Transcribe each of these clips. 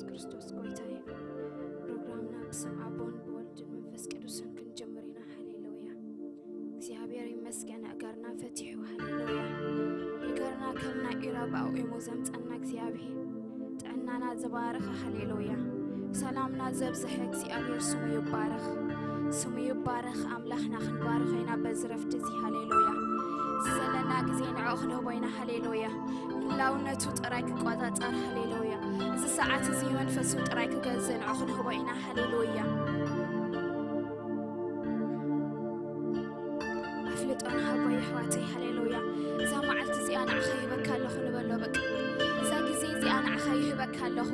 ክርስቶስ ጎይታ እዩ። ፕሮግራምና ብስም ኣቦን ብወልድን መንፈስ ቅዱስን ክንጅምር ኢና። ሃሌሉያ፣ እግዚኣብሔር ይመስገን። እገርና ፈቲሑ፣ ሃሌሉያ። እገርና ከም ናይ ኢሮብ ኣቑሙ ዘምፀና እግዚኣብሔር፣ ጥዕናና ዝባረኸ፣ ሃሌሉያ፣ ሰላምና ዘብዝሐ እግዚኣብሔር ስሙ ይባረኽ፣ ስሙ ይባረኽ። ኣምላኽና ክንባርኸ ኢና በዚ ረፍዲ እዚ፣ ሃሌሉያ። እዚ ዘለና ግዜ ንዕኡ ክንህቦ ኢና፣ ሃሌሉያ። ህላውነቱ ጥራይ ክቆፃፀር፣ ሃሌሉያ። እዚ ሰዓት እዚ መንፈሱ ጥራይ ክገዝእ ንዕኡ ክንህቦ ኢና፣ ሃሌሉያ። ኣፍልጦ ንሃቦ ኣሕዋተይ፣ ሃሌሉያ። እዛ መዓልቲ እዚኣ ንዓኻ ይህበካ ኣለኹ ንበሎ። በቃ እዛ ግዜ እዚኣ ንዓኻ ይህበካ ኣለኹ።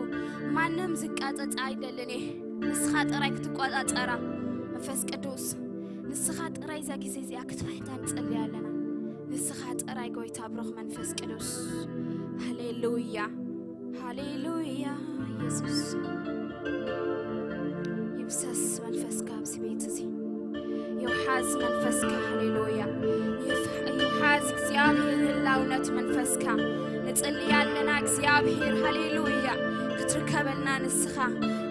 ማንም ዝቃፀፃ ኣይደልን እየ፣ ንስኻ ጥራይ ክትቆፃፀራ። መንፈስ ቅዱስ ንስኻ ጥራይ እዛ ግዜ እዚኣ ክትፈሕታ ንፅልይ ኣለና። ንስኻ ጥራይ ጎይታ ብሩኽ መንፈስ ቅዱስ፣ ሃሌሉያ፣ ሃሌሉያ። ኢየሱስ ይብሰስ መንፈስካ ኣብዚ ቤት እዚ፣ ይውሓዝ መንፈስካ፣ ሃሌሉያ። ይውሓዝ እግዚኣብሔር ህላውነት መንፈስካ ንፅልይ ኣለና። እግዚኣብሔር፣ ሃሌሉያ፣ ክትርከበልና ንስኻ፣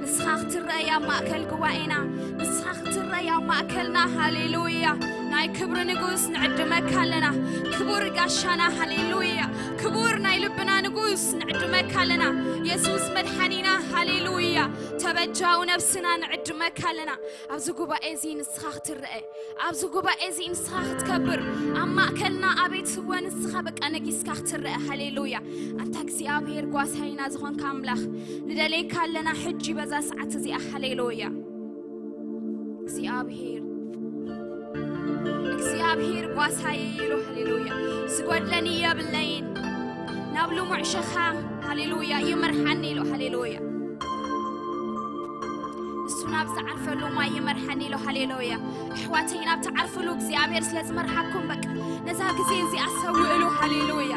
ንስኻ ክትረአይ ኣብ ማእከል ጉባኤና፣ ንስኻ ክትረአይ ኣብ ማእከልና፣ ሃሌሉያ። ናይ ክብሪ ንጉስ ንዕድመካ ኣለና፣ ክቡር ጋሻና፣ ሃሌሉያ። ክቡር ናይ ልብና ንጉስ ንዕድመካ ኣለና፣ የሱስ መድሓኒና፣ ሃሌሉያ። ተበጃው ነብስና ንዕድመካ ኣለና። ኣብዚ ጉባኤ እዚ ንስኻ ክትረአ፣ ኣብዚ ጉባኤ እዚ ንስኻ ክትከብር ኣብ ማእከልና። ኣቤት ህወ ንስኻ በቃ ነጊስካ ክትረአ፣ ሃሌሉያ። ኣንታ እግዚኣብሔር ጓሳይና ዝኾንካ ኣምላኽ ንደለይካ ኣለና ሕጂ በዛ ሰዓት እዚኣ፣ ሃሌሉያ። እግዚኣብሔር፣ እግዚኣብሔር ጓሳየ ኢሉ፣ ሃሌሉያ፣ ዝጎድለኒ የብለይን። ናብ ልሙዕ ሸኻ፣ ሃሌሉያ፣ ይመርሓኒ ኢሉ፣ ሃሌሉያ። ንሱ ናብ ዝዓርፈሉ ማይ ይመርሓኒ ኢሉ፣ ሃሌሉያ። ኣሕዋተይ ናብ ተዓርፍሉ እግዚኣብሔር ስለ ዝመርሓኩም በቃ ነዛ ግዜ እዚኣ ሰውእሉ፣ ሃሌሉያ።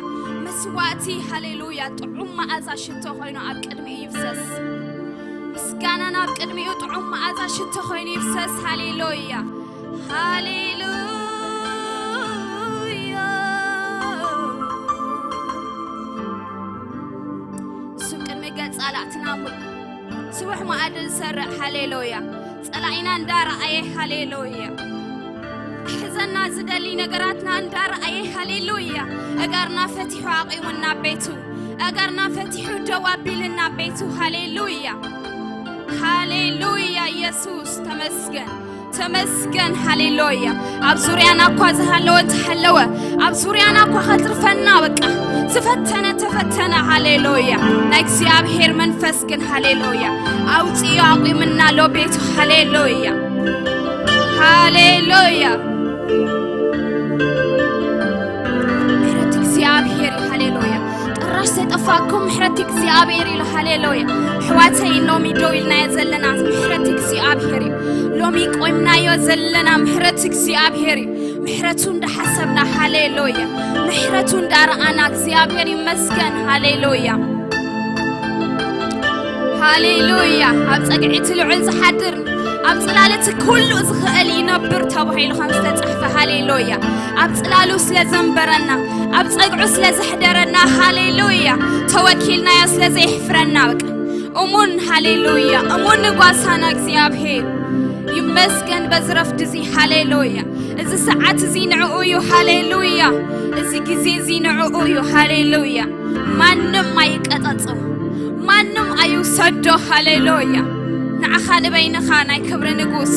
መስዋእቲ፣ ሃሌሉያ፣ ጥዑም መዓዛ ሽቶ ኮይኑ ኣብ ቅድሚኡ ይፍሰስ። ምስጋና ናብ ቅድሚኡ ጥዑም መዓዛ ሽቶ ኮይኑ ይፍሰስ፣ ሃሌሉያ፣ ሃሌሉያ። ንሱ ቅድሚ ገጽ ጸላእትና ስቡሕ ማኣዲ ዝሰርዕ፣ ሃሌሉያ። ጸላኢና እንዳረኣየ፣ ሃሌሉያ፣ ክሕዘና ዝደሊ ነገራትና እንዳረኣየ፣ ሃሌሉያ፣ እገርና ፈቲሑ ኣቂሙና ቤቱ፣ እገርና ፈቲሑ ደው ኣቢልና ቤቱ፣ ሃሌሉያ፣ ሃሌሉያ። ኢየሱስ ተመስገን፣ ተመስገን፣ ሃሌሉያ። ኣብ ዙርያና እኳ ዝሃለወ እንተሃለወ፣ ኣብ ዙርያና እኳ ከትርፈና በቃ ዝፈተነ ተፈተነ፣ ሃሌሉያ፣ ናይ እግዚኣብሔር መንፈስ ግን፣ ሃሌሉያ፣ ኣውፅዮ ኣቂምና ኣሎ ቤቱ፣ ሃሌሉያ፣ ሃሌሉያ። ምሕረት እግዚኣብሔር እዩ፣ ሃሌሉያ። ጥራሽ ዘይጠፋኩም ምሕረት እግዚኣብሔር ኢሉ፣ ሃሌሉያ። ኣሕዋተይ ሎሚ ደው ኢልናዮ ዘለና ምሕረት እግዚኣብሔር እዩ። ሎሚ ቆይምናዮ ዘለና ምሕረት እግዚኣብሔር እዩ። ምሕረቱ እንዳሓሰብና፣ ሃሌሉያ፣ ምሕረቱ እንዳረኣና እግዚኣብሔር ይመስገን፣ ሃሌሉያ፣ ሃሌሉያ። ኣብ ፀግዒ እቲ ልዑል ዝሓድር ኣብ ጽላል እቲ ኩሉ ዝኽእል ይነብር ተባሂሉ ከም ዝተጻሕፈ፣ ሃሌሉያ፣ ኣብ ጽላሉ ስለ ዘንበረና፣ ኣብ ፀግዑ ስለ ዘሕደረና፣ ሃሌሉያ፣ ተወኪልናዮ ስለ ዘይሕፍረና በቃ እሙን፣ ሃሌሉያ፣ እሙን ጓሳና እግዚኣብሔር ይመስገን። በዚ ረፍዲ እዚ፣ ሃሌሉያ፣ እዚ ሰዓት እዚ ንዕኡ እዩ፣ ሃሌሉያ። እዚ ግዜ እዚ ንዕኡ እዩ፣ ሃሌሉያ። ማንም ኣይቀጠጾ፣ ማንም ኣይውሰዶ፣ ሃሌሉያ። ንዓኻ ንበይንኻ ናይ ክብሪ ንጉስ።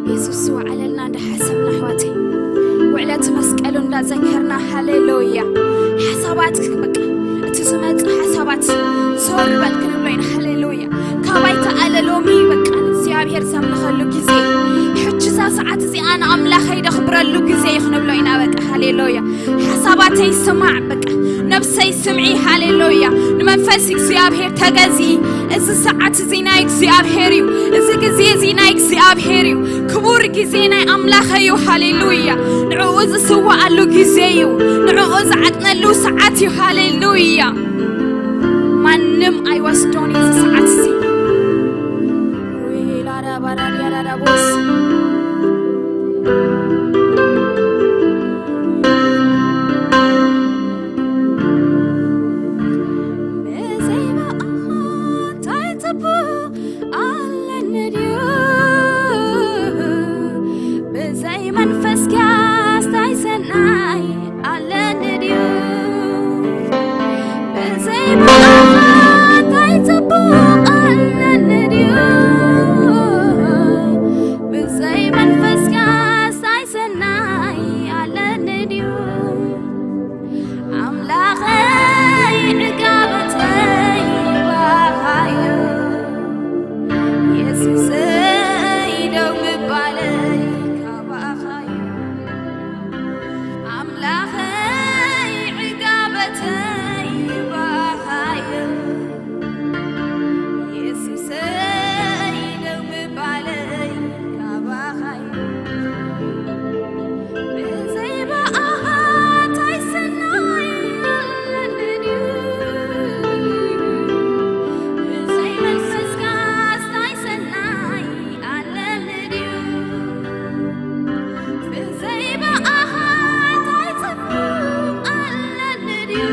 ኢየሱስ ዝወዓለልና እንዳሓሰብና ኣሕዋተይ፣ ውዕለት መስቀሉ እንዳዘከርና፣ ሃሌሉያ፣ ሓሳባት በቃ እቲ ዝመፅእ ሓሳባት ዞር በል ክንብሎ ኢና፣ ሃሌሉያ። ካባይ ተኣለ። ሎሚ በቃ ንእግዚኣብሔር ዘምልኸሉ ግዜ ሕጂ እዛ ሰዓት እዚኣ ንኣምላኸይ ደኽብረሉ ግዜ እዩ ክንብሎ ኢና። በቃ ሃሌሉያ። ሓሳባተይ ስማዕ፣ በቃ ነፍሰይ ስምዒ። ሃሌሉያ። ንመንፈስ እግዚኣብሔር ተገዝኢ። እዚ ሰዓት እዚ ናይ እግዚኣብሔር እዩ። እዚ ግዜ እዚ ናይ እግዚኣብሔር እዩ። ክቡር ግዜ ናይ ኣምላኸ እዩ። ሃሌሉያ። ንዕኡ ዝስዋኣሉ ግዜ እዩ። ንዕኡ ዝዓጥነሉ ሰዓት እዩ። ሃሌሉያ። ማንም ኣይወስዶን እዩ እዚ ሰዓት እዚ። ላዳባራዲያዳዳቦስ። ብዘይበኣኻ እንታይ ፅቡቕ ኣለኒ ድዩ? ብዘይ መንፈስካ እንታይ ሰናይ ኣለኒ ድዩ? ብዘይበኣኻ እንታይ ፅቡቕ ኣለኒ ድዩ? ብዘይ መንፈስካ እንታይ ሰናይ ኣለኒ ድዩ? ኣምላኸይ ዕጋበተይ ባኻዩ፣ የሱሰይ ደው ምባለይ ካባኻዩ። ኣምላኸይ ዕጋበተይ ባኻዩ፣ የሱሰይ ደው ምባለይ ካባኻዩ። ብዘይበኣኻ እንታይ ሰናይ ኣለኒ ድዩ? ብዘይ መንፈስካ እንታይ ሰናይ ኣለኒ ድዩ? ብዘይበኣኻ እንታይ ፅቡቕ ኣለኒ ድዩ?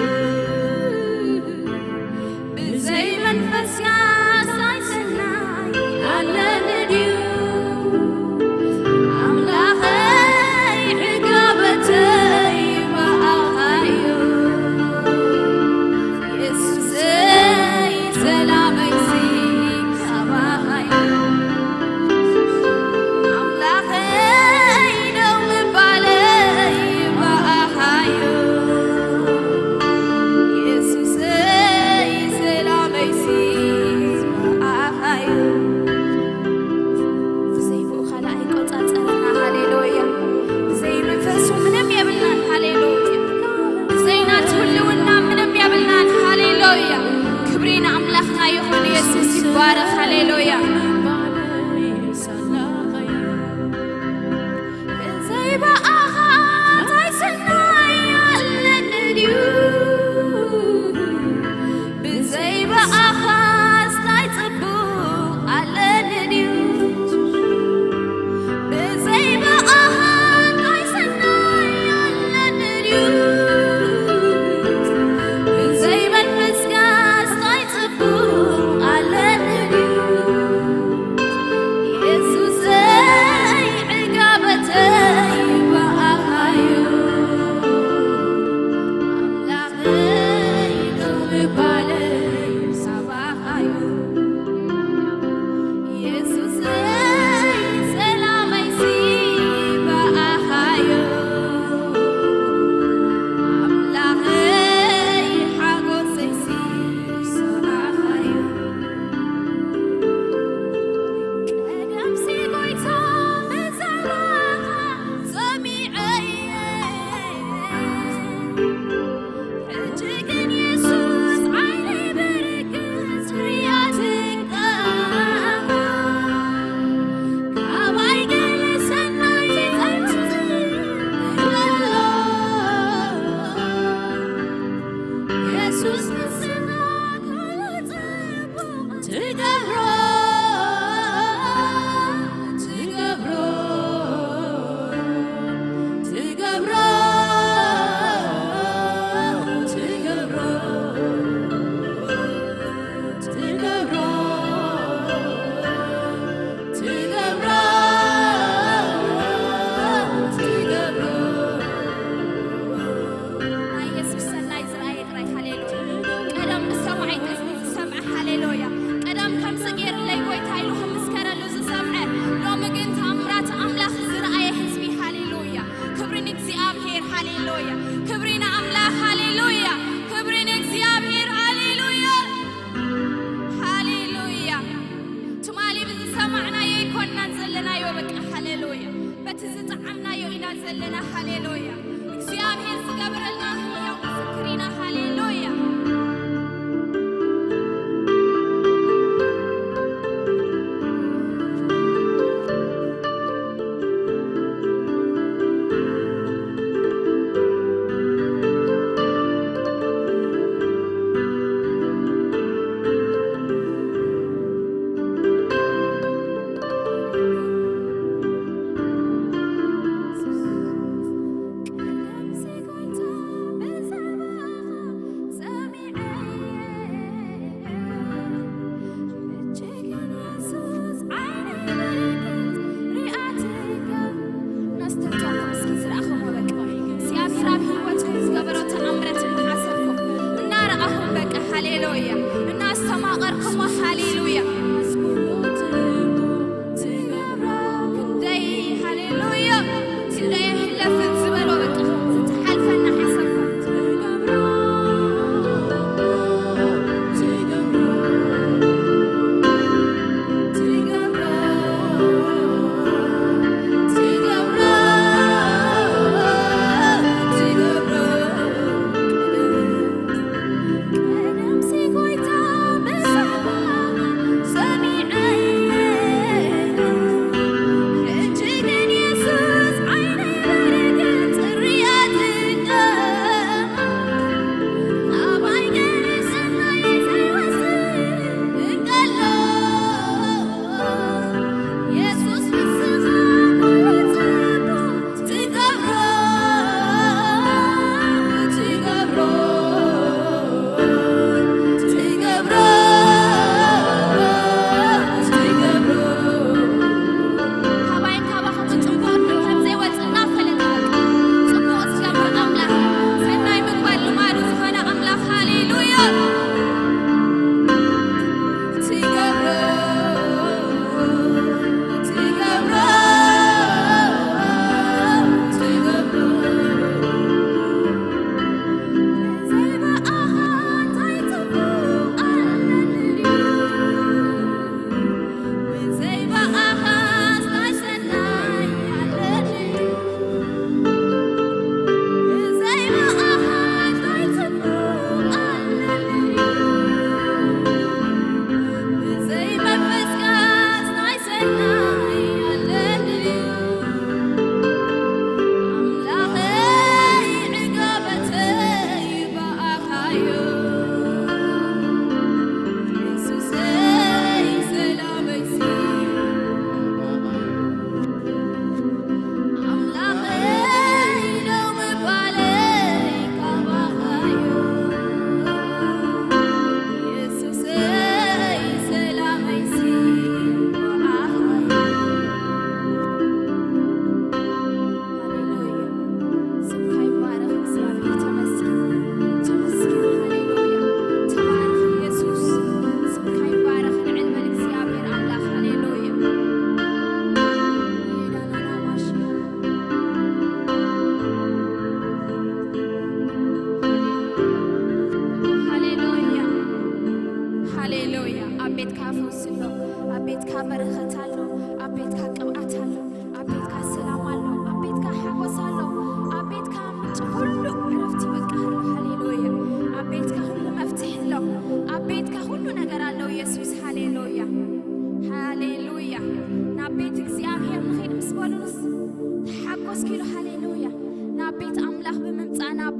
ብዘይ መንፈስካ እንታይ ሰናይ ኣለኒ ድዩ? ኣምላኸይ ዕጋበተይ ባኣኻዩ፣ የሱሰይ ሰላመይሲ ካባኻዩ። ኣምላኸይ ደው ምባለይ ባኣኻዩ፣ የሱሰይ ሰላመይሲ ባኣኻዩ። ብዘይብኡ ካልእ ኣይቆፃፀረና። ሃሌሉያ። ብዘይ መንፈሱ ምንም የብልናን። ሃሌሉያ። ብዘይናቱ ህልውና ምንም የብልናን። ሃሌሉያ። ክብሪ ንኣምላኽና ይኹን። ኢየሱስ ይባረኽ። ሃሌሉያ። ብዘይበኣኻ እንታይ ሰናይ ኣለኒ ድዩ? ብዘይበኣኻ እንታይ ፅቡቕ ኣለኒ ድዩ? ብዘይበኣኻ እንታይ ሰናይ ኣለኒ ድዩ? ብዘይ መንፈስካ እንታይ ፅቡቕ ኣለኒ ድዩ?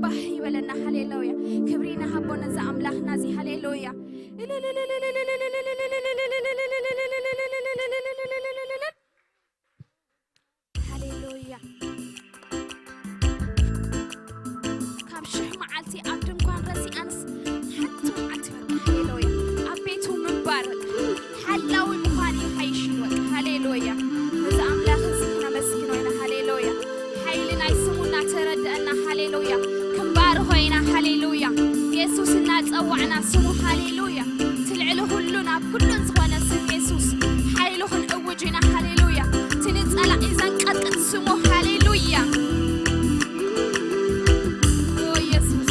ባህ ይበለና። ሃሌሉያ። ክብሪ ንሃቦ ነዚ ኣምላኽና እዚ። ሃሌሉያ። ሃሌሉያ። ካብ 1000 መዓልቲ ኣብ ድንኳን ረሲኣንስ ሓንቲ መዓልቲ በቃ፣ ሃሌሉያ፣ ኣብ ቤቱ ምንባር በቃ ሓላዊ ምዃን ይሓይሽ እዩ በቃ። ሃሌሉያ። ነዚ ኣምላኽ እዚ ክነመስግኖ ኢና። ሃሌሉያ። ሓይሊ ናይ ስሙ እናተረድአና፣ ሃሌሉያ፣ ክንባርኾ ኢና። ሃሌሉያ። የሱስ እናፀዋዕና ስሙ፣ ሃሌሉያ፣ ትልዕሊ ኩሉ ናብ ኩሉን ዝኾነ ስም የሱስ ሓይሉ ክንእውጅ ኢና። ሃሌሉያ። እቲ ንፀላኢ ዘንቀጥቅጥ ስሙ። ሃሌሉያ። ኦ ኢየሱስ።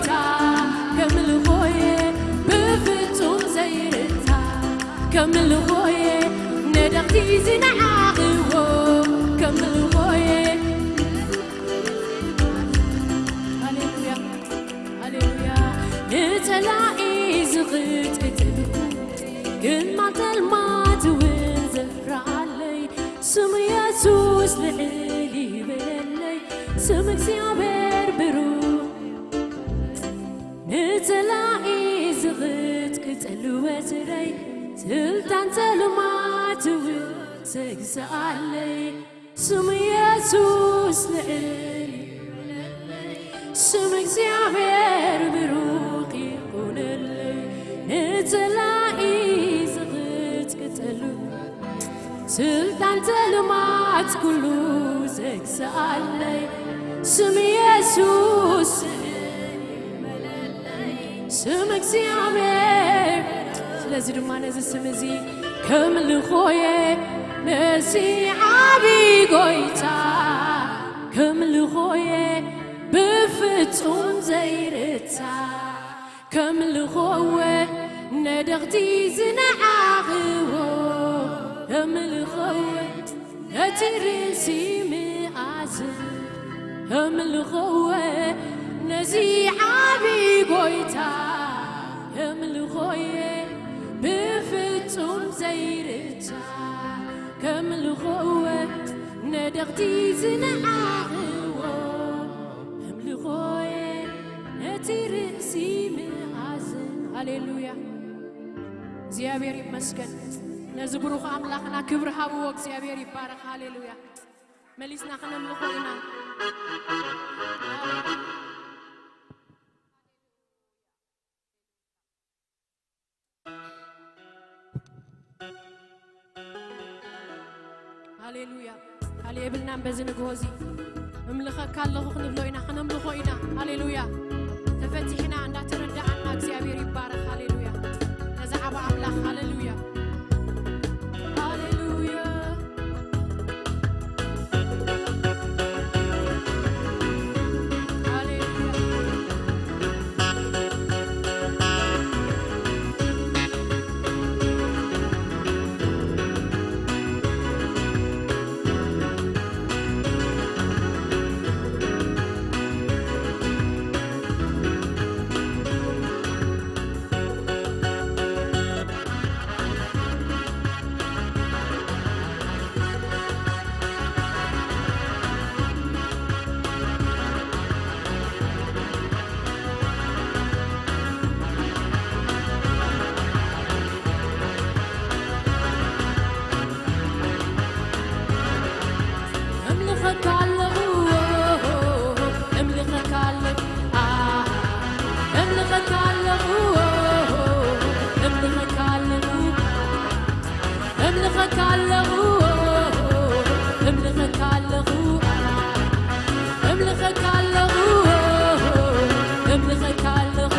ጎይታ ከምልኾየ ብፍጹም ዘይርታ ከምልኾየ ነደቕቲ ዝነዓቕዎ ከምልኾየ ሃሌሉያ ሃሌሉያ ንጸላኢ ዝቕጥቅጥል ግማ ጸልማት እውን ዘፍርዓለይ ስም ኢየሱስ ልዕል ይበለለይ ስም እግዚአብሔር ብሩህ ንጸላኢ ዝቕጥቅጠሉ በትረይ ስልጣን ጸልማት እውን ዘግዝኣለይ ስም ኢየሱስ ልዕል ስም እግዚአብሔር ብሩክ ይኹነለይ ንጸላኢ ዝቕጥቅጠሉ ስልጣን ጸልማት ኩሉ ዘግዝኣለይ ስም ኢየሱስ ስም እግዚአብሔር ስለዚ ድማ ነዚ ስም እዚ ከምልኾየ ነዚ ዓብይ ጎይታ ከምልኾየ ብፍጹም ዘይርታ ከምልኾወ ነደቕቲ ዝነዓቕዎ ከምልኾወ ነቲ ርእሲ ምኣዝን ከምልኾወ ነዚ ዓብይ ጎይታ ከምልኾየ ብፍጹም ዘይርታ ከምልኾወ ነደቕቲ ዝነዓቕዎ ከምልኾየ ነቲ ርእሲ ምኣዝን ሃሌሉያ እግዚአብሔር ይመስገን ነዚ ብሩኽ ኣምላኽና ክብሪ ሃብዎ እግዚአብሔር ይባረኽ ሃሌሉያ መሊስና ክነምልኾ ኢና ሃሌሉያ ካሊእ የብልናን በዚ ንግሆ እዚ እምልኸካ ኣለኹ ክንብሎ ኢና ክነምልኾ ኢና ሃሌሉያ ተፈቲሕና እንዳተረዳእና እግዚአብሔር ይባረኽ ሃሌሉያ ነዚ ዓብ ኣምላኽ ሃሌሉያ ሃሌሉያ ሃሌሉያ أملخك ኣለኹ أملخك ኣለኹ أملخك ኣለኹ أملخك ኣለኹ أملخك ኣለኹ أملخك ኣለኹ أملخك ኣለኹ أملخك ኣለኹ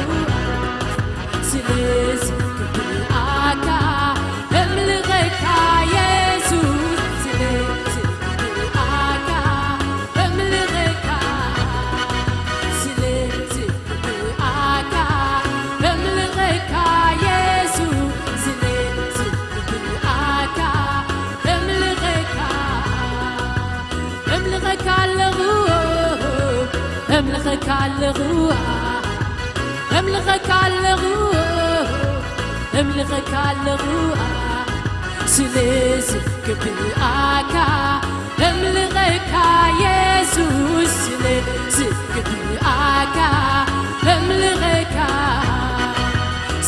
ስለዝግብኣካ أملخካ ኢየሱስ ስለዝግብኣካ أملخካ ስለዝግብኣካ أملخካ ኢየሱስ ስለዝግብኣካ أملخካ أملخካ ኣለኹ أملخካ ኣለኹ أملخك ኣለኹ أملخك ኣለኹ ስለዝግብኣካ أملخካ ኢየሱስ ስለዝግብኣካ أملخካ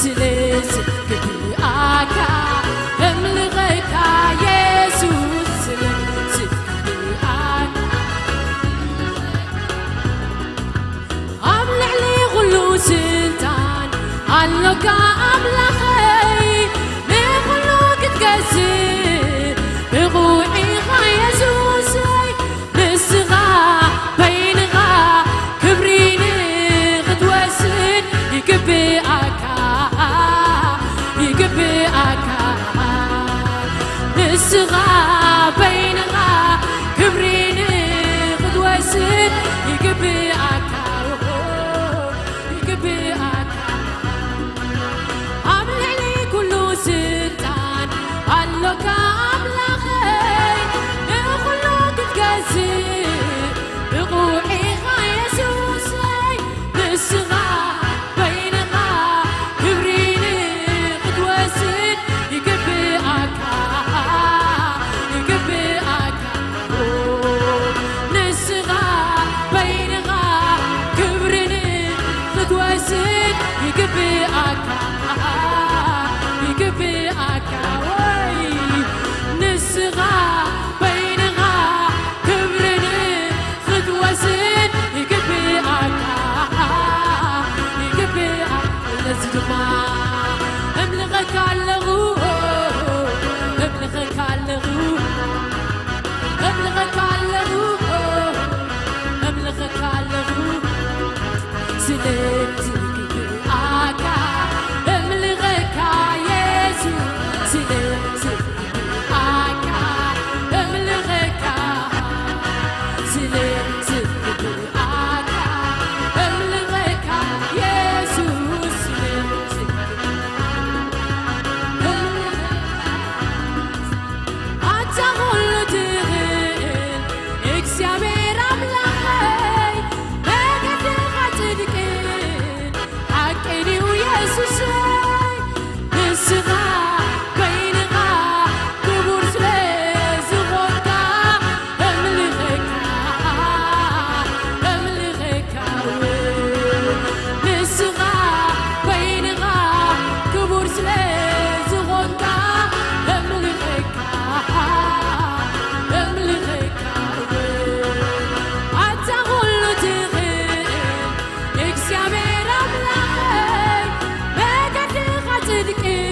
ስለዝግብኣካ أملخካ ኢየሱስ ስለዝግብኣካ ኣብ ልዕሊ ኩሉ ስልጣን ኣለካ ኣምላኸይ ንኹሉ ክትገዝእ ብቑዕ ኢኻ ኢየሱሰይ ንስኻ በይንኻ ክብሪ ንኽትወስድ ይግብኣካ ይግብኣካ ንስኻ በይንኻ ክብሪ ንኽትወስድ ይግብኣካ ይግብኣካ ስለዝግብኣካ እምልኸካ ኢየሱስ ስለዝግብኣካ እምልኸካ ስለዝግብኣካ እምልኸካ ኢየሱስ ስለዝግብኣካ ኣታ ኩሉ ትኽእል እግዚአብሔር አምላኸይ መገድኻ ጽድቅን ሓቅን እዩ ኢየሱሰይ ንስኻ በይንኻ ክቡር ስለ ዝኾንካ እምልኸካ እምልኸካ ንስኻ በይንኻ ክቡር ስለ ዝኾንካ እምልኸካ እምልኸካ ኣታ ኩሉ ትኽእል እግዚአብሔር አምላኸይ መገድኻ ጽድቅን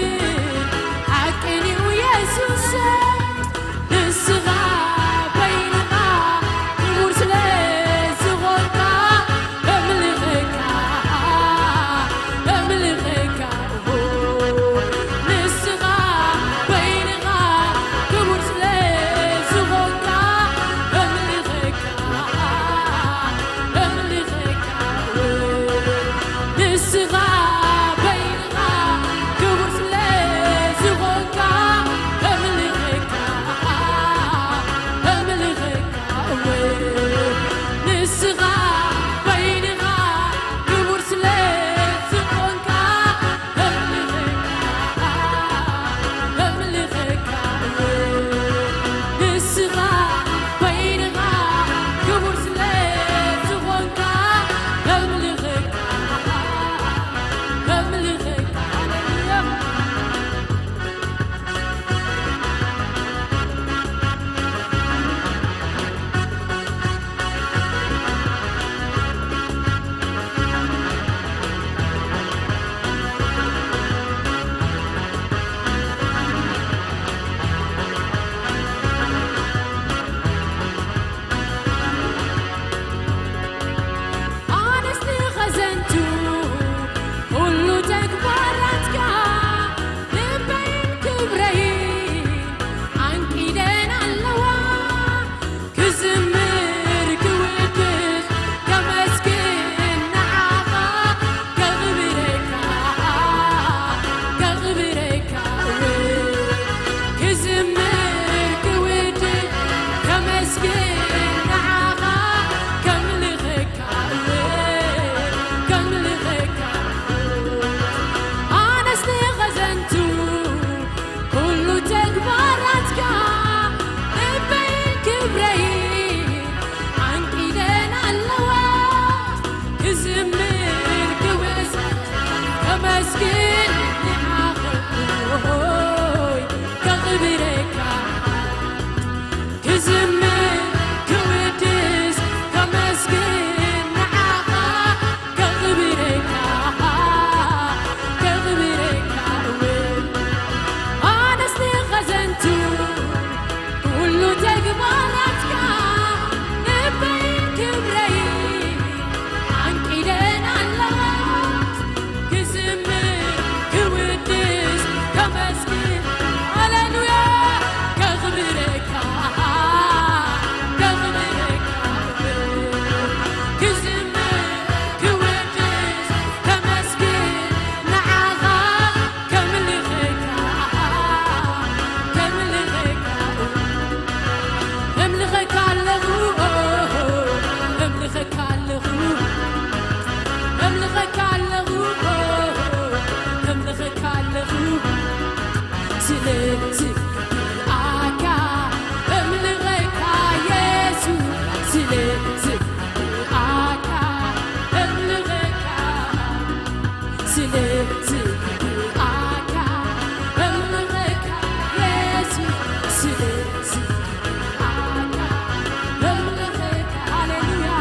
ሓቅን እዩ ኢየሱሰይ ንስኻ በይንኻ ክቡር ስለ ዝኾንካ እምልኸካ እምልኸካ ንስኻ በይንኻ ክቡር ስለ ዝኾንካ እምልኸካ እምልኸካ ንስኻ በይንኻ ክቡር ስለ ዝኾንካ እምልኸካ እምልኸካ ንስኻ በይንኻ ክቡር ስለ ዝኾንካ እምልኸካ እምልኸካ ንስኻ በይንኻ ክቡር ስለ ዝኾንካ እምልኸካ እምልኸካ ሃሌሉያ ኣነስ ንኸዘንቱ ኩሉ ተግባራትካ ልበይን ክብረይን ኣንቂደን ኣለዋ ክዝምር ክውድስ ከመስግን ንዓኻ ከኽብረካ ከኽብረካ ክዝምር ክውድስ ከመስግን ንዓኻ ከምልኸካ ከምልኸካ ኣነስ ንኸዘንቱ ኩሉ ተግባራትካ ልበይን ክብረይን ኣንቂደን ኣለዋ ክዝምር ክውስ ከመስግን ንዓኻ ከኽብረካ ክዝምር ክውድስ ከመስግን ንዓኻ ከኽብረካ ከኽብረካ ኣነስ ንኸዘንቱ ኩሉ ተግባራትካ ልበይን ክብረይን ኣንቂደን ኣለዋ ክዝምር ክውድስ ከመስግን ሃሌሉያ ከኽብረካ ከኽብረካ ክዝምር ክውድስ ከመስግን ንዓኻ ከምልኸካ ከምልኸካ እምልኸካ ኣለኹ እምልኸካ ኣለኹ እምልኸካ ኣለኹ እምልኸካ ኣለኹ ስለዝግብኣካ እምልኸካ ኢየሱስ ስለዝግብኣካ እምልኸካ ስለዝግብኣካ እምልኸካ ኢየሱስ ስለዝግብኣካ እምልኸካ ሃሌሉያ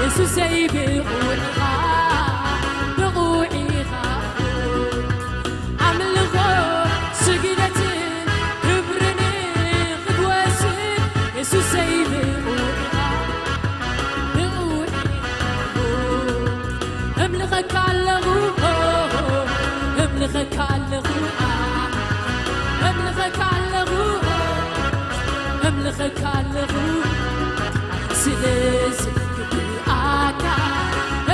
የሱሰይ ብቑዕ ኢኻ ብቑዕ ኢኻ ኣምልኾ ስግደትን ክብርን ክትወስድ የሱሰይ ብቑዕ ኢኻ ብቑዕ ኢኻ እምልኸካ ኣለኹ እምልኸካ ኣለኹ እምልኸካ ኣለኹ እምልኸካ ኣለኹ ስለዝግብኣካ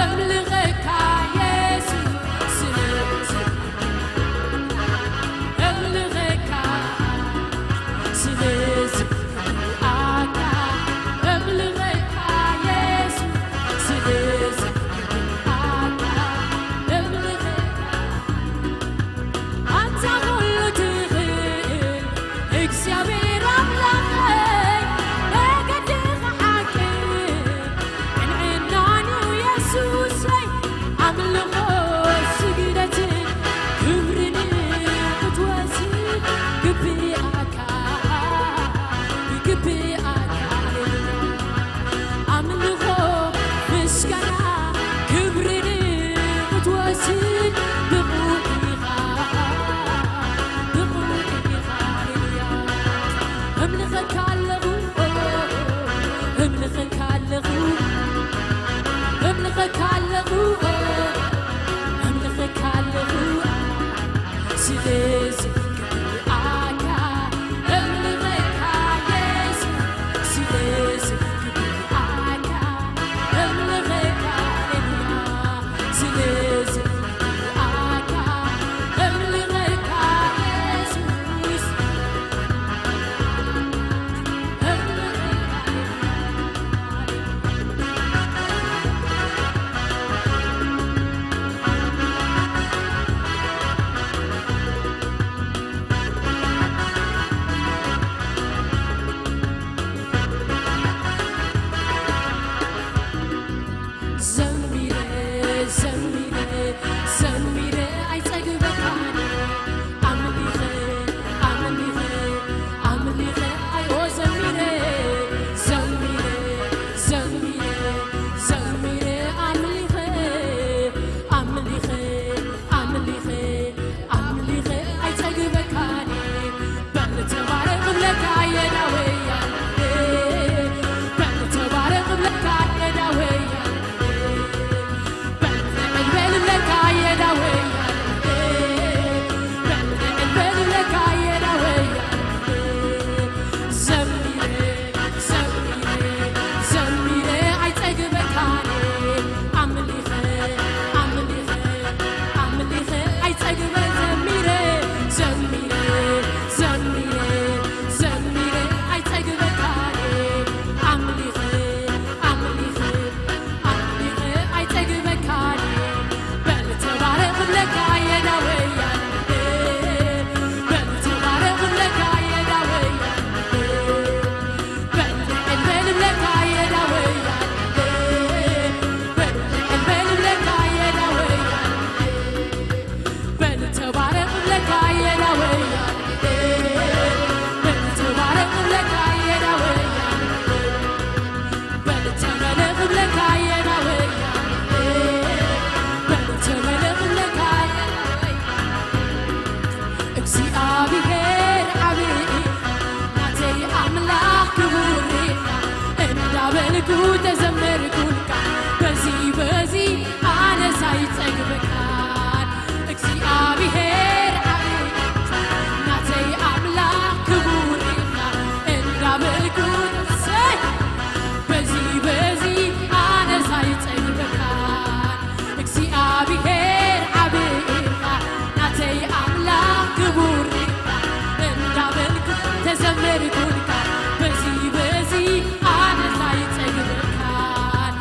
እምልኸካ ኢየሱስ እምልኸካ ስለዝግብኣካ እምልኸካ ኢየሱስ ስለዝግብኣካ እምልኸካ አንተ ኩሉ ትኽእል እግዚአብሔር አምላኸይ መገድኻ ሓቂ ቅንዕናን እዩ ኢየሱሰይ ኣምልኾ ስግደትን ክብርን ክትወስድ ግብኣካ ግብኣካ ኣምልኾ ምስጋና ክብርን ክትወስድ ብቑዕ ኢኻ ብቑዕ ኢኻ ሃሌሉያ እምልኸካ ኣለኹ እምልኸካ ኣለኹ እምልኸካ ኣለኹ እምልኸካ ኣለኹ ስለዝግብኣካ እምልኸካ ኢየሱስ ስለዝግብኣካ እምልኸካ ሃሌሉያ ስለዝግብኣካ እምልኸካ ኢየሱስ እምልኸካ ዘሚረ ዘሚረ ዘሚረ ኣይፀግበካኒ ኣምሊኸ ኣምሊኸ ኣምሊኸ ኣይኦ ዘሚረ ዘሚረ ዘሚረ ዘሚረ ኣምሊኸ ኣምሊኸ ኣምሊኸ ኣምሊኸ ኣይፀግበካኒ በል ተባረኽ ብለካ የዳወያ በል ተባረኽ ብለካ የዳወያ በል ብለካ የዳወያ በል ብለካ የዳወያ ዘሚረ ዘሚረ ዘሚረ ኣይፀግበካኒ ኣምሊኸ ኣምሊኸ ኣምሊኸ ኣይፀግበ ዘሚረ ዘሚረ ዘሚረ ዘሚረ ኣይፀግበካኒ ኣምሊኸ ኣምሊኸ ኣምሊኸ ኣይፀግበካኒ በል ተባረኽ ብለካ የዳወያ በል ተባረኽ ብለካ የዳወያ በል በል ብለካ የዳወያ በል በል ብለካ የዳወያ በል ተባረኽ ብለካ የዳወያ በል ተባረኽ ብለካ የዳወያ በል ተመለኽ ብለካ የዳወያ በል ተመለኽ ብለካ የዳወያ እግዚአብሔር ዓብይ ናተይ ኣምላኽ ክቡር ኢኻ እንዳበልኩ ተዘመርኩልካ በዚ በዚ ኣነስ ኣይፀግበካን እግዚአብሔር ዓብይ ናተይ ኣምላኽ ክቡር ኢኻ እንዳበልኩ ተሰይ በዚ በዚ ኣነስ ኣይፀግበካን እግዚአብሔር ዓብይ ኢኻ ናተይ ኣምላኽ ክቡር ኢኻ እንዳበልኩ ተዘመርኩልካ በዚ በዚ ኣነስ ኣይፀግበካን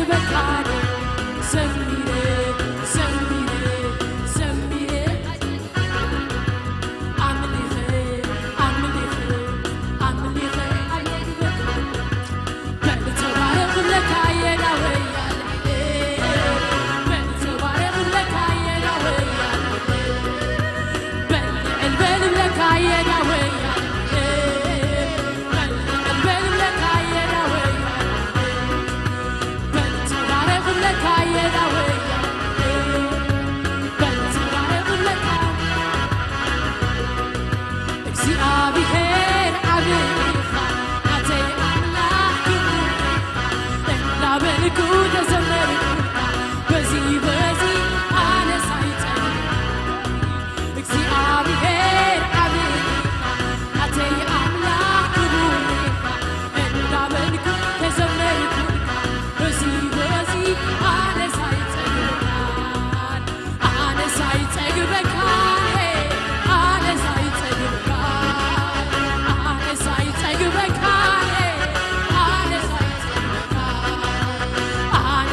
ኣይጸግበካን። ዘሚረ ዘሚረ ዘሚረ ኣምሊኸ ኣምሊኸ ኣምሊኸ ኣይጸግበካን። በል ተባረኽ ብለካ የዳወያል፣ በል ተባረኽ ብለካ የዳወያል፣ በል ልዕል በል ብለካ የዳወያል፣ በል ልዕል በል ብለካ የዳወያል፣ በል ተባረኽ ብለካ የዳወያል፣ በል ተባረኽ ብለካ። እግዚአብሔር ዓብይ ኢኻ፣ ናተይ ኣምላኽ ክቡር ኢኻ እንዳበልኩ ተዘመርኩልካ። በዚ በዚ ኣነ ሳይጸግብ። እግዚአብሔር ዓብይ ኢኻ፣ ናተይ ኣምላኽ ክቡር ኢኻ እንዳበልኩ ተዘመርኩልካ። በዚ በዚ ኣነ ሳይጸግበካን፣ ኣነ ሳይጸግበካን፣ ኣነ ሳይጸግበካን፣ ኣነ ሳይጸግበካን፣ ኣነ ሳይጸግበካን፣ ኣነ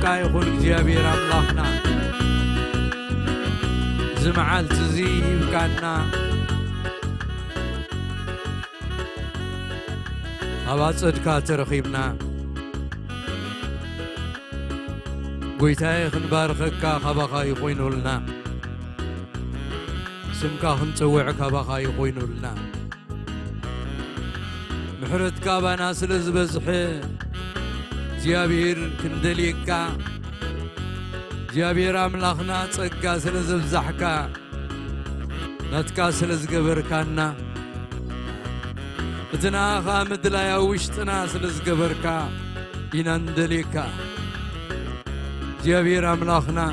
ስምካ ይኹን እግዚአብሔር ኣምላኽና እዚ መዓልቲ እዚ ይብቃና ኣብ ኣጸድካ ተረኺብና ጎይታዬ ክንባርኸካ ካባኻ ይኾይኑልና ስምካ ክንጽውዕ ካባኻ ይኾይኑልና ምሕረትካ ባና ስለ ዝበዝሐ እግዚአብሔር ክንደልየካ እግዚአብሔር ኣምላኽና ጸጋ ስለ ዘብዛሕካ ናትካ ስለ ዝገበርካና እቲ ንኣኻ ምድላይ ኣብ ውሽጥና ስለ ዝገበርካ ኢና ንደልየካ እግዚአብሔር ኣምላኽና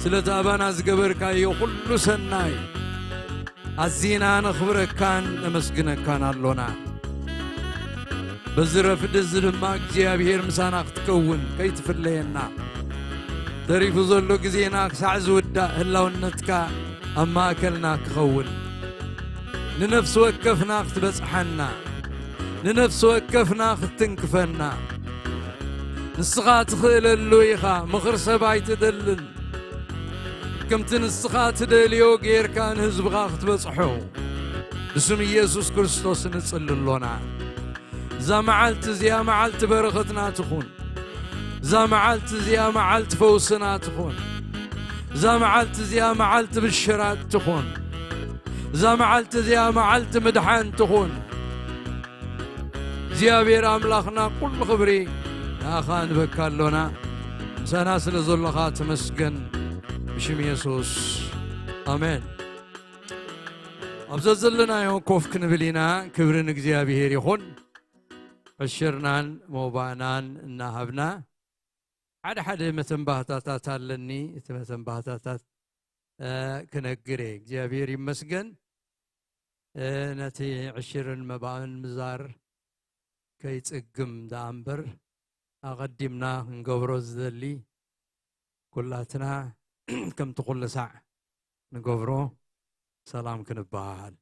ስለቲ ኣባና ዝገበርካዮ ኩሉ ሰናይ ኣዚና ነኽብረካን ነመስግነካን ኣሎና በዚ ረፍዲ እዚ ድማ እግዚአብሔር ምሳና ክትከውን ከይትፍለየና ተሪፉ ዘሎ ግዜና ክሳዕ ዝውዳእ ህላውነትካ ኣብ ማእከልና ክኸውን ንነፍሲ ወከፍና ክትበጽሓና ንነፍሲ ወከፍና ክትንክፈና ንስኻ ትኽእለሉ ኢኻ ምኽሪ ሰብ ኣይትደልን ከምቲ ንስኻ ትደልዮ ጌርካ ንህዝብኻ ክትበጽሖ ብስም ኢየሱስ ክርስቶስ ንጽሊ ኣሎና እዛ መዓልቲ እዚኣ መዓልቲ በረኸትና ትኹን እዛ መዓልቲ እዚኣ መዓልቲ ፈውስና ትኹን እዛ መዓልቲ እዚኣ መዓልቲ ብሽራት ትኹን እዛ መዓልቲ እዚኣ መዓልቲ ምድሓን ትኹን እግዚአብሔር ኣምላኽና ኩሉ ክብሪ ንኣኻ ንበካ ኣሎና ምሳና ስለ ዘለኻ ተመስገን ብሽም ኢየሱስ ኣሜን ኣብዛ ዘለናዮ ኮፍ ክንብል ኢና ክብሪ ንእግዚኣብሔር ይኹን ዕሽርናን ሞባእናን እናሃብና ሓደ ሓደ መተንባህታታት ኣለኒ እቲ መተንባህታታት ክነግር እየ እግዚአብሔር ይመስገን ነቲ ዕሽርን መባእን ምዛር ከይጽግም ዳ እምበር ኣቐዲምና ክንገብሮ ዝደሊ ኩላትና ከምቲ ኩሉ ሳዕ ንገብሮ ሰላም ክንበሃል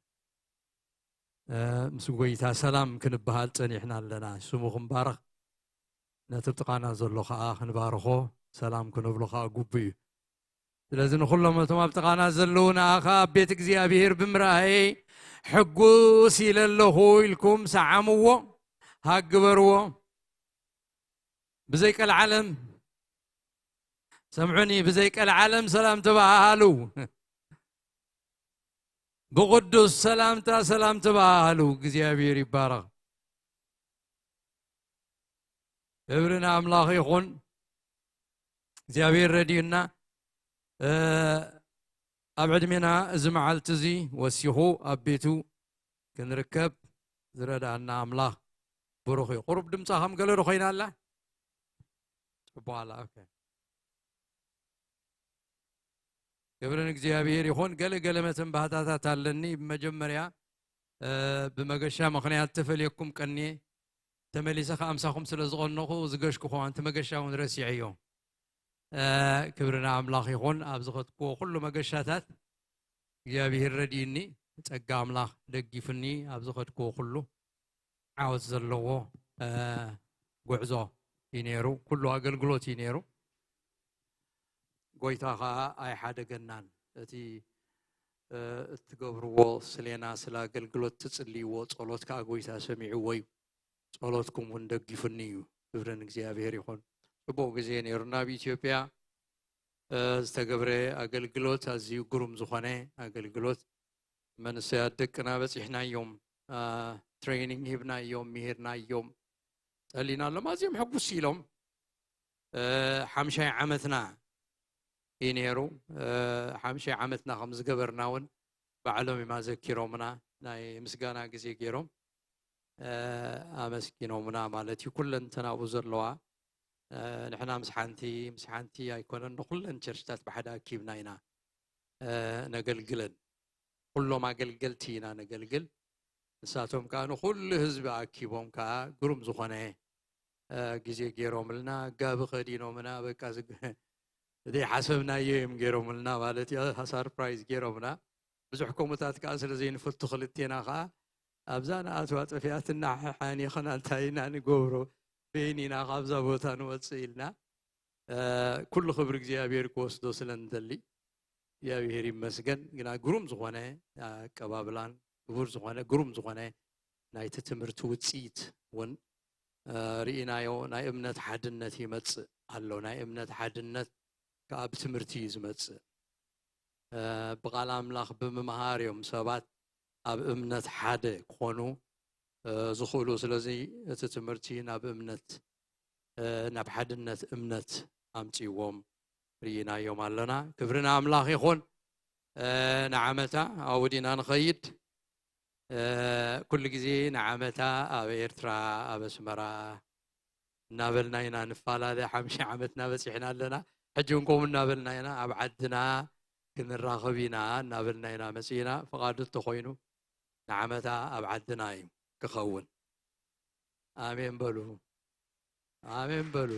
ምስ ጎይታ ሰላም ክንበሃል ጸኒሕና ኣለና ስሙ ክንባረኽ ነቲ ብጥቓና ዘሎ ከዓ ክንባርኾ ሰላም ክንብሎ ከዓ ጉቡእ እዩ ስለዚ ንኩሎም እቶም ኣብ ጥቓና ዘለዉ ንኣኻ ኣብ ቤት እግዚኣብሔር ብምርኣየይ ሕጉስ ኢለ ኣለኹ ኢልኩም ሰዓምዎ ሃግበርዎ ብዘይ ቀልዓለም ሰምዑኒ ብዘይ ቀልዓለም ሰላም ተባሃሉ ብቅዱስ ሰላምታ ሰላም ተባሃሉ እግዚአብሔር ይባረኽ ክብርና ኣምላኽ ይኹን እግዚአብሔር ረድዩና ኣብ ዕድሜና እዚ መዓልቲ እዚ ወሲኹ ኣብ ቤቱ ክንርከብ ዝረዳእና ኣምላኽ ብሩኽ እዩ ቁሩብ ድምፃ ከም ገለ ዶ ኮይና ኣላ ጽቡቕ ኣላ okay ክብርን እግዚአብሔር ይኹን ገለ ገለ መተንባህታታት ኣለኒ ብመጀመርያ ብመገሻ ምኽንያት ተፈልየኩም ቀኒ ተመሊሰ ከኣምሳኹም ስለ ዝቐነኹ ዝገሽኩ ኸ እቲ መገሻ እውን ረሲዐዮ ክብርና ኣምላኽ ይኹን ኣብ ዝኸትክዎ ኩሉ መገሻታት እግዚአብሔር ረድዩኒ ጸጋ ኣምላኽ ደጊፉኒ ኣብ ዝኸትክዎ ኩሉ ዓወት ዘለዎ ጉዕዞ እዩ ነይሩ ኩሉ ኣገልግሎት እዩ ነይሩ ጎይታ ከዓ ኣይሓደገናን እቲ እትገብርዎ ስሌና ስለ ኣገልግሎት ትጽልይዎ ጸሎት ከዓ ጎይታ ሰሚዕዎ እዩ ጸሎትኩም እውን ደጊፉኒ እዩ ክብርን እግዚአብሔር ይኹን ጽቡቕ ግዜ ነይሩና ኣብ ኢትዮጵያ ዝተገብረ ኣገልግሎት ኣዝዩ ግሩም ዝኾነ ኣገልግሎት መንእሰያት ደቅና በፂሕናዮም training ሂብናዮም ምሂርናዮም ጸሊናሎም ኣዝዮም ሕጉስ ኢሎም 5 ዓመትና እዩ ነይሩ 5 ዓመትና ከም ዝገበርና እውን ባዕሎም እዮም ኣዘኪሮምና ናይ ምስጋና ግዜ ገይሮም ኣመስጊኖምና ማለት እዩ ኩለን ተናብኡ ዘለዋ ንሕና ምስ ሓንቲ ኣይኮነን ንኩለን church ታት ብሓደ ኣኪብና ኢና ነገልግለን ኩሎም ኣገልገልቲ ኢና ነገልግል ንሳቶም ከዓ ንኩሉ ህዝቢ ኣኪቦም ከዓ ግሩም ዝኾነ ግዜ ገይሮምልና ጋቢ ኸዲኖምና በቃ ዘይሓሰብናዮ እዮም ገይሮምልና ማለት እዩ surprise ገይሮምና ብዙሕ ከምኡታት ከዓ ስለ ዘይንፈቱ ክልቴና ከዓ ኣብዛ ንኣትዋ ጠፊኣትና ሓኒኽና እንታይ ኢና ንገብሮ በይኒና ካብዛ ቦታ ንወፅእ ኢልና ኩሉ ክብሪ እግዚኣብሔር ክወስዶ ስለ ንደሊ እግዚኣብሔር ይመስገን። ግና ግሩም ዝኾነ ኣቀባብላን ክቡር ዝኾነ ግሩም ዝኾነ ናይቲ ትምህርቲ ውፅኢት እውን ርኢናዮ። ናይ እምነት ሓድነት ይመፅእ ኣሎ። ናይ እምነት ሓድነት ከዓ ብትምህርቲ እዩ ዝመፅእ። ብቓል ኣምላኽ ብምምሃር እዮም ሰባት ኣብ እምነት ሓደ ክኾኑ ዝኽእሉ። ስለዚ እቲ ትምህርቲ ናብ እምነት ናብ ሓድነት እምነት ኣምፂዎም ርኢናዮም ኣለና። ክብሪ ንኣምላኽ ይኹን። ንዓመታ ኣውዲና ንኸይድ። ኩሉ ግዜ ንዓመታ ኣብ ኤርትራ ኣብ ኣስመራ እናበልና ኢና ንፈላለ። 5 ዓመትና በፂሕና ኣለና። ሕጂ እውን ከምኡ እናበልና ኢና፣ ኣብ ዓድና ክንራኸብ ኢና እናበልና ኢና መፂና። ፍቓዱ እንተኮይኑ ንዓመታ ኣብ ዓድና እዩ ክኸውን። ኣሜን በሉ፣ ኣሜን በሉ።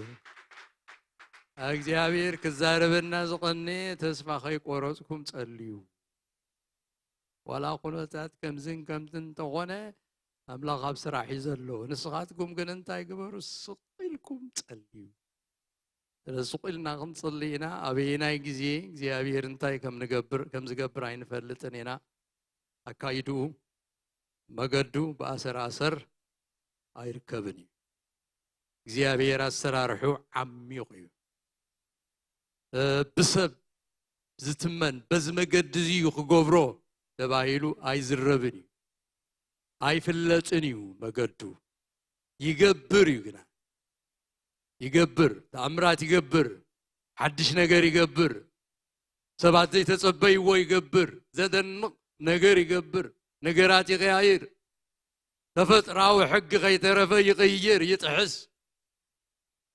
እግዚኣብሔር ክዛረበና ዝቐኒ ተስፋ ከይቆረፅኩም ጸልዩ። ዋላ ኩነታት ከምዝን ከምትን እንተኾነ ኣምላኽ ኣብ ስራሕ እዩ ዘሎ። ንስኻትኩም ግን እንታይ ግበሩ? ስቕ ኢልኩም ጸልዩ። ስለዚ ስቕ ኢልና ክንፅሊ ኢና። ኣበየናይ ግዜ እግዚኣብሔር እንታይ ከም ንገብር ከም ዝገብር ኣይንፈልጥን ኢና። ኣካይድኡ መገዱ ብኣሰር ኣሰር ኣይርከብን እዩ። እግዚኣብሔር ኣሰራርሑ ዓሚቕ እዩ። ብሰብ ዝትመን በዚ መገዲ እዚ እዩ ክገብሮ ተባሂሉ ኣይዝረብን እዩ፣ ኣይፍለጥን እዩ መገዱ። ይገብር እዩ ግና፣ ይገብር፣ ተኣምራት ይገብር፣ ሓድሽ ነገር ይገብር፣ ሰባት ዘይተፀበይዎ ይገብር፣ ዘደንቕ ነገር ይገብር፣ ነገራት ይቀያይር፣ ተፈጥራዊ ሕጊ ከይተረፈ ይቕይር፣ ይጥሕስ።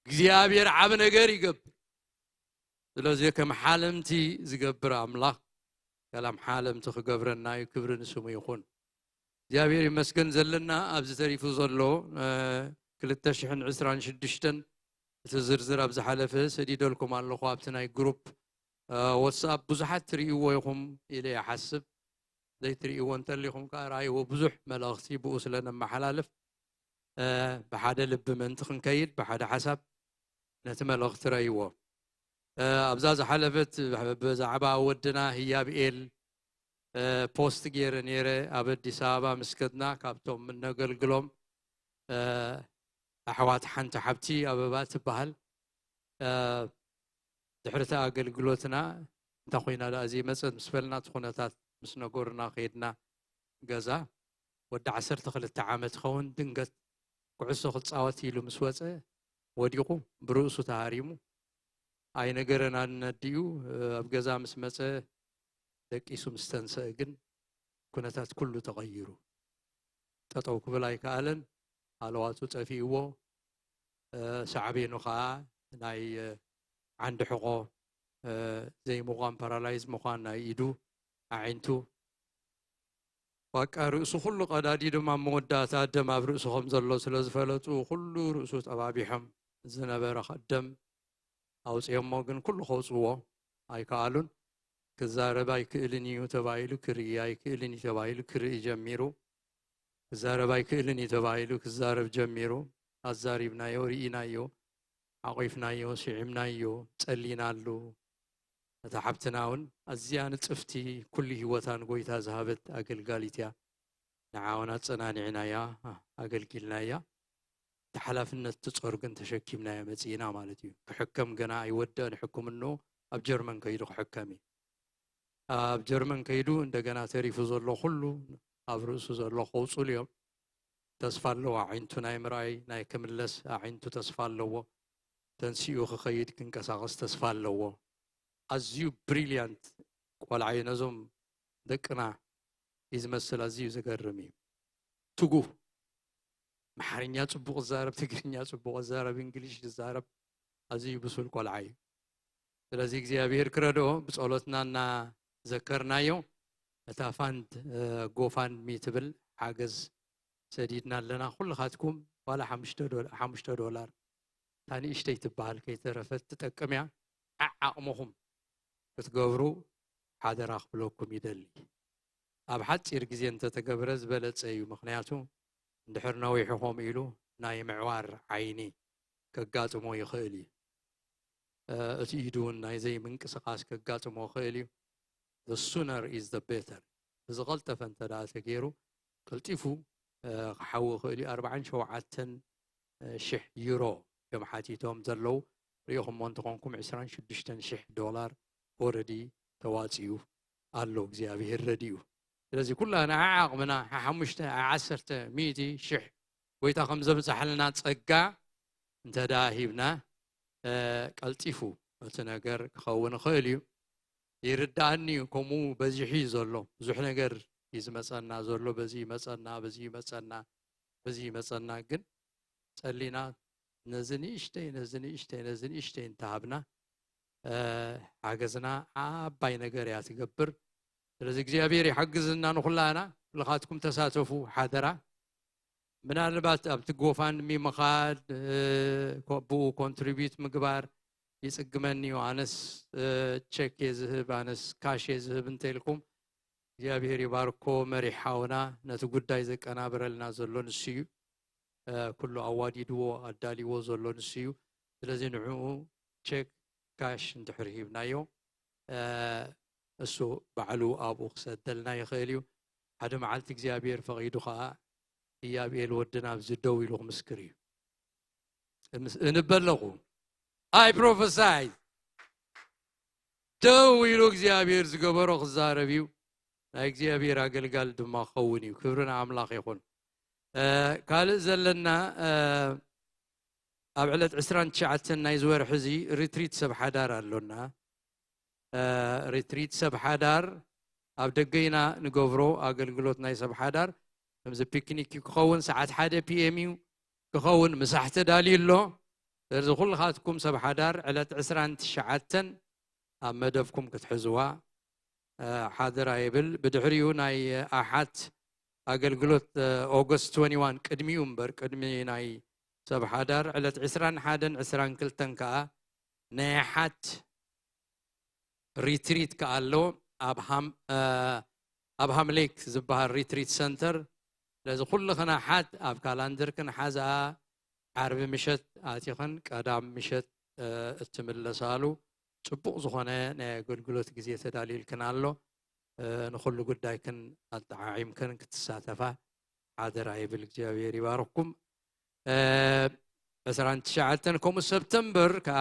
እግዚኣብሔር ዓብ ነገር ይገብር። ስለዚ ከም ሓለምቲ ዝገብር ኣምላኽ ከላም ሓለምቲ ክገብረና እዩ። ክብሪ ንስሙ ይኹን። እግዚኣብሔር ይመስገን። ዘለና ኣብዚ ተሪፉ ዘሎ 2026 እቲ ዝርዝር ኣብ ዝሓለፈ ሰዲደልኩም ኣለኹ ኣብቲ ናይ group WhatsApp። ብዙሓት ትርእይዎ ኢኹም ኢለ ይሓስብ። ዘይትርእይዎ እንተሊኹም ከዓ ረኣይዎ። ብዙሕ መልእኽቲ ብኡ ስለ ነመሓላልፍ ብሓደ ልቢ ምእንቲ ክንከይድ ብሓደ ሓሳብ ነቲ መልእኽቲ ረእይዎ። ኣብዛ ዝሓለፈት ብዛዕባ ወድና ህያብኤል post ገይረ ነይረ። ኣብ ኣዲስ ኣበባ ምስ ከድና ካብቶም እነገልግሎም ኣሕዋት ሓንቲ ሓብቲ ኣበባ ትበሃል ድሕሪ ኣገልግሎትና እንታይ ኮይና ዳ እዚ መፀት ምስ በልና እቲ ኩነታት ምስ ነገሩና ከይድና ገዛ። ወዲ 12 ዓመት ኸውን ድንገት ኩዕሶ ክፃወት ኢሉ ምስ ወፀ ወዲቑ ብርእሱ ተሃሪሙ። ኣይነገረና ነዲኡ። ኣብ ገዛ ምስ መፀ ደቂሱ ምስ ተንስአ ግን ኩነታት ኩሉ ተቐይሩ፣ ጠጠው ክብል ኣይከኣለን፣ ሃለዋቱ ጠፊእዎ። ሳዕቤኑ ከዓ ናይ ዓንዲ ሕቆ ዘይምቋም፣ paralyze ምኳን፣ ናይ ኢዱ፣ ኣዒንቱ፣ በቃ ርእሱ ኩሉ ቀዳዲዶም ኣብ መወዳእታ ደም ኣብ ርእሱ ከም ዘሎ ስለ ዝፈለጡ ኩሉ ርእሱ ጠባቢሖም ዝነበረ ደም ኣውፅኦሞ፣ ግን ኩሉ ከውፅዎ ኣይከኣሉን። ክዛረብ ኣይክእልን እዩ ተባሂሉ ክርኢ ኣይክእልን እዩ ተባሂሉ ክርኢ ጀሚሩ። ክዛረብ ኣይክእልን እዩ ተባሂሉ ክዛረብ ጀሚሩ። ኣዛሪብናዮ፣ ርኢናዮ፣ ዓቂፍናዮ፣ ስዒምናዮ፣ ፀሊናሉ። እታ ሓብትና እውን ኣዝያ ንፅፍቲ ኩሉ ሂወታ ንጎይታ ዝሃበት ኣገልጋሊት እያ። ንዓ እውን ኣፀናኒዕናያ፣ ኣገልጊልናያ። እቲ ሓላፍነት ትፀር ግን ተሸኪምናዮ መፂና ማለት እዩ። ክሕከም ገና ኣይወደአን ሕክምንኡ። ኣብ ጀርመን ከይዱ ክሕከም እዩ። ኣብ ጀርመን ከይዱ እንደገና ተሪፉ ዘሎ ኩሉ ኣብ ርእሱ ዘሎ ከውፅሉ እዮም። ተስፋ ኣለዎ ኣዒንቱ ናይ ምርኣይ፣ ናይ ክምለስ ኣዒንቱ ተስፋ ኣለዎ። ተንሲኡ ክኸይድ ክንቀሳቐስ ተስፋ ኣለዎ። ኣዝዩ brilliant ቆልዓ እዩ። ነዞም ደቅና እዩ ዝመስል። ኣዝዩ ዘገርም እዩ። ትጉህ፣ ኣምሓርኛ ፅቡቅ ዝዛረብ፣ ትግርኛ ፅቡቅ ዝዛረብ፣ English ዝዛረብ፣ ኣዝዩ ብሱል ቆልዓ እዩ። ስለዚ እግዚኣብሔር ክረድኦ ብፀሎትና እናዘከርናዮ እታ fund GoFundMe ትብል ሓገዝ ሰዲድና ኣለና። ኩልኻትኩም ዋላ $5 እታ ንእሽተይ ትበሃል ከይተረፈት ትጠቅም እያ። ዓቕምኹም ክትገብሩ ሓደራ ክብለኩም ይደሊ። ኣብ ሓፂር ግዜ እንተተገብረ ዝበለፀ እዩ። ምክንያቱ እንድሕር ነዊሑ ከምኡ ኢሉ ናይ ምዕዋር ዓይኒ ከጋጥሞ ይኽእል እዩ። እቲ ኢዱ እውን ናይ ዘይምንቅስቃስ ከጋጥሞ ክእል እዩ። The sooner is the better። ብዝቐልጠፈ እንተ ደኣ ተገይሩ ቀልጢፉ ክሓዊ ክእል እዩ። 47,000 ዩሮ እዮም ሓቲቶም ዘለው። ሪኢኹሞ እንተኾንኩም 26,000 ዶላር already ተዋፂኡ ኣሎ። እግዚኣብሄር ረዲኡ። ስለዚ ኩላና ዓቕምና 5፣ 10፣ 100,000 ጎይታ ከም ዘብፅሓልና ፀጋ እንተ ደኣ ሂብና ቀልጢፉ እቲ ነገር ክኸውን ይኽእል እዩ። ይርዳእኒ እዩ፣ ከምኡ በዚሑ እዩ ዘሎ፣ ብዙሕ ነገር እዩ ዝመፀና ዘሎ፣ በዚ ይመፀና፣ በዚ ይመፀና፣ በዚ ይመፀና። ግን ፀሊና ነዚ ንእሽተይ፣ ነዚ ንእሽተይ፣ ነዚ ንእሽተይ እንተሃብና ሓገዝና ዓባይ ነገር እያ ትገብር። ስለዚ እግዚኣብሔር ይሓግዝና ንኩላና። ኩልኻትኩም ተሳተፉ ሓደራ። ምናልባት ኣብቲ GoFundMe ምኻድ ብኡ contribute ምግባር ይፅግመኒ እዩ፣ ኣነስ check እየ ዝህብ፣ ኣነስ cash እየ ዝህብ እንተኢልኩም፣ እግዚኣብሔር ይባርኮ መሪሓውና። ነቲ ጉዳይ ዘቀናብረልና ዘሎ ንሱ እዩ፣ ኩሉ ኣዋዲድዎ ኣዳልይዎ ዘሎ ንሱ እዩ። ስለዚ ንዕኡ check cash እንድሕር ሂብናዮ እሱ ባዕሉ ኣብኡ ክሰደልና ይኽእል እዩ። ሓደ መዓልቲ እግዚኣብሔር ፈቒዱ ከዓ ኢያብኤል ወድና ኣብዚ ደው ኢሉ ክምስክር እዩ እንበለኹ። I prophesy፣ ደው ኢሉ እግዚኣብሔር ዝገበሮ ክዛረብ እዩ። ናይ እግዚኣብሔር ኣገልጋሊ ድማ ክኸውን እዩ። ክብሪ ንኣምላኽ ይኹን። ካልእ ዘለና ኣብ ዕለት 29 ናይ ዝወርሒ እዚ retreat ሰብ ሓዳር ኣሎና። Retreat ሰብ ሓዳር ኣብ ደገ ኢና ንገብሮ። ኣገልግሎት ናይ ሰብ ሓዳር ከምዚ picnic እዩ ክኸውን። ሰዓት 1 PM እዩ ክኸውን። ምሳሕ ተዳልዩ ኣሎ። ስለዚ ኩልኻትኩም ሰብ ሓዳር ዕለት 29 ኣብ መደብኩም ክትሕዝዋ ሓደራ ይብል። ብድሕሪኡ ናይ ኣሓት ኣገልግሎት August 21፣ ቅድሚኡ እምበር ቅድሚ ናይ ሰብ ሓዳር ዕለት 21 22 ከዓ ናይ ኣሓት retreat ከዓ ኣሎ ኣብ ሃምሌክ ዝበሃል retreat center። ስለዚ ኩልኽን ኣሓት ኣብ calendar ክን ሓዝኣ። ዓርቢ ምሸት ኣቲኽን ቀዳም ምሸት እትምለሳሉ ፅቡቕ ዝኾነ ናይ ኣገልግሎት ግዜ ተዳልዩልክን ኣሎ። ንኩሉ ጉዳይክን ኣጠዓዒምክን ክትሳተፋ ሓደራ ይብል። እግዚኣብሔር ይባርኩም። 29 ከምኡ September ከዓ፣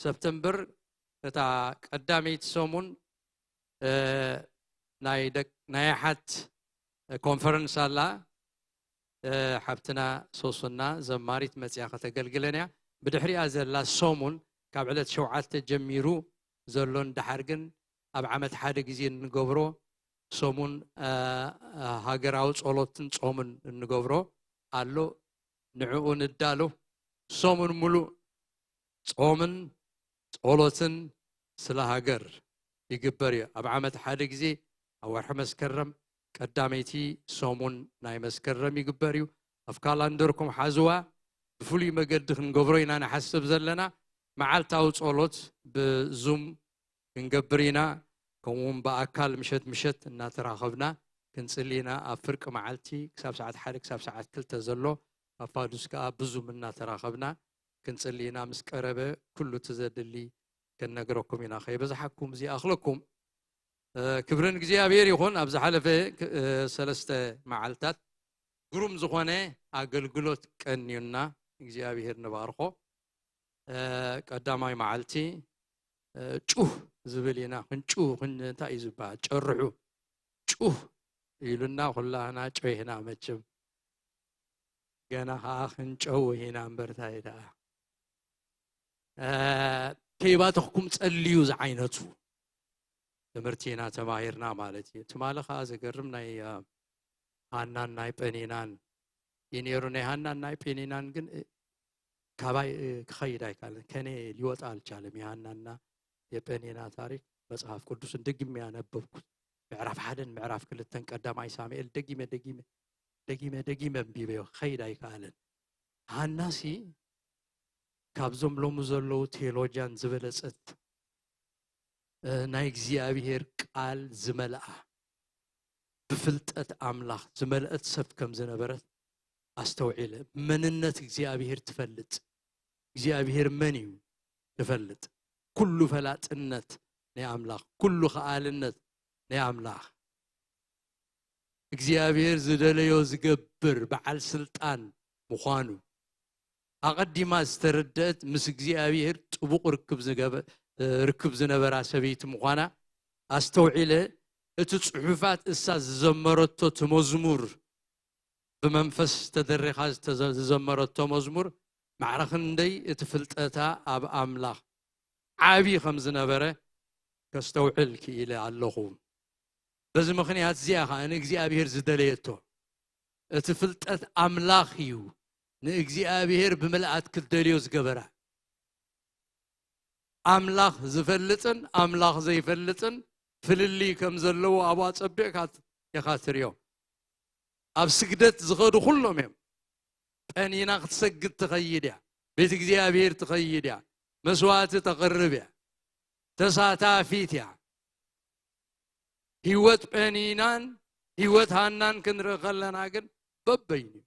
September እታ ቀዳመይቲ ሰሙን ናይ ኣሓት ኮንፈረንስ ኣላ። ሓብትና ሶሱና ዘማሪት መፅያ ከተገልግለን እያ። ብድሕሪኣ ዘላ ሰሙን ካብ ዕለት 7 ጀሚሩ ዘሎን ድሓር ግን ኣብ ዓመት ሓደ ግዜ እንገብሮ ሰሙን ሃገራዊ ጸሎትን ጾምን እንገብሮ ኣሎ። ንዕኡ ንዳሎ። ሰሙን ሙሉእ ጾምን ጸሎትን ስለ ሃገር ይግበር እዩ። ኣብ ዓመት ሓደ ግዜ ኣብ ወርሒ መስከረም ቀዳመይቲ ሰሙን ናይ መስከረም ይግበር እዩ። ኣብ calendar ኩም ሓዝዋ። ብፍሉይ መገዲ ክንገብሮ ኢና ንሓስብ ዘለና። መዓልታዊ ጸሎት ብ Zoom ክንገብር ኢና፣ ከምኡውን ብኣካል ምሸት ምሸት እናተራኸብና ክንፅሊ ኢና። ኣብ ፍርቂ መዓልቲ ክሳብ ሰዓት 1 ክሳብ ሰዓት 2 ዘሎ ኣብ ፋዱስ ከዓ ብ Zoom እናተራኸብና ክንፅሊ ኢና። ምስ ቀረበ ኩሉ እቲ ዘድሊ ክንነግረኩም ኢና። ከይበዝሓኩም እዚ ኣኽለኩም። ክብርን እግዚኣብሔር ይኹን። ኣብ ዝሓለፈ 3 መዓልትታት ግሩም ዝኾነ ኣገልግሎት ቀኒዩና፣ እግዚኣብሔር ንባርኮ። ቀዳማይ መዓልቲ ጩህ ዝብል ኢና ክንጩህ፣ እንታይ እዩ ዝበሃል፣ ጨርሑ ጩህ ኢሉና ኩላህና ጮይና። መችም ገና ከዓ ክንጨው ኢና እምበር እንታይ ደኣ። ከይባተኽኩም ጸልዩ ዝዓይነቱ ትምህርቲ ኢና ተማሂርና ማለት እዩ። ትማሊ ከዓ ዘገርም ናይ ሃናን ናይ ጴኒናን እዩ ነይሩ። ናይ ሃናን ናይ ጴኒናን ግን ካባይ ክኸይድ ኣይካለን፣ ከኔ ሊወጣ አልቻለም። የሃናና የጴኒና ታሪክ መጽሐፍ ቅዱስን ደግሜ ያነበብኩት ምዕራፍ 1ን ምዕራፍ 2ን ቀዳማይ ሳሙኤል ደጊመ ደጊመ ደጊመ ደጊመ ኣንቢበዮ ክኸይድ ኣይከኣለን። ሃናሲ ካብዞም ሎሚ ዘለዉ theologian ዝበለፀት፣ ናይ እግዚኣብሔር ቃል ዝመልኣ፣ ብፍልጠት ኣምላኽ ዝመልአት ሰብ ከም ዝነበረት ኣስተውዒለ። መንነት እግዚኣብሔር ትፈልጥ፣ እግዚኣብሔር መን እዩ፣ ትፈልጥ ኩሉ ፈላጥነት ናይ ኣምላኽ ኩሉ ኸኣልነት ናይ ኣምላኽ እግዚአብሔር ዝደለዮ ዝገብር በዓል ስልጣን ምዃኑ ኣቐዲማ ዝተረድአት ምስ እግዚአብሔር ጥቡቕ ርክብ ዝነበራ ሰበይቲ ምዃና ኣስተውዒለ እቲ ጽሑፋት እሳ ዝዘመረቶ እቲ መዝሙር ብመንፈስ ተደሪኻ ዝዘመረቶ መዝሙር ማዕረ ክንደይ እቲ ፍልጠታ ኣብ ኣምላኽ ዓብዪ ከም ዝነበረ ከስተውዕል ክኢለ ኣለኹ። በዚ ምክንያት እዚኣ ኸ ንእግዚኣብሔር ዝደለየቶ እቲ ፍልጠት ኣምላኽ እዩ ንእግዚኣብሔር ብምልኣት ክትደልዮ ዝገበራ። ኣምላኽ ዝፈልጥን ኣምላኽ ዘይፈልጥን ፍልልይ ከም ዘለዎ ኣብኡ ኣፀቢቕካ ኢኻ ትሪኦ። ኣብ ስግደት ዝኸዱ ኩሎም እዮም። ጠኒና ክትሰግድ ትኸይድ እያ፣ ቤት እግዚኣብሔር ትኸይድ እያ፣ መስዋዕቲ ተቕርብ እያ፣ ተሳታፊት እያ። ህይወት ጴኒናን ህይወት ሃናን ክንርኢ ከለና ግን በበይኑ እዩ።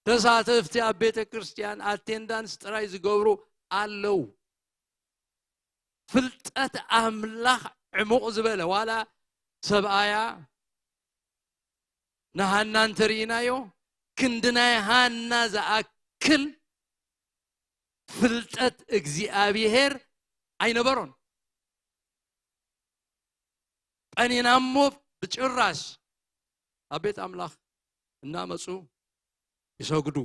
ተሳተፍቲ ኣብ ቤተ ክርስቲያን attendance ጥራይ ዝገብሩ ኣለው። ፍልጠት ኣምላኽ ዕሙቕ ዝበለ ዋላ ሰብኣያ ንሃና እንተርኢናዮ ክንዲ ናይ ሃና ዝኣክል ፍልጠት እግዚኣብሔር ኣይነበሮን። ጰኒና እሞ ብጭራሽ ኣብ ቤት ኣምላኽ እናመፁ ይሰግዱ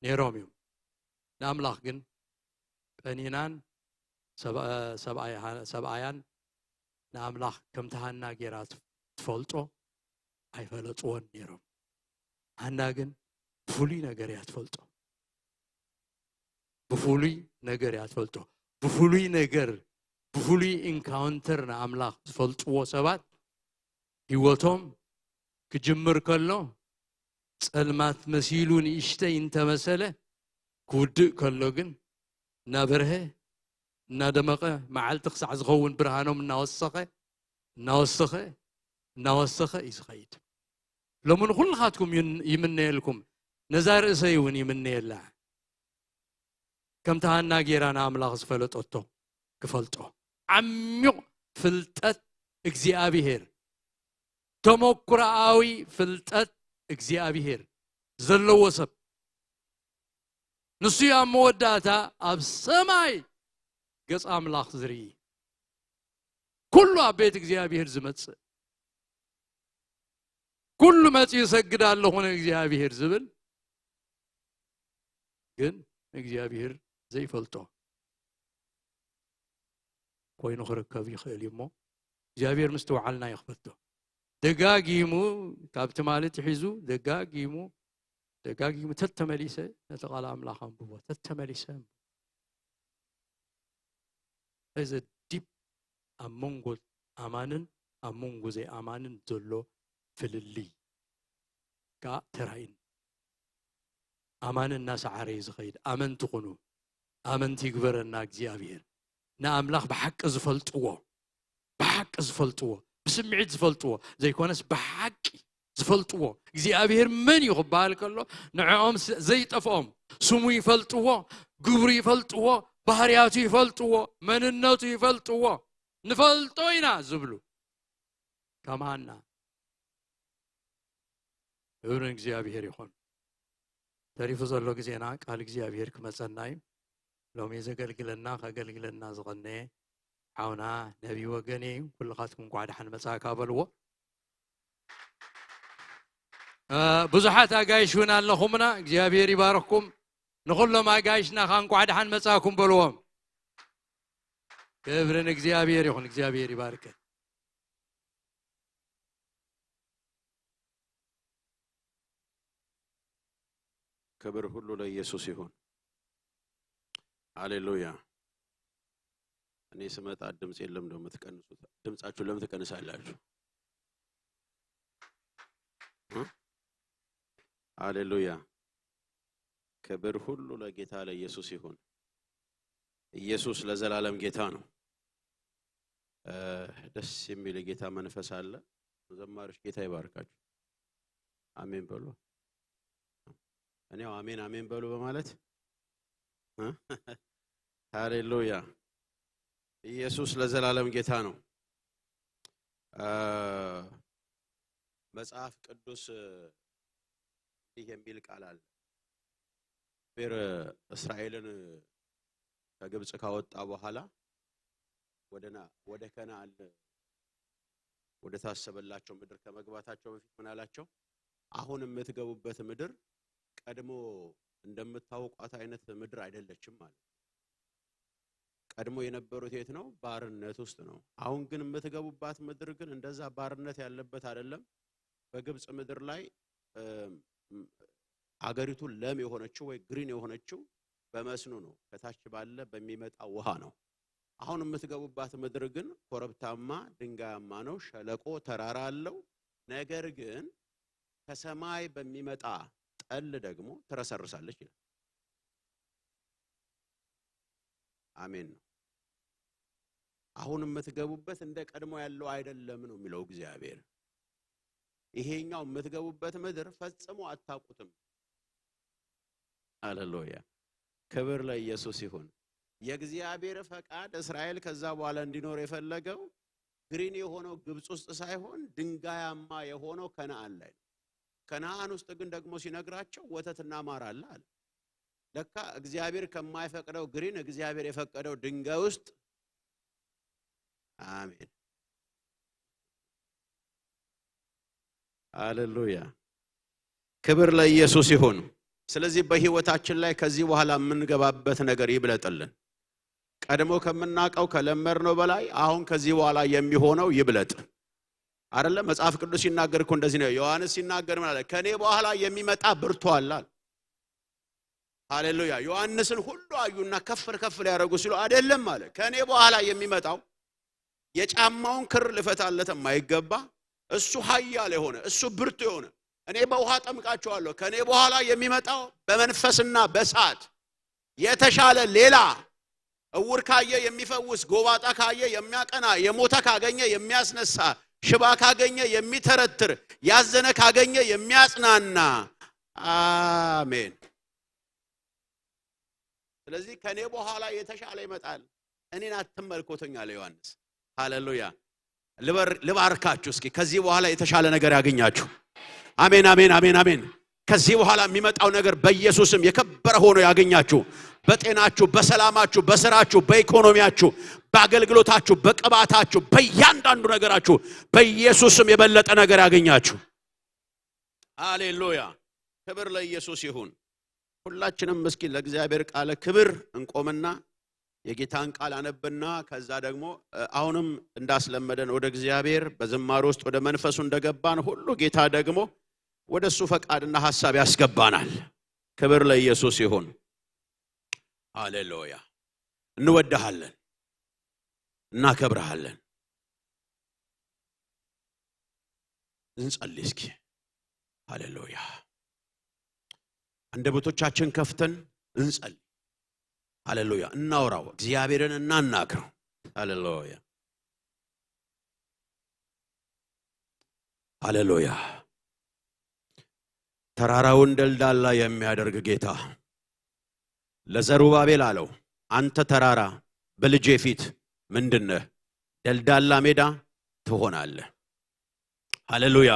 ነይሮም እዮም። ንኣምላኽ ግን ጰኒናን ሰብኣያን ንኣምላኽ ከምቲ ሃና ጌራ ትፈልጦ ኣይፈለጥዎን ነይሮም። ሃና ግን ብፍሉይ ነገር እያ ትፈልጦ፣ ብፍሉይ ነገር እያ ትፈልጦ። ብፍሉይ ነገር ብፍሉይ encounter ንኣምላኽ ዝፈልጥዎ ሰባት ህይወቶም ክጅምር ከሎ ጸልማት መሲሉ ንእሽተይ እንተመሰለ ክውድእ ከሎ ግን እናበርሀ እናደመቐ መዓልቲ ክሳዕ ዝኸውን ብርሃኖም እናወሰኸ እናወሰኸ እናወሰኸ እዩ ዝኸይድ። ሎሚ ንኩልኻትኩም ይምነየልኩም፣ ነዛ ርእሰይ እውን ይምነየላ ከምቲ ሃና ጌራ ንኣምላኽ ዝፈለጠቶ ክፈልጦ። ዓሚቕ ፍልጠት እግዚኣብሔር ተመኩሮኣዊ ፍልጠት እግዚኣብሔር ዘለዎ ሰብ ንሱ ኣብ መወዳእታ ኣብ ሰማይ ገጽ ኣምላኽ ዝርኢ ኩሉ ኣብ ቤት እግዚኣብሔር ዝመጽእ ኩሉ መጺኡ ይሰግድ ኣለኹ ንእግዚኣብሔር ዝብል ግን እግዚኣብሔር ዘይፈልጦ ኮይኑ ክርከብ ይኽእል እዩ። እሞ እግዚኣብሔር ምስትውዓልና ይኽፈቶ። ደጋጊሙ ካብቲ ማለት ሒዙ ደጋጊሙ ደጋጊሙ ተተመሊሰ ነቲ ቃል ኣምላኽ ኣንብቦ ተተመሊሰ እዚ deep ኣብ መንጎ ኣማንን ኣብ መንጎ ዘይኣማንን ዘሎ ፍልልይ ከዓ ተራእዩኒ። ኣማን እናሰዓረ እዩ ዝኸይድ። ኣመንቲ ኩኑ፣ ኣመንቲ ይግበረና እግዚኣብሔር። ንኣምላኽ ብሓቂ ዝፈልጥዎ ብሓቂ ዝፈልጥዎ ብስምዒት ዝፈልጥዎ ዘይኮነስ ብሓቂ ዝፈልጥዎ እግዚኣብሔር መን እዩ ክበሃል ከሎ ንዕኦም ዘይጠፍኦም ስሙ ይፈልጥዎ፣ ግብሩ ይፈልጥዎ፣ ባህርያቱ ይፈልጥዎ፣ መንነቱ ይፈልጥዎ፣ ንፈልጦ ኢና ዝብሉ ከም ሃና። ክብሪ ንእግዚኣብሔር ይኹን። ተሪፉ ዘሎ ግዜና ቃል እግዚኣብሔር ክመፀና እዩ። ሎሚ ዘገልግለና ከገልግለና ዝቐነየ ሓውና ነቢይ ወገኔ እዩ። ኩልኻትኩም እንኳዕ ደሓን መጻእካ በልዎ። ብዙሓት ኣጋይሽ እውን ኣለኹምና፣ እግዚኣብሔር ይባርኽኩም። ንኩሎም ኣጋይሽና ካ እንኳዕ ደሓን መጻእኩም በልዎም። ክብሪ ንእግዚኣብሔር ይኹን። እግዚኣብሔር ይባርክ። ክብር ሁሉ ለኢየሱስ ይሁን። ሃሌሉያ። እኔ ስመጣ ድምጽ የለም ነው የምትቀንሱት። ድምጻችሁ ለምን ትቀንሳላችሁ? ሃሌሉያ። ክብር ሁሉ ለጌታ ለኢየሱስ ይሁን። ኢየሱስ ለዘላለም ጌታ ነው። ደስ የሚል የጌታ መንፈስ አለ። ዘማሪዎች ጌታ ይባርካችሁ። አሜን በሉ። እኔው አሜን አሜን በሉ በማለት ሃሌሉያ! ኢየሱስ ለዘላለም ጌታ ነው። መጽሐፍ ቅዱስ እንዲህ የሚል ቃል አለ። እግዚአብሔር እስራኤልን ከግብፅ ካወጣ በኋላ ወደ ከነዓን ወደ ታሰበላቸው ምድር ከመግባታቸው በፊት ምን አላቸው? አሁን የምትገቡበት ምድር ቀድሞ እንደምታውቋት አይነት ምድር አይደለችም ማለት። ቀድሞ የነበሩት የት ነው? ባርነት ውስጥ ነው። አሁን ግን የምትገቡባት ምድር ግን እንደዛ ባርነት ያለበት አይደለም። በግብፅ ምድር ላይ አገሪቱ ለም የሆነችው ወይ green የሆነችው በመስኖ ነው፣ ከታች ባለ በሚመጣ ውሃ ነው። አሁን የምትገቡባት ምድር ግን ኮረብታማ ድንጋያማ ነው፣ ሸለቆ ተራራ አለው። ነገር ግን ከሰማይ በሚመጣ ጠል ደግሞ ትረሰርሳለች ይላል። አሜን ነው። አሁን የምትገቡበት እንደ ቀድሞ ያለው አይደለም ነው የሚለው እግዚአብሔር። ይሄኛው የምትገቡበት ምድር ፈጽሞ አታውቁትም። ሃሌሉያ! ክብር ለኢየሱስ ይሁን። የእግዚአብሔር ፈቃድ እስራኤል ከዛ በኋላ እንዲኖር የፈለገው green የሆነው ግብፅ ውስጥ ሳይሆን ድንጋያማ የሆነው ከነዓን ላይ ነው። ከነዓን ውስጥ ግን ደግሞ ሲነግራቸው ወተትና ማር አለ አለ። ለካ እግዚአብሔር ከማይፈቅደው green እግዚአብሔር የፈቀደው ድንጋይ ውስጥ። አሜን፣ ሃሌሉያ! ክብር ለኢየሱስ ይሁን። ስለዚህ በህይወታችን ላይ ከዚህ በኋላ የምንገባበት ነገር ይብለጥልን። ቀድሞ ከምናውቀው ከለመድነው በላይ አሁን ከዚህ በኋላ የሚሆነው ይብለጥ። አይደለም? መጽሐፍ ቅዱስ ሲናገር እኮ እንደዚህ ነው። ዮሐንስ ሲናገር ምን አለ? ከኔ በኋላ የሚመጣ ብርቱ አለ አለ። ሃሌሉያ! ዮሐንስን ሁሉ አዩና ከፍ ከፍ ሊያደርጉ ሲሉ አይደለም አለ። ከኔ በኋላ የሚመጣው የጫማውን ክር ልፈታለት የማይገባ፣ እሱ ኃያል የሆነ፣ እሱ ብርቱ የሆነ፣ እኔ በውሃ ጠምቃቸዋለሁ። ከኔ በኋላ የሚመጣው በመንፈስና በእሳት የተሻለ ሌላ፣ እውር ካየ የሚፈውስ፣ ጎባጣ ካየ የሚያቀና፣ የሞተ ካገኘ የሚያስነሳ፣ ሽባ ካገኘ የሚተረትር፣ ያዘነ ካገኘ የሚያጽናና። አሜን። ስለዚህ ከኔ በኋላ የተሻለ ይመጣል፣ እኔን አትመልኮተኝ አለ ዮሐንስ። ሃሌሉያ! ልባርካችሁ እስኪ፣ ከዚህ በኋላ የተሻለ ነገር ያገኛችሁ። አሜን፣ አሜን፣ አሜን፣ አሜን። ከዚህ በኋላ የሚመጣው ነገር በኢየሱስም የከበረ ሆኖ ያገኛችሁ። በጤናችሁ፣ በሰላማችሁ፣ በስራችሁ፣ በኢኮኖሚያችሁ፣ በአገልግሎታችሁ፣ በቅባታችሁ፣ በእያንዳንዱ ነገራችሁ በኢየሱስም የበለጠ ነገር ያገኛችሁ። ሃሌሉያ! ክብር ለኢየሱስ ይሁን። ሁላችንም እስኪ ለእግዚአብሔር ቃለ ክብር እንቆምና የጌታን ቃል አነብና ከዛ ደግሞ አሁንም እንዳስለመደን ወደ እግዚአብሔር በዝማሬ ውስጥ ወደ መንፈሱ እንደገባን ሁሉ ጌታ ደግሞ ወደ እሱ ፈቃድና ሐሳብ ያስገባናል። ክብር ለኢየሱስ ይሁን። ሃሌሉያ! እንወድሃለን፣ እናከብርሃለን። እንጸልይ እስኪ። ሃሌሉያ! አንደበቶቻችን ከፍተን እንጸልይ። ሃሌሉያ! እናውራው፣ እግዚአብሔርን እናናግረው። ሃሌሉያ፣ ሃሌሉያ! ተራራውን ደልዳላ የሚያደርግ ጌታ ለዘሩባቤል አለው፣ አንተ ተራራ በልጄ ፊት ምንድነህ? ደልዳላ ሜዳ ትሆናለህ። ሃሌሉያ!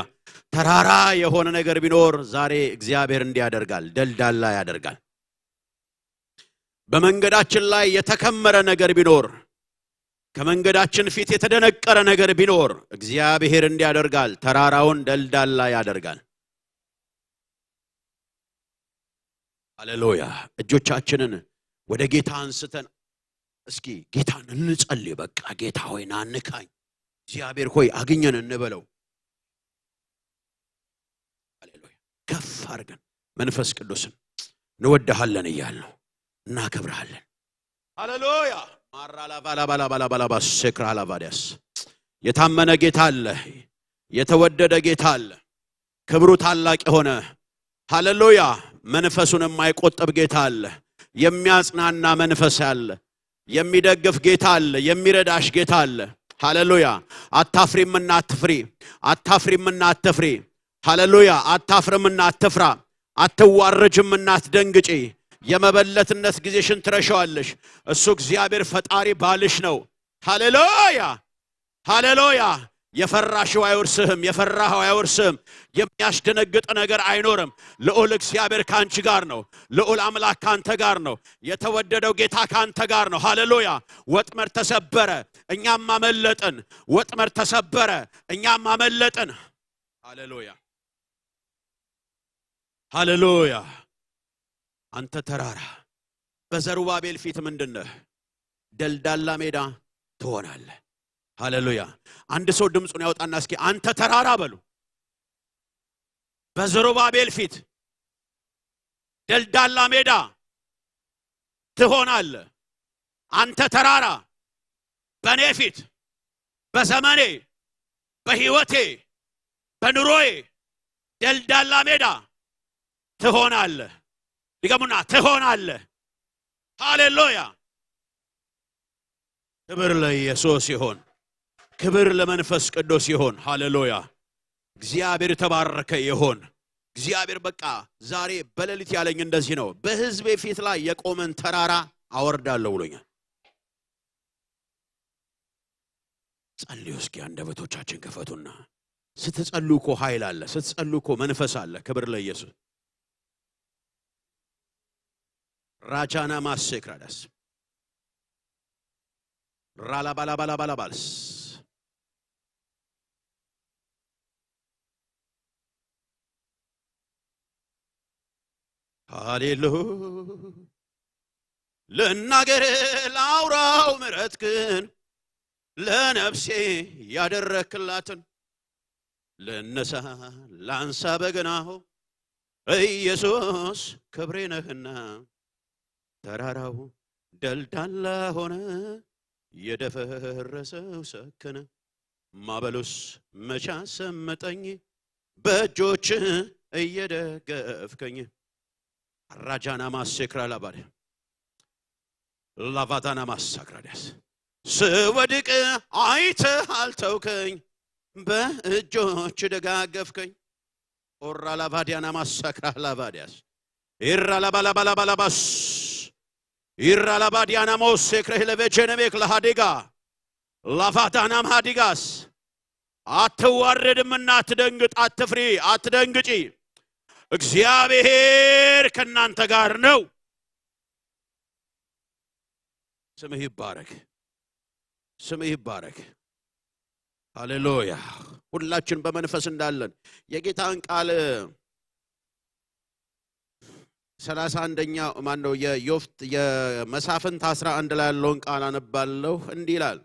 ተራራ የሆነ ነገር ቢኖር ዛሬ እግዚአብሔር እንዲያደርጋል፣ ደልዳላ ያደርጋል። በመንገዳችን ላይ የተከመረ ነገር ቢኖር፣ ከመንገዳችን ፊት የተደነቀረ ነገር ቢኖር እግዚአብሔር እንዲያደርጋል፣ ተራራውን ደልዳላ ያደርጋል። ሃሌሉያ! እጆቻችንን ወደ ጌታ አንስተን እስኪ ጌታን እንጸልይ። በቃ ጌታ ሆይ ና ንካኝ፣ እግዚአብሔር ሆይ አግኘን እንበለው። ሃሌሉያ! ከፍ አድርገን መንፈስ ቅዱስን እንወድሃለን እያልነው እናከብርሃለን። ሃሌሉያ! ማራላባላባላባላባላ ሴክራላባዲያስ። የታመነ ጌታ አለ። የተወደደ ጌታ አለ። ክብሩ ታላቅ የሆነ፣ ሃሌሉያ፣ መንፈሱን የማይቆጥብ ጌታ አለ። የሚያጽናና መንፈስ አለ። የሚደግፍ ጌታ አለ። የሚረዳሽ ጌታ አለ። ሃሌሉያ! አታፍሪምና አትፍሪ። አታፍሪምና አትፍሪ። ሃሌሉያ! አታፍርምና አትፍራ። አትዋረጅምና አትደንግጪ። የመበለትነት ጊዜሽን ትረሻዋለሽ። እሱ እግዚአብሔር ፈጣሪ ባልሽ ነው። ሃሌሉያ ሃሌሉያ። የፈራሽው አይወርስህም፣ የፈራኸው አይወርስህም። የሚያስደነግጥ ነገር አይኖርም። ልዑል እግዚአብሔር ካንቺ ጋር ነው። ልዑል አምላክ ካንተ ጋር ነው። የተወደደው ጌታ ካንተ ጋር ነው። ሃሌሉያ። ወጥመድ ተሰበረ፣ እኛም አመለጥን። ወጥመድ ተሰበረ፣ እኛም አመለጥን። ሃሌሉያ ሃሌሉያ። አንተ ተራራ በዘሩባቤል ፊት ምንድነህ? ደልዳላ ሜዳ ትሆናለህ። ሃሌሉያ። አንድ ሰው ድምፁን ያወጣና እስኪ አንተ ተራራ በሉ። በዘሩባቤል ፊት ደልዳላ ሜዳ ትሆናለህ። አንተ ተራራ በኔ ፊት፣ በዘመኔ፣ በህይወቴ፣ በኑሮዬ ደልዳላ ሜዳ ትሆናለህ። ድገሙና ትሆናለህ። ሃሌሉያ። ክብር ለኢየሱስ ይሁን። ክብር ለመንፈስ ቅዱስ ይሁን። ሃሌሉያ። እግዚአብሔር የተባረከ ይሁን። እግዚአብሔር በቃ ዛሬ በሌሊት ያለኝ እንደዚህ ነው። በህዝቤ ፊት ላይ የቆመን ተራራ አወርዳለሁ ብሎኛል። ጸልዩ እስኪ፣ አንደበቶቻችን ክፈቱና። ስትጸልዩ እኮ ኃይል አለ። ስትጸልዩ እኮ መንፈስ አለ። ክብር ለኢየሱስ። ራጃና ማሴክራዳስ ራላባላባላባላባልስ ሃሌሉያ። ልናገር ላውራው ምሕረትህን ለነፍሴ ያደረክላትን፣ ልነሳ ላንሳ በገናሁ ኢየሱስ ክብሬ ነህና። ተራራው ደልዳላ ሆነ፣ የደፈረሰው ሰከነ። ማበሉስ መቻ ሰመጠኝ በእጆች እየደገፍከኝ። ራጃና ማሴክራ ላባደ ላቫታና ማሳክራዲያስ። ስወድቅ አይተህ አልተውከኝ፣ በእጆች ደጋገፍከኝ። ኦራ ላቫዲያና ማሳክራ ላቫዲያስ ኢራ ላባላባላባላባስ ኢራ ላባዲያና ሞሴክረህ ለቬቼነሜክ ለሃዲጋ ላቫዳናም ሃዲጋስ። አትዋረድምና አትደንግጥ፣ አትፍሪ፣ አትደንግጪ። እግዚአብሔር ከእናንተ ጋር ነው። ስምህ ይባረክ፣ ስምህ ይባረክ። ሃሌሉያ። ሁላችን በመንፈስ እንዳለን የጌታን ቃል 31ኛ ማነው የዮፍት የመሳፍንት 11 ላይ ያለውን ቃል አነባለሁ። እንዲህ ይላል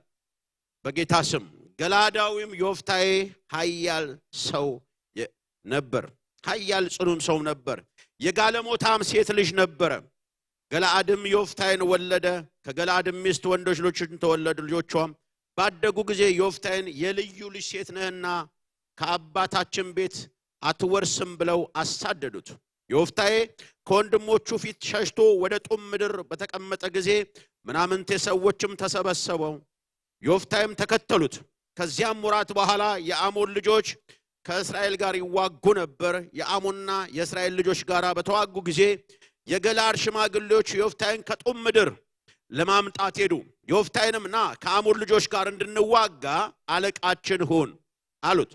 በጌታ ስም። ገላዳዊም ዮፍታሔ ኃያል ሰው ነበር፣ ኃያል ጽኑም ሰው ነበር። የጋለሞታም ሴት ልጅ ነበረ። ገለዓድም ዮፍታሔን ወለደ። ከገለዓድም ሚስት ወንዶች ልጆችን ተወለዱ። ልጆቿም ባደጉ ጊዜ ዮፍታሔን የልዩ ልጅ ሴት ነህና ከአባታችን ቤት አትወርስም ብለው አሳደዱት። ዮፍታሔ ከወንድሞቹ ፊት ሸሽቶ ወደ ጡም ምድር በተቀመጠ ጊዜ ምናምንቴ ሰዎችም ተሰበሰበው፣ ዮፍታሔም ተከተሉት። ከዚያም ወራት በኋላ የአሞን ልጆች ከእስራኤል ጋር ይዋጉ ነበር። የአሞንና የእስራኤል ልጆች ጋር በተዋጉ ጊዜ የገለዓድ ሽማግሌዎች ዮፍታሔን ከጡም ምድር ለማምጣት ሄዱ። ዮፍታሔንም ና ከአሞን ልጆች ጋር እንድንዋጋ አለቃችን ሁን አሉት።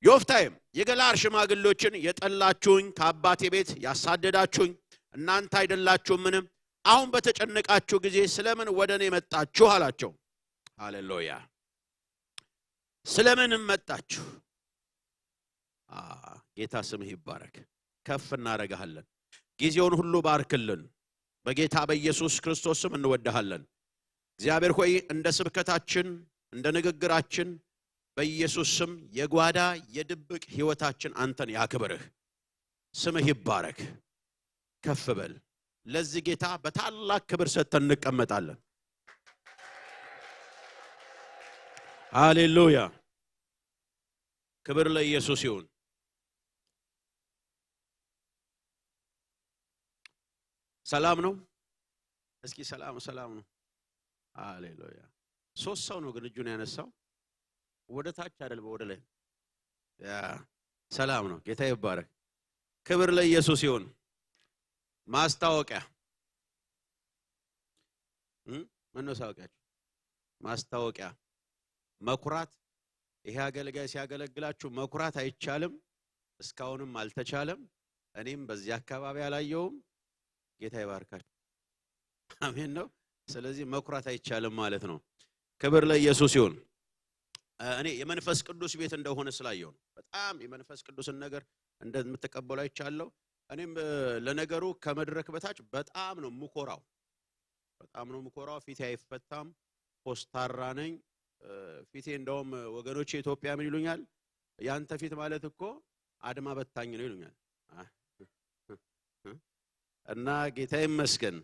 ዮፍታሔም የገለዓድ ሽማግሌዎችን የጠላችሁኝ፣ ከአባቴ ቤት ያሳደዳችሁኝ እናንተ አይደላችሁምን? አሁን በተጨነቃችሁ ጊዜ ስለምን ወደ እኔ መጣችሁ አላቸው። ሃሌሉያ። ስለምንም መጣችሁ? ጌታ ስምህ ይባረክ። ከፍ እናደርግሃለን። ጊዜውን ሁሉ ባርክልን። በጌታ በኢየሱስ ክርስቶስ ስም እንወድሃለን። እግዚአብሔር ሆይ እንደ ስብከታችን እንደ ንግግራችን በኢየሱስ ስም የጓዳ የድብቅ ህይወታችን አንተን ያክብርህ። ስምህ ይባረክ። ከፍ በል። ለዚህ ጌታ በታላቅ ክብር ሰጥተን እንቀመጣለን። ሃሌሉያ። ክብር ለኢየሱስ ይሁን። ሰላም ነው። እስኪ ሰላም ሰላም ነው። ሃሌሉያ። ሶስት ሰው ነው ግን እጁን ያነሳው፣ ወደ ታች አይደል፣ ወደ ላይ። ያ ሰላም ነው። ጌታ ይባረክ። ክብር ለኢየሱስ ይሁን። ማስታወቂያ ምን ነው ሳውቂያችሁ? ማስታወቂያ መኩራት። ይሄ አገልጋይ ሲያገለግላችሁ መኩራት አይቻልም። እስካሁንም አልተቻለም። እኔም በዚህ አካባቢ አላየውም። ጌታ ይባርካችሁ። አሜን ነው። ስለዚህ መኩራት አይቻልም ማለት ነው። ክብር ለኢየሱስ ይሁን። እኔ የመንፈስ ቅዱስ ቤት እንደሆነ ስላየው ነው። በጣም የመንፈስ ቅዱስን ነገር እንደምትቀበሉ አይቻለሁ። እኔም ለነገሩ ከመድረክ በታች በጣም ነው ምኮራው። በጣም ነው ምኮራው። ፊቴ አይፈታም። ኮስታራ ነኝ። ፊቴ እንደውም ወገኖቼ ኢትዮጵያ ምን ይሉኛል? ያንተ ፊት ማለት እኮ አድማ በታኝ ነው ይሉኛል። እና ጌታ ይመስገን።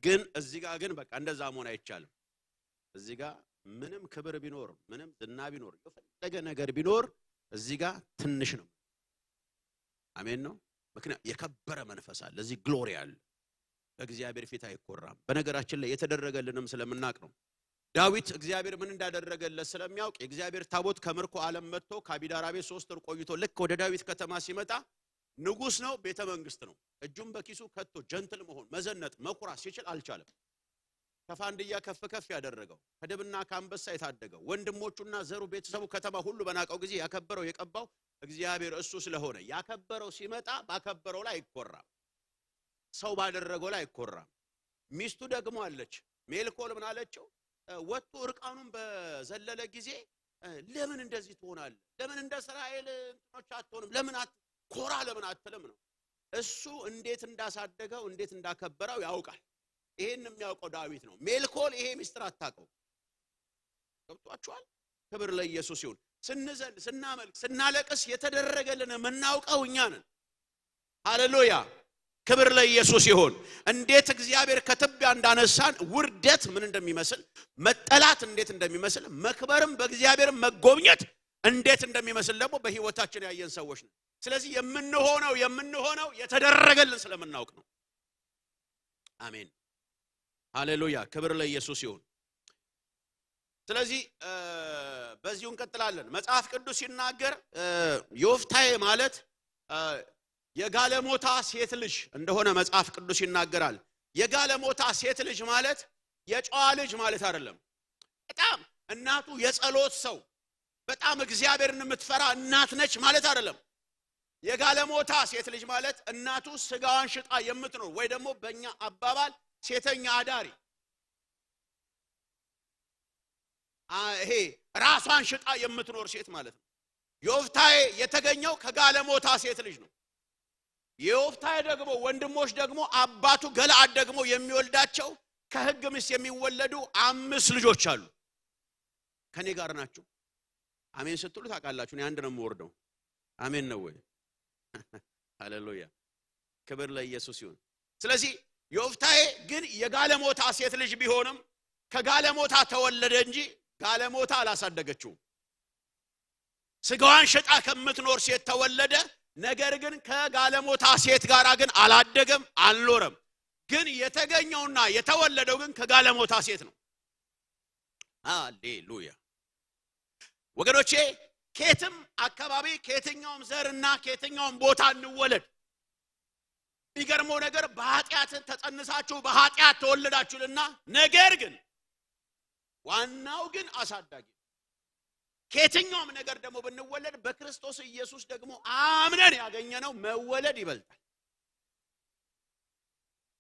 ግን እዚህ ጋር ግን በቃ እንደዛ መሆን አይቻልም። እዚህ ጋር ምንም ክብር ቢኖር፣ ምንም ዝና ቢኖር፣ የፈለገ ነገር ቢኖር እዚህ ጋር ትንሽ ነው። አሜን ነው። ምክንያቱም የከበረ መንፈስ አለ። እዚህ ግሎሪ አለ። በእግዚአብሔር ፊት አይኮራም። በነገራችን ላይ የተደረገልንም ስለምናቅ ነው። ዳዊት እግዚአብሔር ምን እንዳደረገለት ስለሚያውቅ የእግዚአብሔር ታቦት ከምርኮ ዓለም መጥቶ ከአቢዳራ ቤት 3 ወር ቆይቶ ልክ ወደ ዳዊት ከተማ ሲመጣ ንጉስ ነው፣ ቤተ መንግስት ነው። እጁን በኪሱ ከቶ gentle መሆን፣ መዘነጥ፣ መኩራት ሲችል አልቻለም። ከፋንድያ ከፍ ከፍ ያደረገው፣ ከድብና ከአንበሳ የታደገው፣ ወንድሞቹና ዘሩ ቤተሰቡ ከተማ ሁሉ በናቀው ጊዜ ያከበረው የቀባው እግዚአብሔር እሱ ስለሆነ ያከበረው ሲመጣ ባከበረው ላይ አይኮራም። ሰው ባደረገው ላይ አይኮራም። ሚስቱ ደግሞ አለች ሜልኮል ምን አለችው? ወጥቶ እርቃኑን በዘለለ ጊዜ ለምን እንደዚህ ትሆናለህ? ለምን እንደ እስራኤል እንትኖች አትሆንም? ለምን ኮራ ለምን አትልም ነው። እሱ እንዴት እንዳሳደገው እንዴት እንዳከበረው ያውቃል። ይሄን የሚያውቀው ዳዊት ነው። ሜልኮል ይሄ ሚስጥር አታውቀው። ገብቷችኋል? ክብር ለኢየሱስ ይሁን። ስንዘል፣ ስናመልክ፣ ስናለቅስ የተደረገልን የምናውቀው እኛ ነን። ሃሌሉያ። ክብር ለኢየሱስ ይሁን። እንዴት እግዚአብሔር ከትቢያ እንዳነሳን፣ ውርደት ምን እንደሚመስል፣ መጠላት እንዴት እንደሚመስል፣ መክበርም በእግዚአብሔር መጎብኘት እንዴት እንደሚመስል ደግሞ በህይወታችን ያየን ሰዎች ነን። ስለዚህ የምንሆነው የተደረገልን ስለምናውቅ ነው። አሜን። ሃሌሉያ። ክብር ለኢየሱስ ይሁን። ስለዚህ በዚሁ እንቀጥላለን። መጽሐፍ ቅዱስ ሲናገር ዮፍታሔ ማለት የጋለሞታ ሴት ልጅ እንደሆነ መጽሐፍ ቅዱስ ይናገራል። የጋለሞታ ሴት ልጅ ማለት የጨዋ ልጅ ማለት አይደለም። በጣም እናቱ የጸሎት ሰው፣ በጣም እግዚአብሔርን የምትፈራ እናት ነች ማለት አይደለም። የጋለሞታ ሴት ልጅ ማለት እናቱ ስጋዋን ሽጣ የምትኖር ወይ ደግሞ በእኛ አባባል ሴተኛ አዳሪ፣ ይሄ ራሷን ሽጣ የምትኖር ሴት ማለት ነው። ዮፍታሔ የተገኘው ከጋለሞታ ሴት ልጅ ነው። የዮፍታሔ ደግሞ ወንድሞች ደግሞ አባቱ ገለዓድ ደግሞ የሚወልዳቸው ከሕግ ሚስት የሚወለዱ 5 ልጆች አሉ። ከኔ ጋር ናቸው። አሜን ስትሉ ታውቃላችሁ። እኔ አንድ ነው የምወርደው። አሜን ነው ወይ? ሃሌሉያ። ክብር ለኢየሱስ ይሁን። ስለዚህ ዮፍታሔ ግን የጋለሞታ ሴት ልጅ ቢሆንም ከጋለሞታ ተወለደ እንጂ ጋለሞታ አላሳደገችውም። ስጋዋን ሸጣ ከምትኖር ሴት ተወለደ። ነገር ግን ከጋለሞታ ሴት ጋር ግን አላደገም፣ አልኖረም። ግን የተገኘውና የተወለደው ግን ከጋለሞታ ሴት ነው። ሃሌሉያ። ወገኖቼ ከየትም አካባቢ ከየትኛውም ዘርና ከየትኛውም ቦታ እንወለድ፣ የሚገርመው ነገር በኃጢአት ተጸንሳችሁ በኃጢአት ተወለዳችሁልና፣ ነገር ግን ዋናው ግን አሳዳጊ ከየትኛውም ነገር ደግሞ ብንወለድ በክርስቶስ ኢየሱስ ደግሞ አምነን ያገኘነው መወለድ ይበልጣል።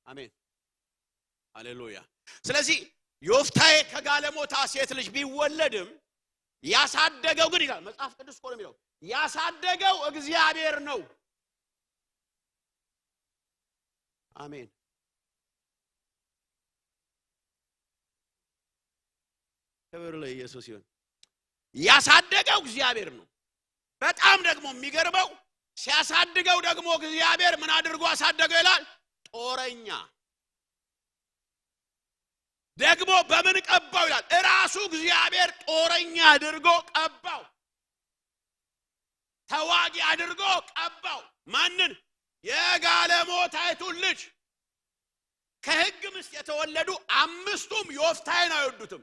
አሜን። ሃሌሉያ። ስለዚህ ዮፍታሔ ከጋለሞታ ሴት ልጅ ቢወለድም ያሳደገው ግን ይላል መጽሐፍ ቅዱስ እኮ ነው የሚለው፣ ያሳደገው እግዚአብሔር ነው። አሜን። ክብር ለኢየሱስ ይሁን። ያሳደገው እግዚአብሔር ነው። በጣም ደግሞ የሚገርመው ሲያሳድገው ደግሞ እግዚአብሔር ምን አድርጎ አሳደገው ይላል? ጦረኛ። ደግሞ በምን ቀባው ይላል? እራሱ እግዚአብሔር ጦረኛ አድርጎ ቀባው። ተዋጊ አድርጎ ቀባው። ማንን? የጋለሞታይቱን ልጅ። ከሕግ ሚስት የተወለዱ 5ቱም ዮፍታሔን አይወዱትም።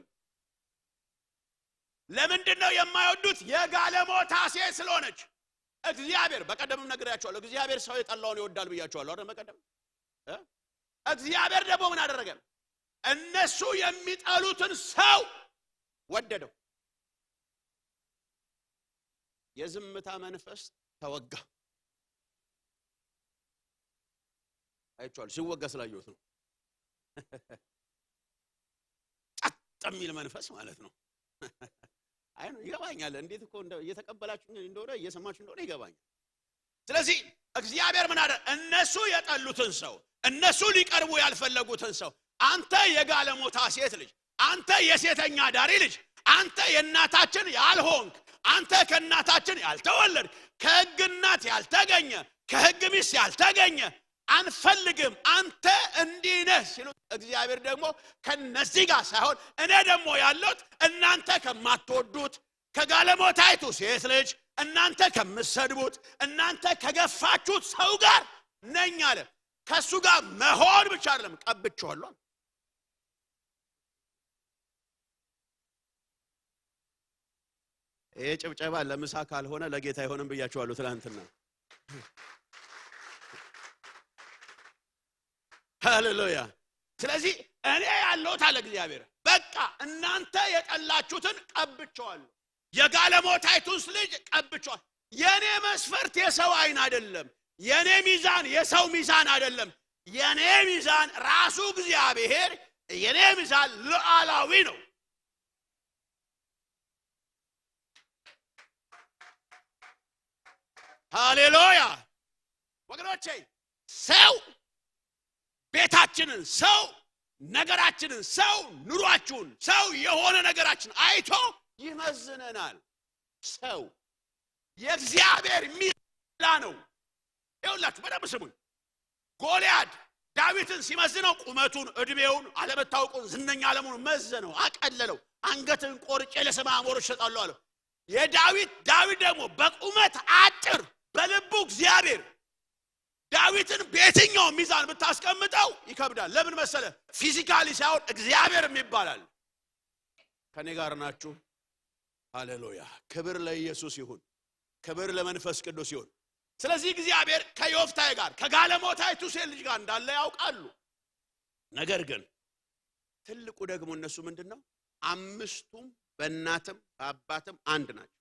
ለምንድን ነው የማይወዱት? የጋለሞታ ሴት ስለሆነች። እግዚአብሔር በቀደምም ነግሬያቸዋለሁ። እግዚአብሔር ሰው የጠላውን ይወዳል ብያቸዋለሁ አይደል? በቀደም እግዚአብሔር ደግሞ ምን አደረገ? እነሱ የሚጠሉትን ሰው ወደደው። የዝምታ መንፈስ ተወጋ። አይቼዋለሁ፣ ሲወጋ ስላየሁት ነው። ጸጥ የሚል መንፈስ ማለት ነው። አይ ነው ይገባኛል፣ እንዴት እኮ እየተቀበላችሁ እንደሆነ እየሰማችሁ እንደሆነ ይገባኛል። ስለዚህ እግዚአብሔር ምን አደረገ? እነሱ የጠሉትን ሰው፣ እነሱ ሊቀርቡ ያልፈለጉትን ሰው፣ አንተ የጋለሞታ ሴት ልጅ፣ አንተ የሴተኛ ዳሪ ልጅ፣ አንተ የእናታችን ያልሆንክ፣ አንተ ከእናታችን ያልተወለድ፣ ከሕግ እናት ያልተገኘ፣ ከሕግ ሚስት ያልተገኘ አንፈልግም፣ አንተ እንዲህ ነህ ሲሉ እግዚአብሔር ደግሞ ከነዚህ ጋር ሳይሆን እኔ ደግሞ ያለሁት እናንተ ከማትወዱት ከጋለሞታይቱ ሴት ልጅ፣ እናንተ ከምትሰድቡት፣ እናንተ ከገፋችሁት ሰው ጋር ነኝ አለ። ከሱ ጋር መሆን ብቻ አይደለም፣ ቀብቼዋለሁ። ይሄ ጭብጨባ ለምሳ ካልሆነ ለጌታ አይሆንም ብያቸዋለሁ ትላንትና። ሃሌሉያ። ስለዚህ እኔ ያለሁት አለ እግዚአብሔር፣ በቃ እናንተ የጠላችሁትን ቀብቼዋለሁ፣ የጋለሞታይቱን ልጅ ቀብቼዋለሁ። የኔ መስፈርት የሰው አይን አይደለም፣ የኔ ሚዛን የሰው ሚዛን አይደለም። የኔ ሚዛን ራሱ እግዚአብሔር፣ የኔ ሚዛን ሉዓላዊ ነው። ሃሌሉያ። ወገኖቼ ሰው ቤታችንን፣ ሰው ነገራችንን፣ ሰው ኑሯችሁን፣ ሰው የሆነ ነገራችን አይቶ ይመዝነናል። ሰው የእግዚአብሔር ሚዛን ነው። ይኸውላችሁ በደንብ ስሙኝ። ጎልያድ ዳዊትን ሲመዝነው ቁመቱን፣ እድሜውን፣ አለመታወቁን፣ ዝነኛ አለመሆኑን መዘነው፣ አቀለለው። አንገትን ቆርጬ ለሰማይ አሞሮች እሰጣለሁ አለው። የዳዊት ዳዊት ደግሞ በቁመት አጭር፣ በልቡ እግዚአብሔር ዳዊትን በየትኛው ሚዛን ብታስቀምጠው ይከብዳል። ለምን መሰለ? physically ሳይሆን እግዚአብሔር ይባላል። ከኔ ጋር ናችሁ? ሃሌሉያ። ክብር ለኢየሱስ ይሁን፣ ክብር ለመንፈስ ቅዱስ ይሁን። ስለዚህ እግዚአብሔር ከዮፍታሔ ጋር ከጋለሞታይቱ ሴት ልጅ ጋር እንዳለ ያውቃሉ። ነገር ግን ትልቁ ደግሞ እነሱ ምንድነው? አምስቱም በእናትም በአባትም አንድ ናቸው።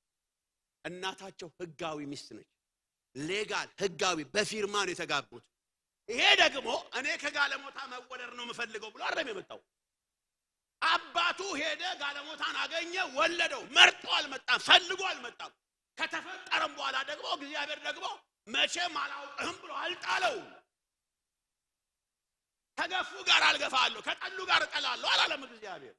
እናታቸው ህጋዊ ሚስት ነች። legal ህጋዊ በፊርማ ነው የተጋቡት። ይሄ ደግሞ እኔ ከጋለሞታ መወለድ ነው የምፈልገው ብሎ አይደለም የመጣው። አባቱ ሄደ፣ ጋለሞታን አገኘ፣ ወለደው። መርጦ አልመጣም፣ ፈልጎ አልመጣም። ከተፈጠረም በኋላ ደግሞ እግዚአብሔር ደግሞ መቼም አላውቅህም ብሎ አልጣለውም። ከገፉ ጋር አልገፋለሁ፣ ከጠሉ ጋር እጠላለሁ አላለም እግዚአብሔር።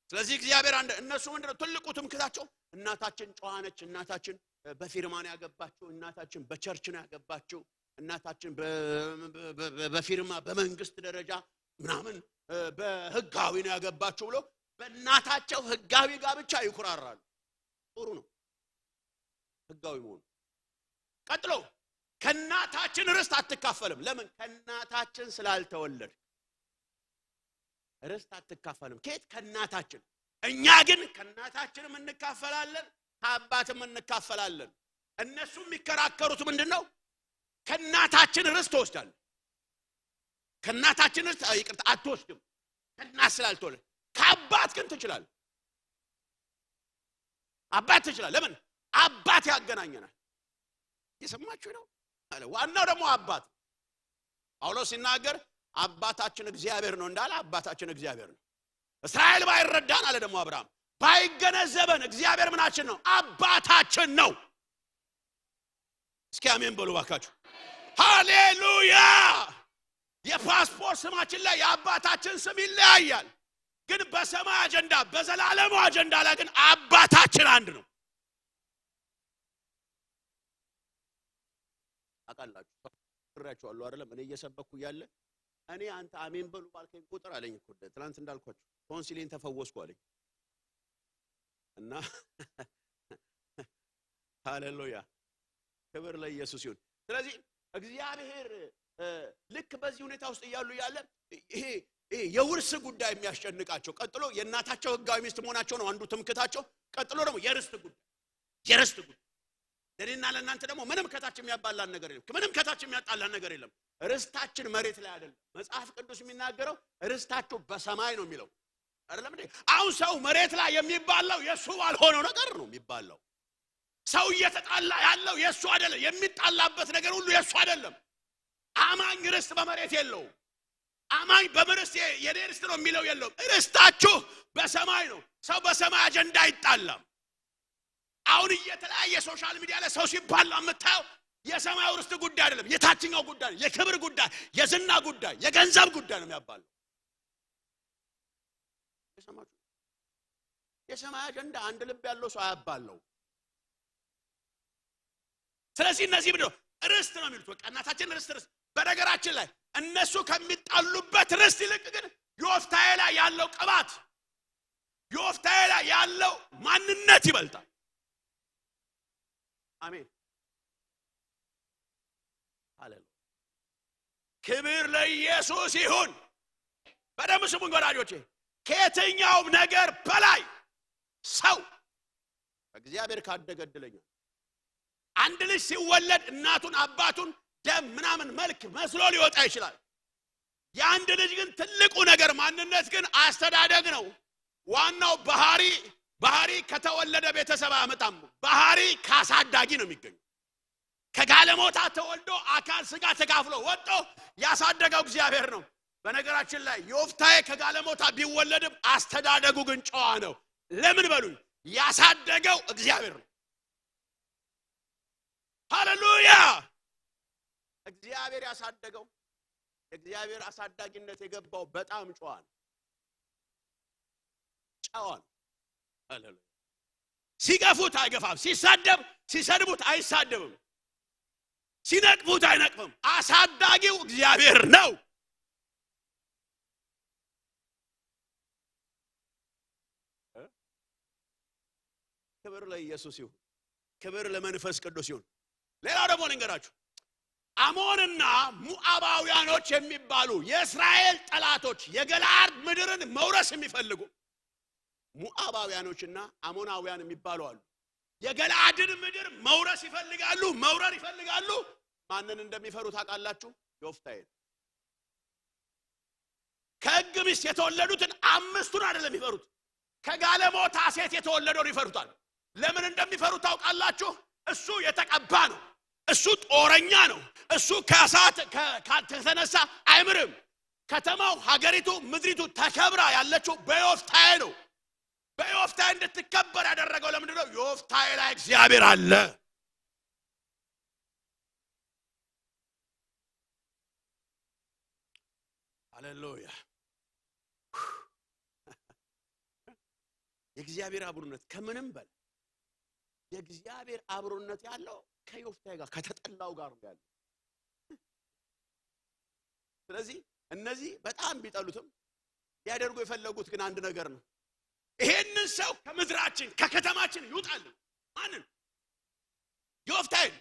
ስለዚህ እግዚአብሔር አንድ እነሱ ምንድነው ትልቁ ትምክህታቸው? እናታችን ጨዋ ነች፣ እናታችን በፊርማ ነው ያገባችው፣ እናታችን በ church ነው ያገባችው፣ እናታችን በፊርማ በመንግስት ደረጃ ምናምን በህጋዊ ነው ያገባችው ብሎ በእናታቸው ህጋዊ ጋብቻ ይኩራራሉ። ጥሩ ነው ህጋዊ መሆኑ። ቀጥሎ ከእናታችን ርስት አትካፈልም። ለምን? ከእናታችን ስላልተወለድ ርስት አትካፈልም። ከየት? ከእናታችን። እኛ ግን ከእናታችንም እንካፈላለን፣ ከአባትም እንካፈላለን። እነሱ የሚከራከሩት ምንድነው? ከእናታችን ርስት ትወስዳለህ፣ ከእናታችን ርስት ይቅርታ አትወስድም፣ ከእናት ስላልተወለድ። ከአባት ግን ትችላለህ። አባት ትችላለህ። ለምን? አባት ያገናኘናል። እየሰማችሁ ነው? ዋናው ደግሞ አባት። ጳውሎስ ሲናገር አባታችን እግዚአብሔር ነው እንዳለ አባታችን እግዚአብሔር ነው። እስራኤል ባይረዳን አለ ደግሞ አብርሃም ባይገነዘበን እግዚአብሔር ምናችን ነው? አባታችን ነው። እስኪ አሜን በሉ ባካችሁ። ሃሌሉያ። የፓስፖርት ስማችን ላይ የአባታችን ስም ይለያያል፣ ግን በሰማይ አጀንዳ በዘላለሙ አጀንዳ ላይ ግን አባታችን አንድ ነው። አቃላችሁ እራችኋለሁ አይደለም? እኔ እየሰበኩ እያለ እኔ አንተ አሜን በሉ ባልከኝ ቁጥር አለኝ እኮ ትናንት እንዳልኳችሁ ቶንሲሌን ተፈወስኩ አለኝ። እና ሃሌሉያ ክብር ለኢየሱስ ይሁን። ስለዚህ እግዚአብሔር ልክ በዚህ ሁኔታ ውስጥ እያሉ ያለ ይሄ የውርስ ጉዳይ የሚያስጨንቃቸው፣ ቀጥሎ የእናታቸው ህጋዊ ሚስት መሆናቸው ነው አንዱ ትምክህታቸው። ቀጥሎ ደግሞ የርስት ጉዳይ፣ የርስት ጉዳይ ለኔና ለእናንተ ደግሞ ምንም ከታች የሚያባላን ነገር የለም። ምንም ከታች የሚያጣላን ነገር የለም። ርስታችን መሬት ላይ አይደለም። መጽሐፍ ቅዱስ የሚናገረው ርስታችሁ በሰማይ ነው የሚለው አይደለም እንዴ? አሁን ሰው መሬት ላይ የሚባላው የሱ ባልሆነው ነገር ነው የሚባላው። ሰው እየተጣላ ያለው የሱ አይደለም። የሚጣላበት ነገር ሁሉ የሱ አይደለም። አማኝ ርስት በመሬት የለውም። አማኝ በምርስት የኔ ርስት ነው የሚለው የለውም። ርስታችሁ በሰማይ ነው። ሰው በሰማይ አጀንዳ አይጣላም። አሁን እየተለያየ social media ላይ ሰው ሲባላ የምታየው የሰማዩ ርስት ጉዳይ አይደለም፣ የታችኛው ጉዳይ፣ የክብር ጉዳይ፣ የዝና ጉዳይ፣ የገንዘብ ጉዳይ ነው የሚያባላው። የሰማይ አጀንዳ አንድ ልብ ያለው ሰው አያባለው። ስለዚህ እነዚህ ምንድነው ርስት ነው የሚሉት። በቃ እናታችን ርስት ርስት። በነገራችን ላይ እነሱ ከሚጣሉበት ርስት ይልቅ ግን ዮፍታሔ ላይ ያለው ቅባት፣ ዮፍታሔ ላይ ያለው ማንነት ይበልጣል። አሜን ሃሌሉያ። ክብር ለኢየሱስ ይሁን። በደንብ ስሙኝ ወዳጆቼ፣ ከየትኛውም ነገር በላይ ሰው እግዚአብሔር ካደገ እድለኛ። አንድ ልጅ ሲወለድ እናቱን አባቱን ደም ምናምን መልክ መስሎ ሊወጣ ይችላል። የአንድ ልጅ ግን ትልቁ ነገር ማንነት ግን አስተዳደግ ነው። ዋናው ባህሪ ባህሪ ከተወለደ ቤተሰብ አያመጣም። ባህሪ ካሳዳጊ ነው የሚገኘው። ከጋለሞታ ተወልዶ አካል ስጋ ተካፍሎ ወጥቶ ያሳደገው እግዚአብሔር ነው። በነገራችን ላይ ዮፍታሔ ከጋለሞታ ቢወለድም አስተዳደጉ ግን ጨዋ ነው። ለምን በሉኝ፣ ያሳደገው እግዚአብሔር ነው። ሃሌሉያ። እግዚአብሔር ያሳደገው፣ እግዚአብሔር አሳዳጊነት የገባው በጣም ጨዋ ነው። ጨዋ ነው። ሃሌሉያ። ሲገፉት አይገፋም። ሲሳደብ ሲሰድቡት አይሳደብም። ሲነቅፉት አይነቅፍም። አሳዳጊው እግዚአብሔር ነው። ክብር ለኢየሱስ ይሁን። ክብር ለመንፈስ ቅዱስ ይሁን። ሌላው ደግሞ ልንገራችሁ፣ አሞንና ሙአባውያኖች የሚባሉ የእስራኤል ጠላቶች የገለዓድ ምድርን መውረስ የሚፈልጉ ሙአባውያኖችና አሞናውያን የሚባሉ አሉ። የገለዓድን ምድር መውረስ ይፈልጋሉ፣ መውረር ይፈልጋሉ። ማንን እንደሚፈሩ ታውቃላችሁ? ዮፍታሔን። ከሕግ ሚስት የተወለዱትን አምስቱን አይደለም የሚፈሩት፣ ከጋለሞታ ሴት የተወለደውን ይፈሩታል። ለምን እንደሚፈሩ ታውቃላችሁ? እሱ የተቀባ ነው። እሱ ጦረኛ ነው። እሱ ከእሳት ከተነሳ አይምርም። ከተማው፣ ሀገሪቱ፣ ምድሪቱ ተከብራ ያለችው በዮፍታሔ ነው። በዮፍታሔ እንድትከበር ያደረገው ለምንድን ነው? ዮፍታሔ ላይ እግዚአብሔር አለ። ሃሌሉያ። የእግዚአብሔር አብሮነት ከምንም በላይ የእግዚአብሔር አብሮነት ያለው ከዮፍታሔ ጋር ከተጠላው ጋር ነው ያለው። ስለዚህ እነዚህ በጣም ቢጠሉትም ሊያደርጉ የፈለጉት ግን አንድ ነገር ነው። ይሄንን ሰው ከምድራችን ከከተማችን ይውጣልን። ማንን? ዮፍታሔን።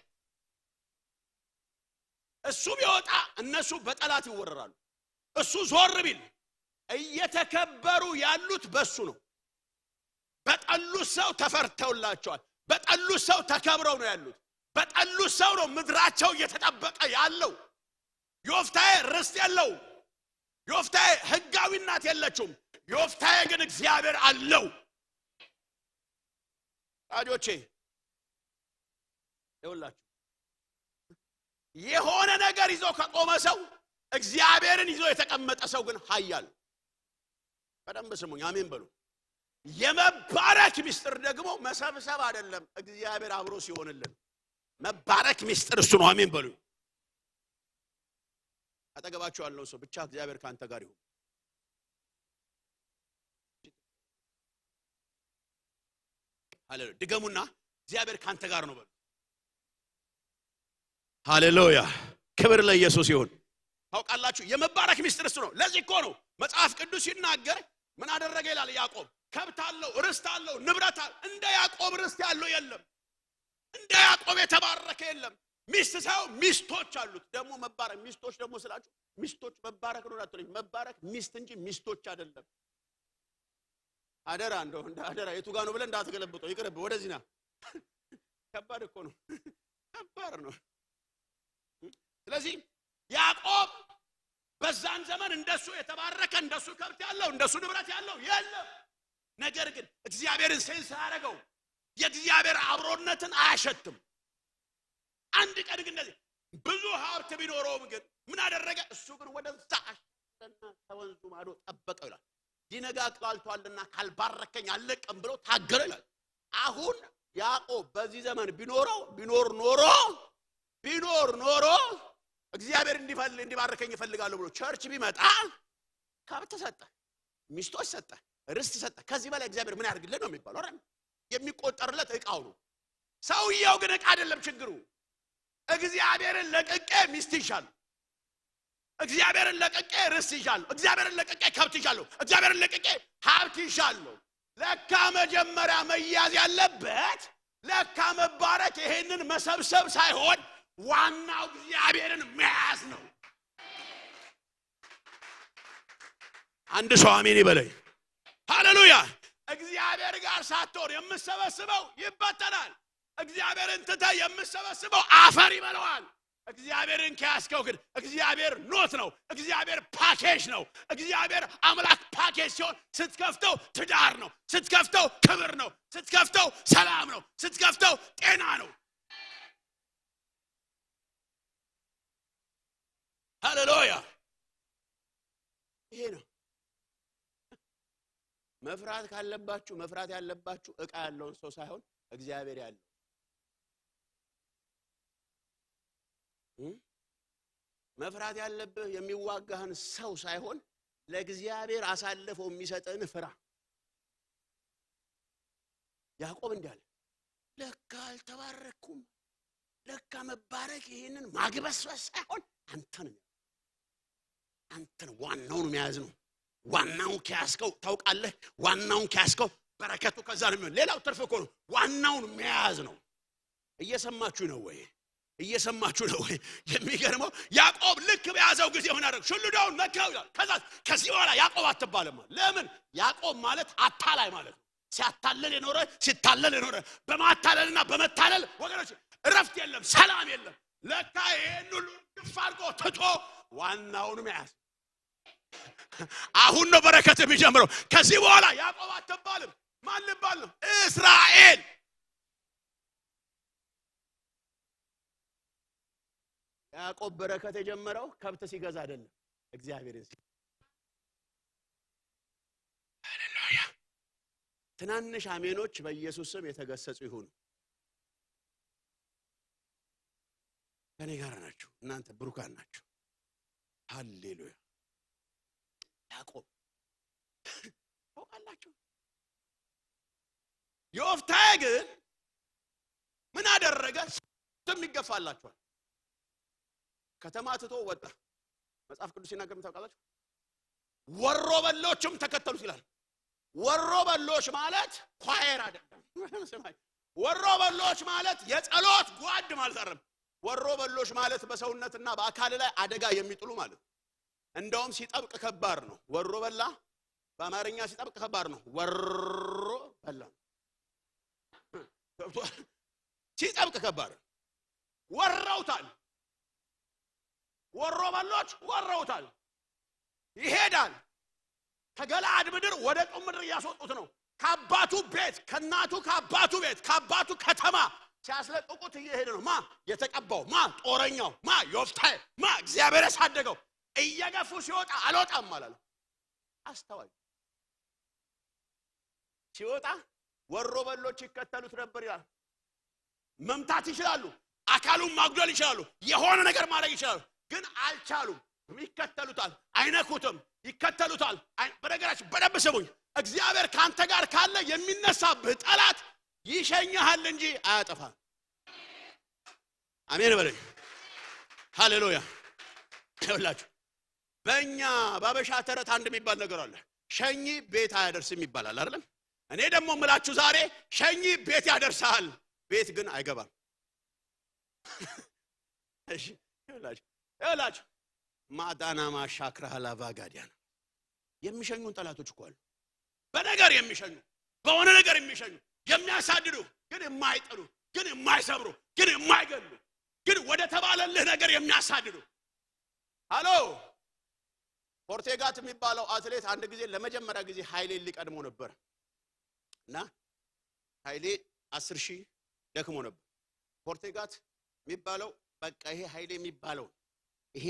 እሱ ቢወጣ እነሱ በጠላት ይወረራሉ። እሱ ዞር ቢል እየተከበሩ ያሉት በሱ ነው። በጠሉት ሰው ተፈርተውላቸዋል። በጠሉት ሰው ተከብረው ነው ያሉት። በጠሉት ሰው ነው ምድራቸው እየተጠበቀ ያለው። ዮፍታሔ ርስት የለውም። ዮፍታሔ ሕጋዊ እናት የለችውም። ዮፍታሔ ግን እግዚአብሔር አለው። ወዳጆቼ ይኸውላችሁ፣ የሆነ ነገር ይዞ ከቆመ ሰው እግዚአብሔርን ይዞ የተቀመጠ ሰው ግን ኃያል። በደንብ ስሙኝ፣ አሜን በሉ። የመባረክ ሚስጥር ደግሞ መሰብሰብ አይደለም፣ እግዚአብሔር አብሮ ሲሆንልን መባረክ ሚስጥር እሱ ነው። አሜን በሉ። አጠገባችሁ ያለው ሰው ብቻ እግዚአብሔር ካንተ ጋር ይሁን። ሃሌሉያ። ድገሙና እግዚአብሔር ካንተ ጋር ነው በሉ። ሃሌሉያ። ክብር ለኢየሱስ ይሁን። ታውቃላችሁ የመባረክ ሚስጥር እሱ ነው። ለዚህ እኮ ነው መጽሐፍ ቅዱስ ሲናገር ምን አደረገ ይላል ያዕቆብ። ከብት አለው፣ ርስት አለው፣ ንብረት አለው። እንደ ያዕቆብ ርስት ያለው የለም። እንደ ያዕቆብ የተባረከ የለም። ሚስት ሳይሆን ሚስቶች አሉት። ደግሞ መባረክ ሚስቶች ደግሞ ስላችሁ ሚስቶች መባረክ ነው እንዳትሉኝ። መባረክ ሚስት እንጂ ሚስቶች አይደለም። አደራ እንደው እንደ አደራ የቱ ጋር ነው ብለህ እንዳትገለብጠው፣ ይቅርብ። ወደዚህ ና። ከባድ እኮ ነው፣ ከባድ ነው። ስለዚህ ያዕቆብ በዛን ዘመን እንደሱ የተባረከ፣ እንደሱ ከብት ያለው፣ እንደሱ ንብረት ያለው የለም። ነገር ግን እግዚአብሔርን sense አያደርገው፣ የእግዚአብሔር አብሮነትን አያሸትም። አንድ ቀን ግን እንደዚህ ብዙ ሀብት ቢኖረውም ግን ምን አደረገ? እሱ ግን ወደዛ አሸና ከወንዙ ማዶ ጠበቀው ይላል። ሊነጋ ቀልቷልና ካልባረከኝ አልለቅም ብሎ ታገለ ይላል። አሁን ያዕቆብ በዚህ ዘመን ቢኖረው ቢኖር ኖሮ እግዚአብሔር እንዲባርከኝ እፈልጋለሁ ብሎ church ቢመጣ ከብት ሰጠ፣ ሚስቶች ሰጠ፣ ርስት ሰጠ። ከዚህ በላይ እግዚአብሔር ምን ያድርግልን ነው የሚባለው አይደል? የሚቆጠርለት ዕቃው ነው። ሰውየው ግን ዕቃ አይደለም ችግሩ። እግዚአብሔርን ለቅቄ ሚስት ይዣለሁ፣ እግዚአብሔርን ለቅቄ ርስት ይዣለሁ፣ እግዚአብሔርን ለቅቄ ከብት ይዣለሁ፣ እግዚአብሔርን ለቅቄ ሀብት ይዣለሁ። ለካ መጀመሪያ መያዝ ያለበት፣ ለካ መባረክ ይሄንን መሰብሰብ ሳይሆን ዋናው እግዚአብሔርን መያዝ ነው። አንድ ሰው አሜን ይበለኝ። ሃሌሉያ። እግዚአብሔር ጋር ሳትሆን የምሰበስበው ይበተናል። እግዚአብሔርን ትተህ የምሰበስበው አፈር ይበለዋል። እግዚአብሔርን ከያዝከው ግን እግዚአብሔር ኖት ነው። እግዚአብሔር ፓኬጅ ነው። እግዚአብሔር አምላክ ፓኬጅ ሲሆን ስትከፍተው ትዳር ነው፣ ስትከፍተው ክብር ነው፣ ስትከፍተው ሰላም ነው፣ ስትከፍተው ጤና ነው። ሃሌሉያ። ይሄ ነው። መፍራት ካለባችሁ መፍራት ያለባችሁ ዕቃ ያለውን ሰው ሳይሆን እግዚአብሔር ያለው። መፍራት ያለብህ የሚዋጋህን ሰው ሳይሆን ለእግዚአብሔር አሳልፈው የሚሰጥህን ፍራ። ያዕቆብ እንዲህ አለ፣ ለካ አልተባረኩም። ለካ መባረክ ይሄንን ማግበስበስ ሳይሆን አንተን ዋናውን መያዝ ነው። ዋናውን ከያዝከው ታውቃለህ፣ ዋናውን ከያዝከው በረከቱ ከዛ ነው የሚሆን። ሌላው ትርፍ እኮ ነው። ዋናውን መያዝ ነው። እየሰማችሁ ነው ወይ? እየሰማችሁ ነው ወይ? የሚገርመው ያዕቆብ ልክ በያዘው ጊዜ ምን አደረገ? ሽሉዳውን ነካው ይላል። ከዛ ከዚህ በኋላ ያዕቆብ አትባልም። ለምን? ያዕቆብ ማለት አታላይ ማለት ነው። ሲያታለል የኖረ፣ ሲታለል የኖረ፣ በማታለልና በመታለል ወገኖች እረፍት የለም፣ ሰላም የለም። ለካ ይሄን ሁሉ ግፍ አድርጎ ትቶ ዋናውን መያዝ፣ አሁን ነው በረከት የሚጀምረው። ከዚህ በኋላ ያዕቆብ አትባልም። ማን ልባል ነው? እስራኤል። ያዕቆብ በረከት የጀመረው ከብት ሲገዛ አይደለም፣ እግዚአብሔርን ሲ ሃሌሉያ። ትናንሽ አሜኖች በኢየሱስ ስም የተገሰጹ ይሁኑ። ከኔ ጋር ናችሁ። እናንተ ብሩካን ናችሁ። ሃሌሉያ። ያዕቆብ ታውቃላችሁ። ዮፍታሔ ግን ምን አደረገ? ስም ይገፋላችኋል። ከተማ ትቶ ወጣ። መጽሐፍ ቅዱስ ሲናገር ምን ታውቃላችሁ? ወሮ በሎችም ተከተሉት ይላል። ወሮ በሎች ማለት choir አይደለም። ወሮ በሎች ማለት የጸሎት ጓድ ማለት አይደለም። ወሮ በሎች ማለት በሰውነትና በአካል ላይ አደጋ የሚጥሉ ማለት ነው። እንደውም ሲጠብቅ ከባድ ነው። ወሮ በላ በአማርኛ ሲጠብቅ ከባድ ነው። ወሮ በላ ሲጠብቅ ከባድ ነው። ወረውታል። ወሮ በሎች ወረውታል። ይሄዳል። ከገለዓድ ምድር ወደ ጦም ምድር እያስወጡት ነው። ከአባቱ ቤት፣ ከእናቱ፣ ከአባቱ ቤት፣ ከአባቱ ከተማ ሲያስለቅቁት እየሄደ ነው። ማ የተቀባው፣ ማ ጦረኛው፣ ማ ዮፍታሔ፣ ማ እግዚአብሔር ያሳደገው እየገፉ ሲወጣ አልወጣም አላለም። አስተዋይ ሲወጣ ወሮ በሎች ይከተሉት ነበር ይላል። መምታት ይችላሉ፣ አካሉን ማጉደል ይችላሉ፣ የሆነ ነገር ማድረግ ይችላሉ፣ ግን አልቻሉም። ይከተሉታል፣ አይነኩትም፣ ይከተሉታል። በነገራችን በደንብ ስሙኝ። እግዚአብሔር ካንተ ጋር ካለ የሚነሳብህ ጠላት ይሸኝሃል እንጂ አያጠፋም። አሜን በለኝ። ሃሌሉያ። ይኸውላችሁ በእኛ ባበሻ ተረት አንድ የሚባል ነገር አለ። ሸኚ ቤት አያደርስም ይባላል አይደለም? እኔ ደግሞ የምላችሁ ዛሬ ሸኚ ቤት ያደርሳል፣ ቤት ግን አይገባም። እሺ፣ ይኸውላችሁ ማዳና ማሻክራ ላቫጋዲያን የሚሸኙን ጠላቶች እኮ አሉ። በነገር የሚሸኙ፣ በሆነ ነገር የሚሸኙ፣ የሚያሳድዱ ግን የማይጥሉ። ግን የማይሰብሩ፣ ግን የማይገሉ፣ ግን ወደ ተባለልህ ነገር የሚያሳድዱ። ሃሎ ፖርቴጋት የሚባለው አትሌት አንድ ጊዜ ለመጀመሪያ ጊዜ ኃይሌን ሊቀድሞ ነበር እና ኃይሌ 10,000 ደክሞ ነበር። ፖርቴጋት የሚባለው በቃ ይሄ ኃይሌ የሚባለው ይሄ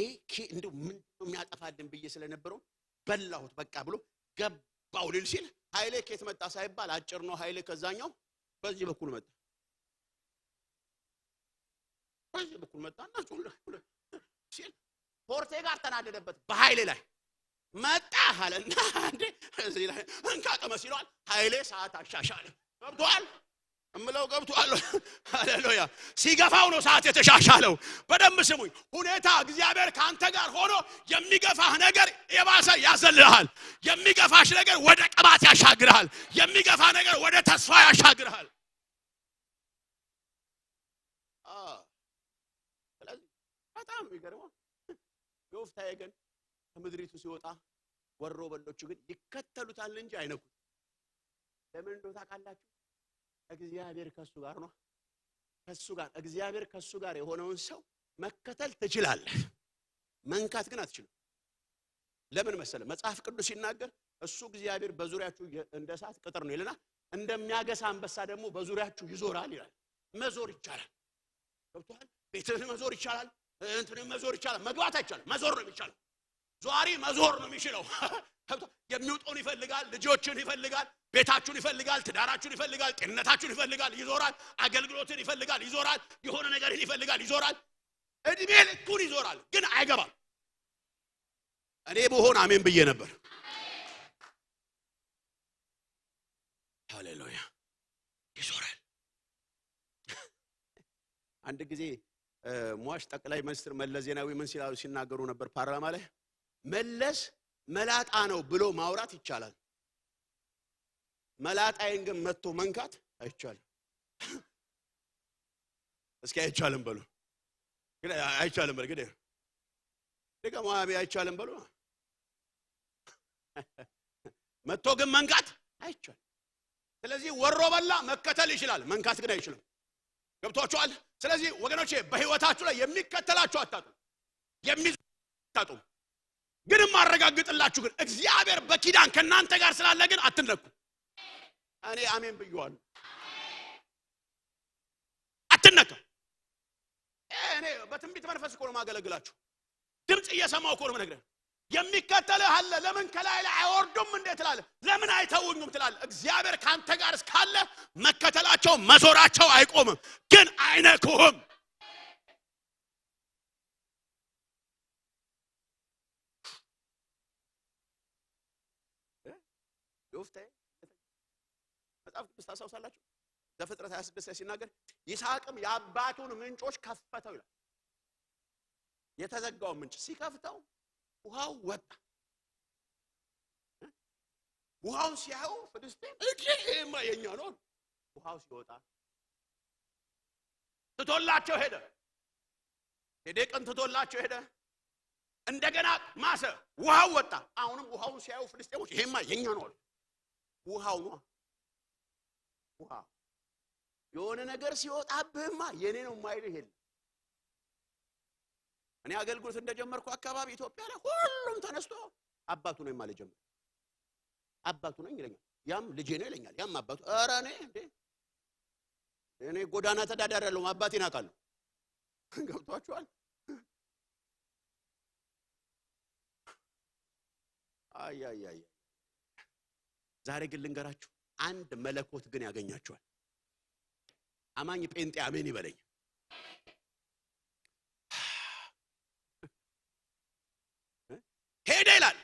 እንደው ምን የሚያጠፋልን ብዬ ስለነበረው በላሁት በቃ ብሎ ገባው ሊል ሲል ኃይሌ ከየት መጣ ሳይባል አጭር ነው ኃይሌ ከዛኛው በዚህ በኩል መጣ። በዚህ በኩል መጣና ሲል ፖርቴጋት ተናደደበት በኃይሌ ላይ መጣ አለና እንዴ እዚህ ላይ እንካ ቀመስ ይለዋል። ኃይሌ ሰዓት አሻሻለ። ገብቷል እምለው ገብቷል። ሃሌሉያ። ሲገፋው ነው ሰዓት የተሻሻለው። በደንብ ስሙኝ። ሁኔታ እግዚአብሔር ካንተ ጋር ሆኖ የሚገፋህ ነገር የባሰ ያዘልሃል። የሚገፋሽ ነገር ወደ ቅባት ያሻግርሃል። የሚገፋ ነገር ወደ ተስፋ ያሻግርሃል። ስለዚህ በጣም የሚገርመው ዮፍታሔ ግን ከምድሪቱ ሲወጣ ወሮ በሎቹ ግን ይከተሉታል እንጂ አይነኩት። ለምን እንደው ታውቃላችሁ? እግዚአብሔር ከሱ ጋር ነው። ከሱ ጋር እግዚአብሔር ከሱ ጋር የሆነውን ሰው መከተል ትችላለህ፣ መንካት ግን አትችልም። ለምን መሰለህ? መጽሐፍ ቅዱስ ሲናገር እሱ እግዚአብሔር በዙሪያችሁ እንደ እሳት ቅጥር ነው ይልና እንደሚያገሳ አንበሳ ደግሞ በዙሪያችሁ ይዞራል ይላል። መዞር ይቻላል። ገብቶሃል? ቤትህን መዞር ይቻላል። እንትንም መዞር ይቻላል። መግባት አይቻልም። መዞር ነው የሚቻለው። ዟሪ መዞር ነው የሚችለው። የሚውጠውን ይፈልጋል፣ ልጆችን ይፈልጋል፣ ቤታችሁን ይፈልጋል፣ ትዳራችሁን ይፈልጋል፣ ጤንነታችሁን ይፈልጋል፣ ይዞራል። አገልግሎትን ይፈልጋል፣ ይዞራል። የሆነ ነገርን ይፈልጋል፣ ይዞራል። እድሜ ልኩን ይዞራል፣ ግን አይገባም። እኔ ብሆን አሜን ብዬ ነበር። ሃሌሉያ። ይዞራል። አንድ ጊዜ ሟች ጠቅላይ ሚኒስትር መለስ ዜናዊ ምን ሲላሉ ሲናገሩ ነበር ፓርላማ ላይ፣ መለስ መላጣ ነው ብሎ ማውራት ይቻላል፣ መላጣዬን ግን መጥቶ መንካት አይቻልም። እስኪ አይቻልም በሉ። ግን አይቻልም በሉ። ግን ደግሞ አይቻልም በሉ። መጥቶ ግን መንካት አይቻልም። ስለዚህ ወሮ በላ መከተል ይችላል፣ መንካት ግን አይችልም። ገብቷችኋል? ስለዚህ ወገኖቼ በህይወታችሁ ላይ የሚከተላችሁ አታጡ፣ የሚታጡ ግን ማረጋግጥላችሁ ግን እግዚአብሔር በኪዳን ከናንተ ጋር ስላለ ግን አትነኩ። እኔ አሜን ብየዋለሁ። አትነካ። እኔ በትንቢት መንፈስ እኮ ነው የማገለግላችሁ። ድምጽ እየሰማሁ እኮ ነው የምነግርህ። የሚከተልህ አለ። ለምን ከላይ ላይ አይወርዱም እንዴ ትላለህ? ለምን አይተውኙም ትላለህ? እግዚአብሔር ካንተ ጋር እስካለ መከተላቸው መዞራቸው አይቆምም፣ ግን አይነኩህም። ዮፍታሔ መጽሐፍ ቅዱስ ታስታውሳላችሁ? ዘፍጥረት 26 ላይ ሲናገር ይስሐቅም የአባቱን ምንጮች ከፈተው ይላል። የተዘጋው ምንጭ ሲከፍተው ውሃው ወጣ። ውሃውን ሲያዩ ፍልስጤም ይሄማ የኛ ነው። ውሃው ሲወጣ ትቶላቸው ሄደ። ሴዴቅን ትቶላቸው ሄደ። እንደገና ማሰ፣ ውሃው ወጣ። አሁንም ውሃውን ሲያዩ ፍልስጤሞች ይሄማ የኛ ነው አሉ። ውሃው ነው። ውሃ የሆነ ነገር ሲወጣብህማ የኔ ነው የማይልህ የለም። እኔ አገልግሎት እንደጀመርኩ አካባቢ ኢትዮጵያ ላይ ሁሉም ተነስቶ አባቱ ነው ማለት ጀመረ። አባቱ ነኝ ይለኛል፣ ያም ልጄ ነው ይለኛል፣ ያም አባቱ። ኧረ እኔ እንዴ እኔ ጎዳና ተዳዳሪ አይደለሁም፣ አባቴን አውቃለሁ። ገብቷችኋል? አይ አይ አይ ዛሬ ግን ልንገራችሁ፣ አንድ መለኮት ግን ያገኛችኋል። አማኝ ጴንጤ አሜን ይበለኝ። ሄደ ይላል።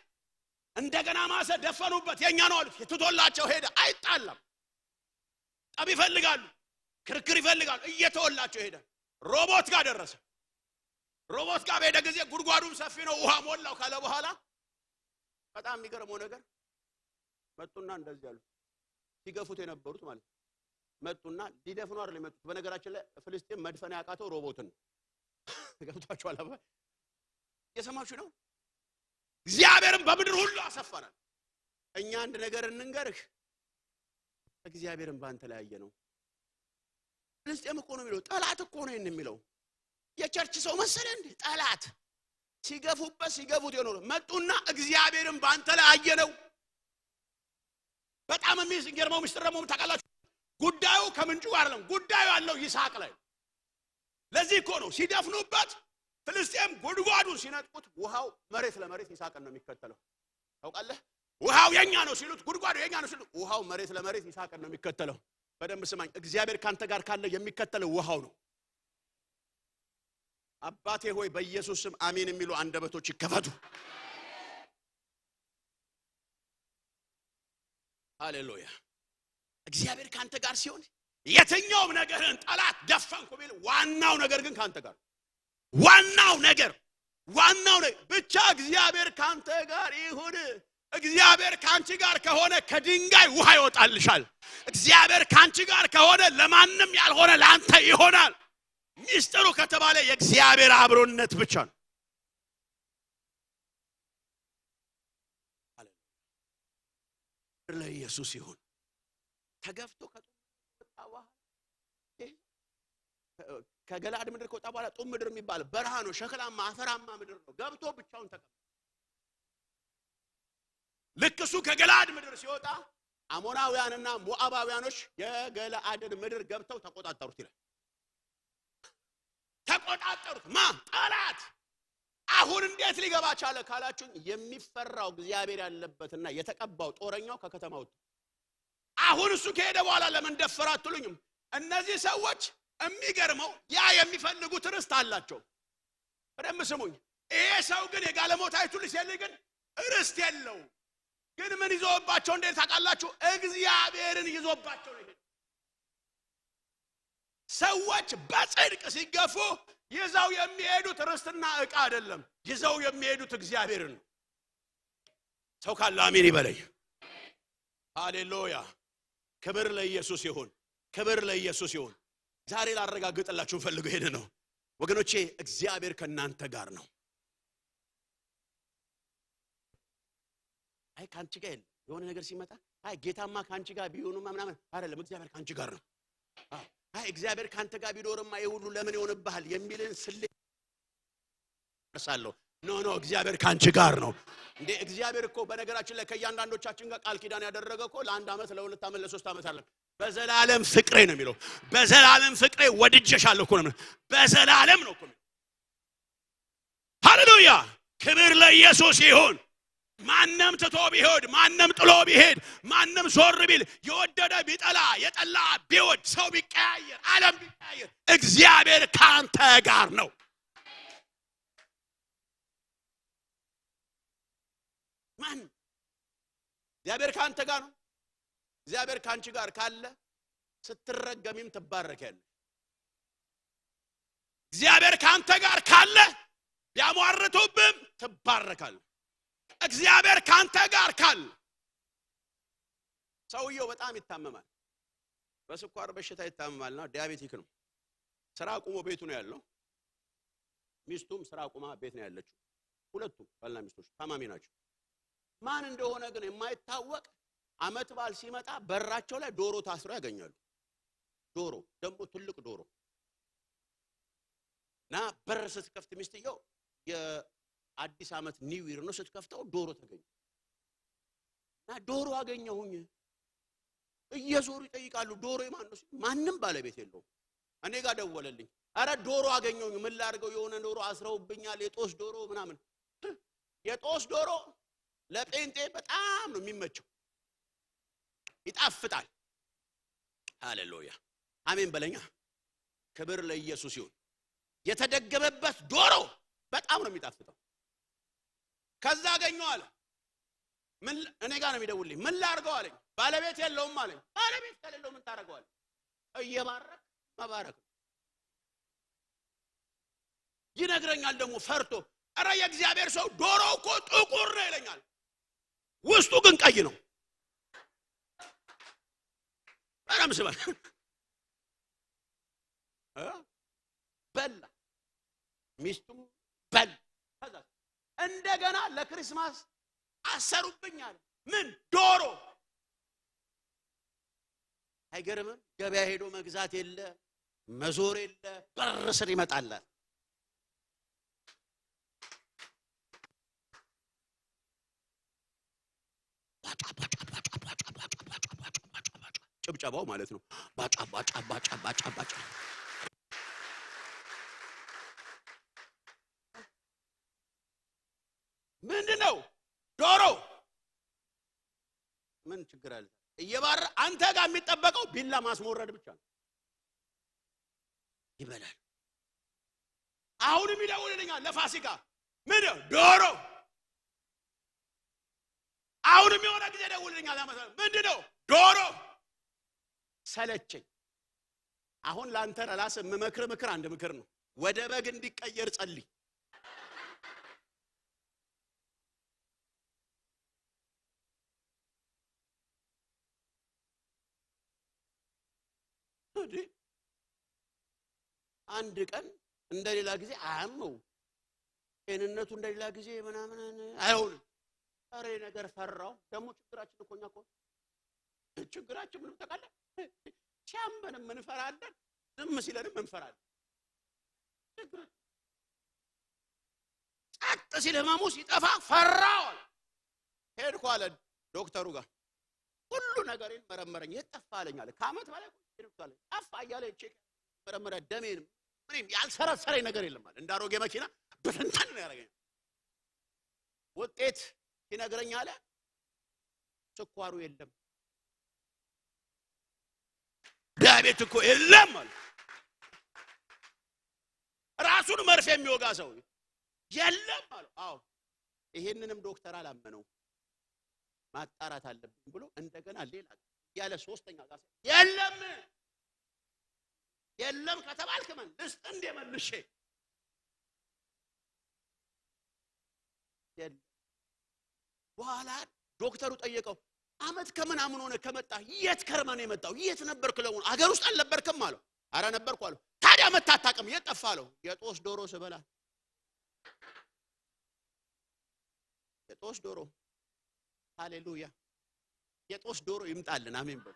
እንደገና ማሰ ደፈኑበት፣ የኛ ነው አሉት። ትቶላቸው ሄደ። አይጣላም። ጠብ ይፈልጋሉ፣ ክርክር ይፈልጋሉ። እየተወላቸው ሄደ። ሮቦት ጋር ደረሰ። ሮቦት ጋር በሄደ ጊዜ ጉድጓዱም ሰፊ ነው፣ ውሃ ሞላው ካለ በኋላ በጣም የሚገርመው ነገር መጡና እንደዚህ አሉት። ሲገፉት የነበሩት ማለት ነው። መጡና ሊደፍኑ አይደል የመጡት። በነገራችን ላይ ፍልስጤም መድፈን ያቃተው ሮቦትን ነው። ገብቷችኋል? አባ እየሰማችሁ ነው? እግዚአብሔርም በምድር ሁሉ አሰፈራል። እኛ አንድ ነገር እንንገርህ፣ እግዚአብሔርን ባንተ ላይ ያየነው ፍልስጤም እኮ ነው የሚለው፣ ጠላት እኮ ነው የሚለው። የ church ሰው መሰለ እንዴ? ጠላት ሲገፉበት ሲገፉት የኖረ መጡና እግዚአብሔርን በአንተ ላይ አየነው። በጣም የሚገርመው ምስጢር ደግሞ ታውቃላችሁ፣ ጉዳዩ ከምንጩ አይደለም፣ ጉዳዩ ያለው ይስሐቅ ላይ። ለዚህ እኮ ነው ሲደፍኑበት ፍልስጤም ጉድጓዱን ሲነጥቁት ውሃው መሬት ለመሬት ይስሐቅን ነው የሚከተለው። ታውቃለህ? ውሃው የኛ ነው ሲሉት፣ ጉድጓዱ የኛ ነው ሲሉት፣ ውሃው መሬት ለመሬት ይስሐቅን ነው የሚከተለው። በደንብ ስማኝ፣ እግዚአብሔር ካንተ ጋር ካለ የሚከተለው ውሃው ነው። አባቴ ሆይ በኢየሱስ ስም አሜን የሚሉ አንደበቶች ይከፈቱ። ሃሌሉያ። እግዚአብሔር ካንተ ጋር ሲሆን የትኛውም ነገርህን ጠላት ደፈንኩ ቢል ዋናው ነገር ግን ካንተ ጋር፣ ዋናው ነገር ዋናው ነገር ብቻ እግዚአብሔር ካንተ ጋር ይሁን። እግዚአብሔር ካንቺ ጋር ከሆነ ከድንጋይ ውሃ ይወጣልሻል። እግዚአብሔር ካንቺ ጋር ከሆነ ለማንም ያልሆነ ለአንተ ይሆናል። ሚስጥሩ ከተባለ የእግዚአብሔር አብሮነት ብቻ ነው። ለኢየሱስ ይሁን። ተገፍቶ ከገለዓድ ምድር ከወጣ በኋላ ጡም ምድር የሚባል በረሃ ነው፣ ሸክላማ አፈራማ ምድር ነው። ገብቶ ብቻውን ተቀመጠ። ልክ እሱ ከገለዓድ ምድር ሲወጣ አሞናውያንና ሞዓባውያኖች የገለዓድን ምድር ገብተው ተቆጣጠሩት ይላል። ተቆጣጠሩት ማ ጠላት። አሁን እንዴት ሊገባ ቻለ ካላችሁኝ፣ የሚፈራው እግዚአብሔር ያለበትና የተቀባው ጦረኛው ከከተማ ወጣ። አሁን እሱ ከሄደ በኋላ ለምን ደፈራ አትሉኝም? እነዚህ ሰዎች የሚገርመው ያ የሚፈልጉት ርስት አላቸው። በደንብ ስሙኝ። ይሄ ሰው ግን የጋለሞታይቱ ልጅ ግን ርስት የለውም። ግን ምን ይዞባቸው እንዴት ታውቃላችሁ? እግዚአብሔርን ይዞባቸው ነው። ሰዎች በጽድቅ ሲገፉ ይዘው የሚሄዱት ርስትና ዕቃ አይደለም፣ ይዘው የሚሄዱት እግዚአብሔርን ነው። ሰው ካለ አሜን ይበለኝ። ሃሌሉያ። ክብር ለኢየሱስ ይሁን። ክብር ለኢየሱስ ይሁን። ዛሬ ላረጋግጥላችሁ ፈልገው ሄደ ነው ወገኖቼ፣ እግዚአብሔር ከናንተ ጋር ነው። አይ ካንቺ ጋር የለም። የሆነ ነገር ሲመጣ አይ ጌታማ ካንቺ ጋር ቢሆንማ ምናምን አይደለም፣ እግዚአብሔር ካንቺ ጋር ነው። አይ እግዚአብሔር ካንተ ጋር ቢኖርማ ይሄ ሁሉ ለምን ይሆንብሃል የሚልን ስሌት እርሳለሁ። No no፣ እግዚአብሔር ካንቺ ጋር ነው። እንዴ እግዚአብሔር እኮ በነገራችን ላይ ከእያንዳንዶቻችን ጋር ቃል ኪዳን ያደረገ እኮ ለአንድ ዓመት፣ ለሁለት ዓመት፣ ለሶስት ዓመት አይደለም። በዘላለም ፍቅሬ ነው የሚለው። በዘላለም ፍቅሬ ወድጄሻለሁ እኮ ነው የሚለው። በዘላለም ነው እኮ። ሃሌሉያ። ክብር ለኢየሱስ ይሁን። ማንም ትቶ ቢሄድ፣ ማንም ጥሎ ቢሄድ፣ ማንም ዞር ቢል፣ የወደደ ቢጠላ፣ የጠላ ቢወድ፣ ሰው ቢቀያየር፣ ዓለም ቢቀያየር፣ እግዚአብሔር ካንተ ጋር ነው። ማን እግዚአብሔር ካንተ ጋር ነው። እግዚአብሔር ካንቺ ጋር ካለ ስትረገሚም ትባረኪያለሽ። እግዚአብሔር ካንተ ጋር ካለ ቢያሟርቱብም ትባረካለህ። እግዚአብሔር ካንተ ጋር ካለ ሰውየው በጣም ይታመማል። በስኳር በሽታ ይታመማልና diabetic ነው። ስራ አቁሞ ቤቱ ነው ያለው። ሚስቱም ስራ አቁማ ቤት ነው ያለችው። ሁለቱ ባልና ሚስቶች ታማሚ ናቸው። ማን እንደሆነ ግን የማይታወቅ አመት በዓል ሲመጣ በራቸው ላይ ዶሮ ታስሮ ያገኛሉ። ዶሮ ደግሞ ትልቅ ዶሮ እና በር ስትከፍት ሚስትየው የአዲስ አመት New Year ነው፣ ስትከፍተው ዶሮ ተገኘ እና ዶሮ አገኘሁኝ። እየዞሩ ይጠይቃሉ። ዶሮ የማን ነው? ማንም ባለቤት የለውም። እኔ ጋር ደወለልኝ። አረ ዶሮ አገኘሁኝ፣ ምን ላድርገው? የሆነ ዶሮ አስረውብኛል፣ የጦስ ዶሮ ምናምን። የጦስ ዶሮ ለጴንጤ በጣም ነው የሚመቸው፣ ይጣፍጣል። ሃሌሉያ አሜን በለኛ። ክብር ለኢየሱስ ይሁን። የተደገመበት ዶሮ በጣም ነው የሚጣፍጠው። ከዛ አገኘው አለ። ምን እኔ ጋር ነው የሚደውልልኝ። ምን ላድርገው አለኝ። ባለቤት የለውም አለኝ። ባለቤት ከሌለው ምን ታደርገዋለህ? እየባረክ መባረክ ነው። ይነግረኛል ደግሞ ፈርቶ፣ ኧረ የእግዚአብሔር ሰው ዶሮ እኮ ጥቁር ነው ይለኛል፣ ውስጡ ግን ቀይ ነው። በጣም ስማ በላ፣ ሚስቱም በላ። ከዛ እንደገና ለክሪስማስ አሰሩብኝ አለ። ምን ዶሮ። አይገርምም? ገበያ ሄዶ መግዛት የለ፣ መዞር የለ በር ስር ይመጣላል። ጭብጨባው ማለት ነው። ባጫ ባጫ ባጫ ባጫ ባጫ። ምንድነው? ዶሮ። ምን ችግር አለ? እየባረ አንተ ጋር የሚጠበቀው ቢላ ማስሞረድ ብቻ ነው። ይበላል። አሁንም ይደውልልኛል ለፋሲካ። ምንድነው? ዶሮ። አሁንም የሆነ ጊዜ ደውልልኛል። ምንድነው? ዶሮ። ሰለቸኝ። አሁን ላንተ ለራስህ የምመክር ምክር አንድ ምክር ነው። ወደ በግ እንዲቀየር ጸልይ። አንድ ቀን እንደሌላ ጊዜ አያመው፣ ጤንነቱ እንደሌላ ጊዜ ምናምን አይሆንም። ኧረ ነገር ፈራው። ደግሞ ችግራችን እኮ እኛ እኮ ችግራችን ምንም ታውቃለህ፣ ሲያመንም እንፈራለን፣ ዝም ሲለንም እንፈራለን። ጸጥ ሲል ህመሙ ሲጠፋ ፈራው አለ። ሄድኩ አለ ዶክተሩ ጋር፣ ሁሉ ነገሬን መረመረኝ። የት ጠፋ አለኝ አለ። ከዓመት በላይ ቆይቼ ጠፋ እያለ check መረመረ። ደሜን ምንም ያልሰረሰረኝ ነገር የለም አለ። እንደ አሮጌ መኪና በትንተን ነው ያደረገኝ። ውጤት ሲነግረኝ አለ ስኳሩ የለም፣ ዳያቤት እኮ የለም አለ። ራሱን መርፌ የሚወጋ ሰው የለም አለ። አዎ ይሄንንም ዶክተር አላመነው። ማጣራት አለብኝ ብሎ እንደገና ሌላ ያለ ሶስተኛ ጋር የለም የለም ከተባልክ ምን ልስጥ እንደ መልሼ የለም። በኋላ ዶክተሩ ጠየቀው፣ አመት ከምናምን ሆነ ከመጣ የት ከርመህ ነው የመጣው? የት ነበርክ? ለመሆኑ አገር ውስጥ አልነበርክም አለው። አረ ነበርኩ አለው። ታዲያ መተህ አታውቅም? የት ጠፋህ አለው። የጦስ ዶሮ ስበላ። የጦስ ዶሮ። ሃሌሉያ። የጦስ ዶሮ ይምጣልን። አሜን በል።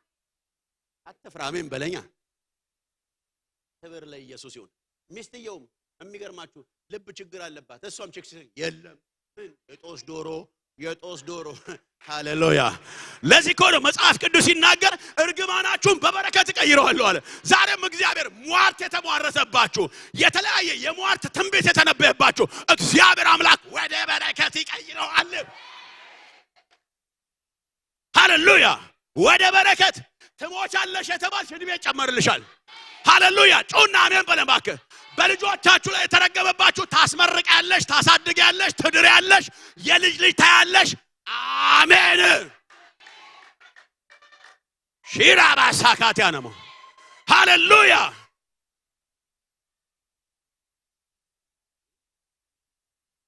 አትፍራ፣ አሜን በለኛ። ክብር ለኢየሱስ ይሁን። ሚስትየውም የሚገርማችሁ ልብ ችግር አለባት። እሷም check የለም ምን የጦስ ዶሮ የጦስ ዶሮ። ሃሌሉያ። ለዚህ እኮ ነው መጽሐፍ ቅዱስ ሲናገር እርግማናችሁን በበረከት እቀይረዋለሁ አለ። ዛሬም እግዚአብሔር ሟርት የተሟረተባችሁ፣ የተለያየ የሟርት ትንቢት የተነበየባችሁ እግዚአብሔር አምላክ ወደ በረከት ይቀይረዋል። ሃሌሉያ። ወደ በረከት። ትሞቻለሽ የተባልሽ እድሜ ይጨመርልሻል። ሃሌሉያ። ጩና አሜን በለን እባክህ። በልጆቻችሁ ላይ የተረገመባችሁ ታስመርቂያለሽ፣ ታሳድጊያለሽ፣ ትድሪያለሽ፣ የልጅ ልጅ ታያለሽ። አሜን። ሺራ ባሳካቲያ ነው። ሃሌሉያ።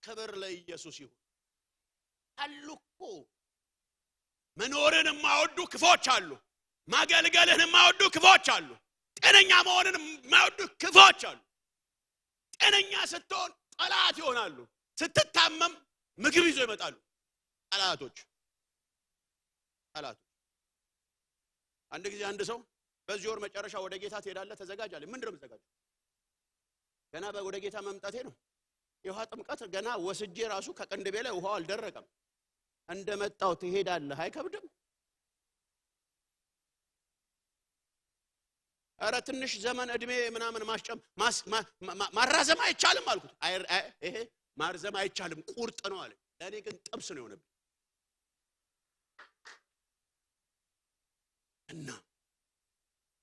ክብር ለኢየሱስ ይሁን። አሉ እኮ መኖርን የማይወዱ ክፎች አሉ። ማገልገልህን የማይወዱ ክፎች አሉ። ጤነኛ መሆንን የማይወዱ ክፎች አሉ። ጤነኛ ስትሆን ጠላት ይሆናሉ። ስትታመም ምግብ ይዞ ይመጣሉ ጠላቶች። ጠላቶች። አንድ ጊዜ አንድ ሰው በዚህ ወር መጨረሻ ወደ ጌታ ትሄዳለህ ተዘጋጅ አለኝ። ምንድን ነው የምዘጋጀው? ገና ወደ ጌታ መምጣቴ ነው። የውሃ ጥምቀት ገና ወስጄ ራሱ ከቅንድቤ ላይ ውሃው አልደረቀም። እንደመጣው ትሄዳለህ፣ አይከብድም? ኧረ ትንሽ ዘመን እድሜ ምናምን ማስጨም ማራዘም አይቻልም አልኩት። ይሄ ማርዘም አይቻልም ቁርጥ ነው አለ። ለእኔ ግን ጥብስ ነው የሆነብኝ። እና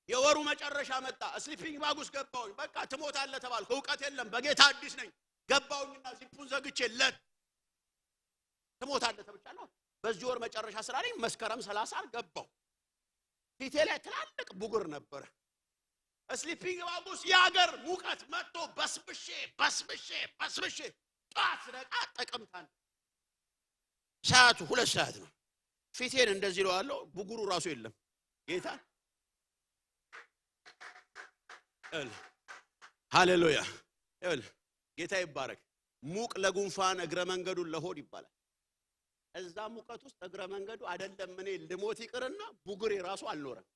የወሩ መጨረሻ መጣ። sleeping bag ውስጥ ገባሁኝ። በቃ ትሞታለህ ተባልኩ። እውቀት የለም፣ በጌታ አዲስ ነኝ። ገባሁኝና ዚፑን ዘግቼ ለት ትሞታለህ ተብቻለሁ። በዚህ ወር መጨረሻ ስላለኝ መስከረም 30 ገባሁ። ፊቴ ላይ ትላልቅ ቡግር ነበረ። sleeping bag ውስጥ የሀገር ሙቀት መጥቶ በስብሼ በስብሼ በስብሼ ጠዋት ስነቃ ጥቅምት 1 ሰዓቱ 2 ሰዓት ነው። ፊቴን እንደዚህ እለዋለሁ፣ ቡጉሩ ራሱ የለም። ጌታ ሃሌሉያ። ጌታ ይባረክ። ሙቅ ለጉንፋን እግረ መንገዱን ለሆድ ይባላል። እዛ ሙቀት ውስጥ እግረ መንገዱ አይደለም እኔ ልሞት ይቅርና ቡጉሬ ራሱ አልኖረም።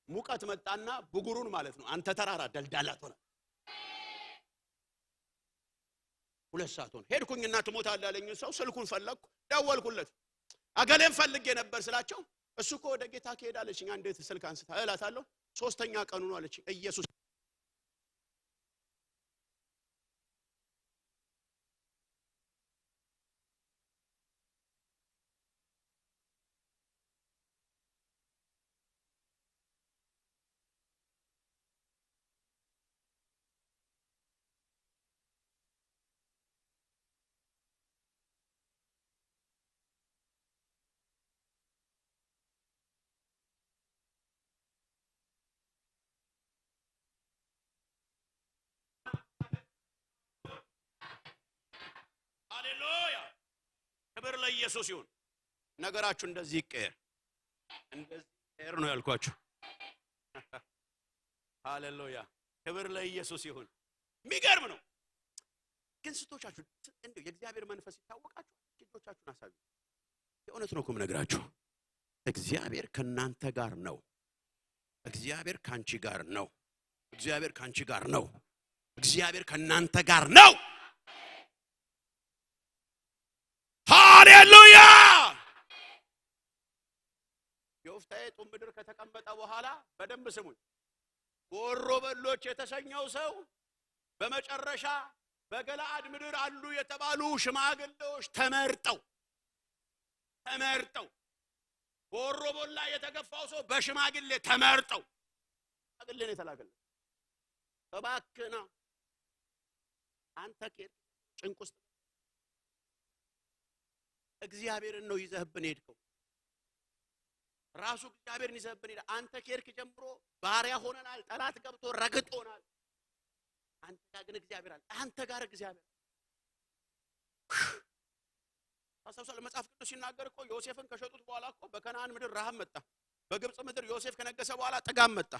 ሙቀት መጣና ብጉሩን ማለት ነው አንተ ተራራ ደልዳላ ሆነ። 2 ሰዓት ሆነ። ሄድኩኝና ትሞታለህ ያለኝ ሰው ስልኩን ፈለግኩ፣ ደወልኩለት። አገሌን ፈልጌ ነበር ስላቸው እሱ እኮ ወደ ጌታ ከሄደ አለችኝ። እንዴት ስልክ አንስታ እላታለሁ። 3ኛ ቀኑ ነው አለችኝ። ኢየሱስ ሃሌሉያ ክብር ለኢየሱስ ይሁን። ነገራችሁ እንደዚህ ይቀየር፣ እንደዚህ ይቀየር ነው ያልኳችሁ። ሃሌሉያ ክብር ለኢየሱስ ይሁን። የሚገርም ነው ግን ስቶቻችሁ እንደው የእግዚአብሔር መንፈስ ይታወቃችሁ። እጆቻችሁን አሳዩ። የእውነት ነው እኮ የምነግራችሁ። እግዚአብሔር ከናንተ ጋር ነው። እግዚአብሔር ካንቺ ጋር ነው። እግዚአብሔር ካንቺ ጋር ነው። እግዚአብሔር ከናንተ ጋር ነው። ሃሌሉያ። ዮፍታሔ ጡም ምድር ከተቀመጠ በኋላ በደንብ ስሙኝ፣ ወሮ በሎች የተሰኘው ሰው በመጨረሻ በገለዓድ ምድር አሉ የተባሉ ሽማግሌዎች ተመርጠው ወሮ በላ የተገፋው ሰው በሽማግሌ ተመርጠው ሽማግሌ ነው የተላከለት። እባክህ አንተ ከሄድክ ጭንቅ ውስጥ እግዚአብሔርን ነው ይዘህብን ሄድከው። ራሱ እግዚአብሔርን ይዘህብን ሄደ። አንተ ከሄድክ ጀምሮ ባሪያ ሆነናል። ጠላት ገብቶ ረግጦናል። አንተ ጋር ግን እግዚአብሔር አለ። አንተ ጋር እግዚአብሔር ታስታውሳለህ? መጽሐፍ ቅዱስ ሲናገር እኮ ዮሴፍን ከሸጡት በኋላ እኮ በከነዓን ምድር ረሃብ መጣ። በግብፅ ምድር ዮሴፍ ከነገሰ በኋላ ጥጋብ መጣ።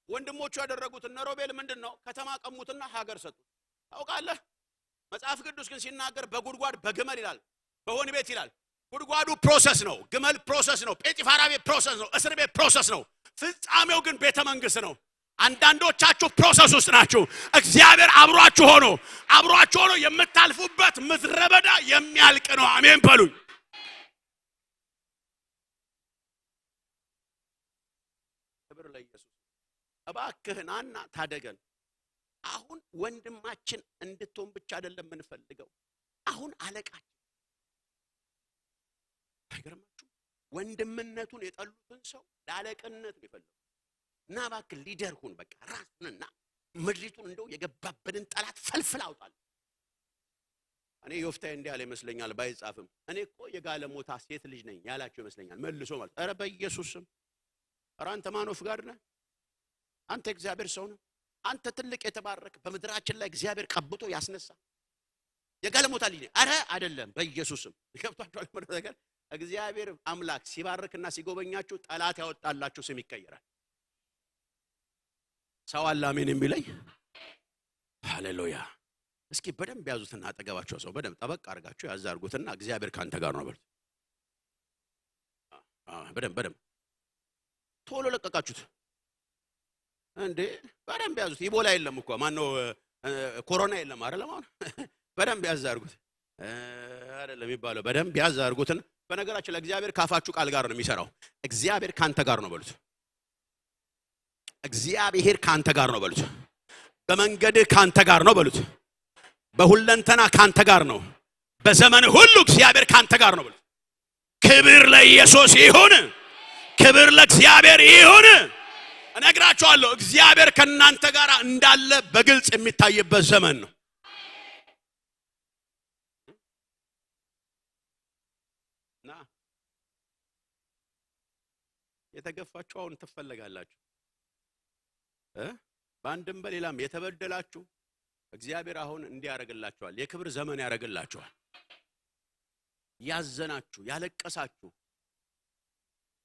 ወንድሞቹ ያደረጉት እነ ሮቤል ምንድነው? ከተማ ቀሙትና ሀገር ሰጡት። ታውቃለህ? መጽሐፍ ቅዱስ ግን ሲናገር በጉድጓድ በግመል ይላል፣ በወህኒ ቤት ይላል። ጉድጓዱ process ነው፣ ግመል process ነው፣ ጴጢፋራ ቤት process ነው፣ እስር ቤት process ነው። ፍጻሜው ግን ቤተ መንግስት ነው። አንዳንዶቻችሁ process ውስጥ ናችሁ። እግዚአብሔር አብሯችሁ ሆኖ የምታልፉበት ምድረ በዳ የሚያልቅ ነው። አሜን በሉኝ። ክብር ለኢየሱስ። እባክህ ናና ታደገን። አሁን ወንድማችን እንድትሆን ብቻ አይደለም የምንፈልገው፣ አሁን አለቃችን። አይገርማችሁ? ወንድምነቱን የጠሉትን ሰው ለአለቅነት ነው የፈለጉት። እና እባክህ ሊደር ሁን፣ በቃ ራስንና ምድሪቱን እንደው የገባበትን ጠላት ፈልፍል አውጣል። እኔ ዮፍታሔ እንዲህ ያለ ይመስለኛል፣ ባይጻፍም እኔ እኮ የጋለሞታ ሴት ልጅ ነኝ ያላቸው ይመስለኛል። መልሶ ማለት ኧረ በኢየሱስ ስም፣ ኧረ አንተ man of God ነህ፣ አንተ እግዚአብሔር ሰው ነህ፣ አንተ ትልቅ የተባረክ በምድራችን ላይ እግዚአብሔር ቀብቶ ያስነሳ የጋለሞታ ልጅ ነህ። ኧረ አይደለም፣ በኢየሱስ ስም። ገብቷችኋል? ነገር እግዚአብሔር አምላክ ሲባርክና ሲጎበኛችሁ ጠላት ያወጣላችሁ ስም ይቀየራል። ሰው አለ አሜን የሚለኝ? ሃሌሉያ። እስኪ በደንብ ያዙትና አጠገባቸው ሰው በደንብ ጠበቅ አድርጋችሁ ያዝ አድርጉትና እግዚአብሔር ካንተ ጋር ነው በሉት። በደንብ ቶሎ ለቀቃችሁት እንዴ? በደንብ ያዙት። ኢቦላ የለም እኮ ማነው ኮሮና የለም አይደለም? አሁን በደንብ ያዝ አድርጉት አይደለም የሚባለው። በደንብ ያዝ አድርጉትና በነገራችን ላይ እግዚአብሔር ካፋችሁ ቃል ጋር ነው የሚሰራው። እግዚአብሔር ካንተ ጋር ነው በሉት። እግዚአብሔር ካንተ ጋር ነው በሉት። በመንገድህ ካንተ ጋር ነው በሉት። በሁለንተና ካንተ ጋር ነው። በዘመን ሁሉ እግዚአብሔር ካንተ ጋር ነው በሉት። ክብር ለኢየሱስ ይሁን። ክብር ለእግዚአብሔር ይሁን። እነግራችኋለሁ እግዚአብሔር ከናንተ ጋር እንዳለ በግልጽ የሚታይበት ዘመን ነው። ና የተገፋችሁ አሁን ትፈለጋላችሁ። በአንድም በሌላም የተበደላችሁ እግዚአብሔር አሁን እንዲያረግላችኋል። የክብር ዘመን ያረግላችኋል። ያዘናችሁ፣ ያለቀሳችሁ፣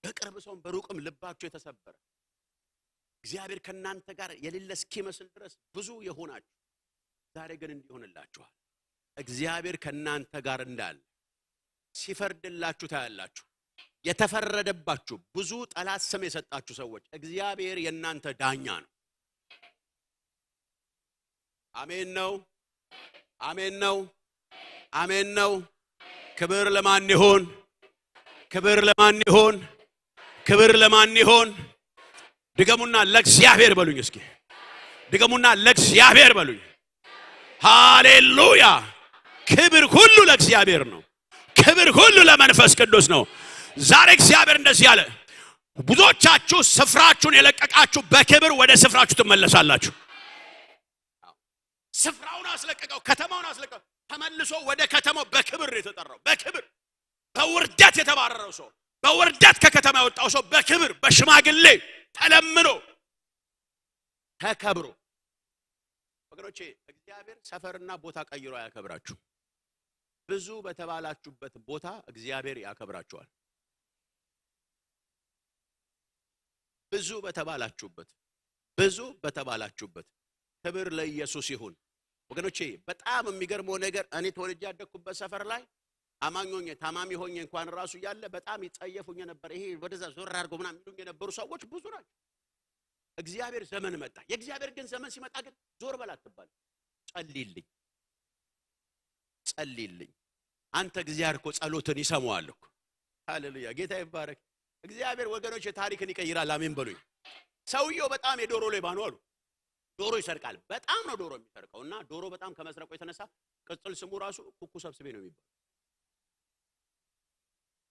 በቅርብ ሰውም በሩቅም ልባችሁ የተሰበረ እግዚአብሔር ከናንተ ጋር የሌለ እስኪመስል ድረስ ብዙ የሆናችሁ ዛሬ ግን እንዲሆንላችኋል። እግዚአብሔር ከናንተ ጋር እንዳለ ሲፈርድላችሁ ታያላችሁ። የተፈረደባችሁ፣ ብዙ ጠላት ስም የሰጣችሁ ሰዎች እግዚአብሔር የእናንተ ዳኛ ነው። አሜን ነው። አሜን ነው። አሜን ነው። ክብር ለማን ይሁን? ክብር ለማን ይሁን? ክብር ለማን ይሁን? ድገሙና ለእግዚአብሔር በሉኝ። እስኪ ድገሙና ለእግዚአብሔር በሉኝ። ሃሌሉያ! ክብር ሁሉ ለእግዚአብሔር ነው። ክብር ሁሉ ለመንፈስ ቅዱስ ነው። ዛሬ እግዚአብሔር እንደዚህ አለ፣ ብዙዎቻችሁ ስፍራችሁን የለቀቃችሁ በክብር ወደ ስፍራችሁ ትመለሳላችሁ። ስፍራውን አስለቀቀው፣ ከተማውን አስለቀቀው። ተመልሶ ወደ ከተማው በክብር ነው የተጠራው። በክብር በውርደት የተባረረው ሰው፣ በውርደት ከከተማ የወጣው ሰው በክብር በሽማግሌ ተለምኖ ተከብሮ። ወገኖቼ፣ እግዚአብሔር ሰፈርና ቦታ ቀይሮ አያከብራችሁ። ብዙ በተባላችሁበት ቦታ እግዚአብሔር ያከብራችኋል። ብዙ በተባላችሁበት፣ ብዙ በተባላችሁበት። ክብር ለኢየሱስ ይሁን። ወገኖቼ፣ በጣም የሚገርመው ነገር እኔ ተወልጄ ያደግኩበት ሰፈር ላይ አማኝ ሆኜ፣ ታማሚ ሆኜ እንኳን ራሱ እያለ በጣም ይጸየፉኝ ነበር። ይሄ ወደዛ ዞር አድርጎ ምናምን የሚሉኝ የነበሩ ሰዎች ብዙ ናቸው። እግዚአብሔር ዘመን መጣ። የእግዚአብሔር ግን ዘመን ሲመጣ ግን ዞር በል አትባልም። ጸልይልኝ፣ ጸልይልኝ። አንተ እግዚአብሔር እኮ ጸሎትን ይሰማዋል እኮ። ሃሌሉያ፣ ጌታ ይባረክ። እግዚአብሔር ወገኖች ታሪክን ይቀይራል። አሜን በሉኝ። ሰውየው በጣም የዶሮ ሌባ ነው አሉ። ዶሮ ይሰርቃል። በጣም ነው ዶሮ የሚሰርቀው፣ እና ዶሮ በጣም ከመስረቁ የተነሳ ቅጽል ስሙ ራሱ ኩኩ ሰብስቤ ነው የሚባለው።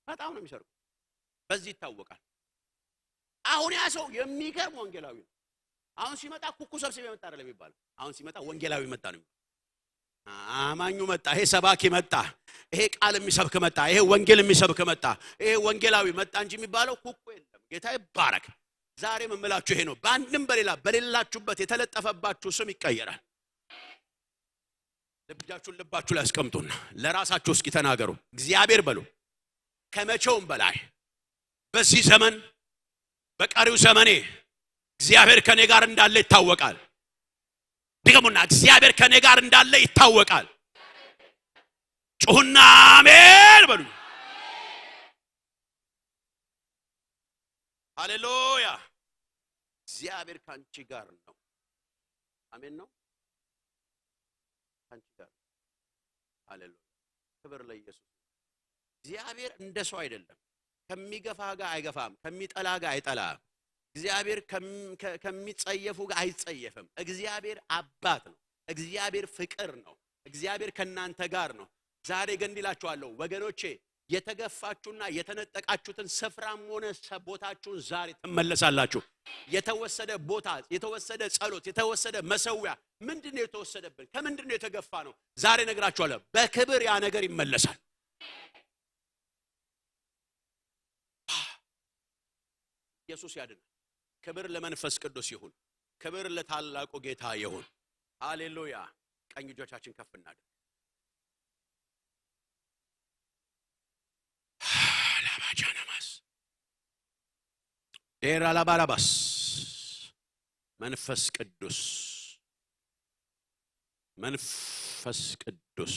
በጣም ነው የሚሰርቀው። በዚህ ይታወቃል። አሁን ያ ሰው የሚገርም ወንጌላዊ ነው። አሁን ሲመጣ ኩኩ ሰብስቤ መጣ አይደለም የሚባለው። አሁን ሲመጣ ወንጌላዊ መጣ ነው የሚባለው። አማኙ መጣ፣ ይሄ ሰባኪ መጣ፣ ይሄ ቃል የሚሰብክ መጣ፣ ይሄ ወንጌል የሚሰብክ መጣ፣ ይሄ ወንጌላዊ መጣ እንጂ የሚባለው ኩኩ የለም። ጌታ ይባረክ። ዛሬም የምላችሁ ይሄ ነው። በአንድም በሌላ በሌላችሁበት የተለጠፈባችሁ ስም ይቀየራል። ልባችሁን ልባችሁ ላይ አስቀምጡና ለራሳችሁ እስኪ ተናገሩ። እግዚአብሔር በሉ፣ ከመቼውም በላይ በዚህ ዘመን፣ በቀሪው ዘመኔ እግዚአብሔር ከኔ ጋር እንዳለ ይታወቃል። ድገሙና እግዚአብሔር ከኔ ጋር እንዳለ ይታወቃል። ጩሁና አሜን በሉ። ሃሌሉያ! እግዚአብሔር ካንቺ ጋር ነው። አሜን ነው። ካንቺ ጋር። ሃሌሉያ! ክብር ለኢየሱስ። እግዚአብሔር እንደ ሰው አይደለም። ከሚገፋ ጋር አይገፋም፣ ከሚጠላ ጋር አይጠላም። እግዚአብሔር ከሚጸየፉ ጋር አይጸየፍም። እግዚአብሔር አባት ነው። እግዚአብሔር ፍቅር ነው። እግዚአብሔር ከናንተ ጋር ነው። ዛሬ ግን እላችኋለሁ ወገኖቼ፣ የተገፋችሁና የተነጠቃችሁትን ስፍራም ሆነ ቦታችሁን ዛሬ ትመለሳላችሁ። የተወሰደ ቦታ፣ የተወሰደ ጸሎት፣ የተወሰደ መሰዊያ፣ ምንድን ነው የተወሰደብን? ከምንድን ነው የተገፋ ነው? ዛሬ እነግራችኋለሁ፣ በክብር ያ ነገር ይመለሳል። ኢየሱስ ያድናል። ክብር ለመንፈስ ቅዱስ ይሁን። ክብር ለታላቁ ጌታ ይሁን። ሃሌሉያ። ቀኝ እጆቻችን ከፍ እናድርግ። ላባጃናማስ ዴራ ላባራባስ። መንፈስ ቅዱስ፣ መንፈስ ቅዱስ፣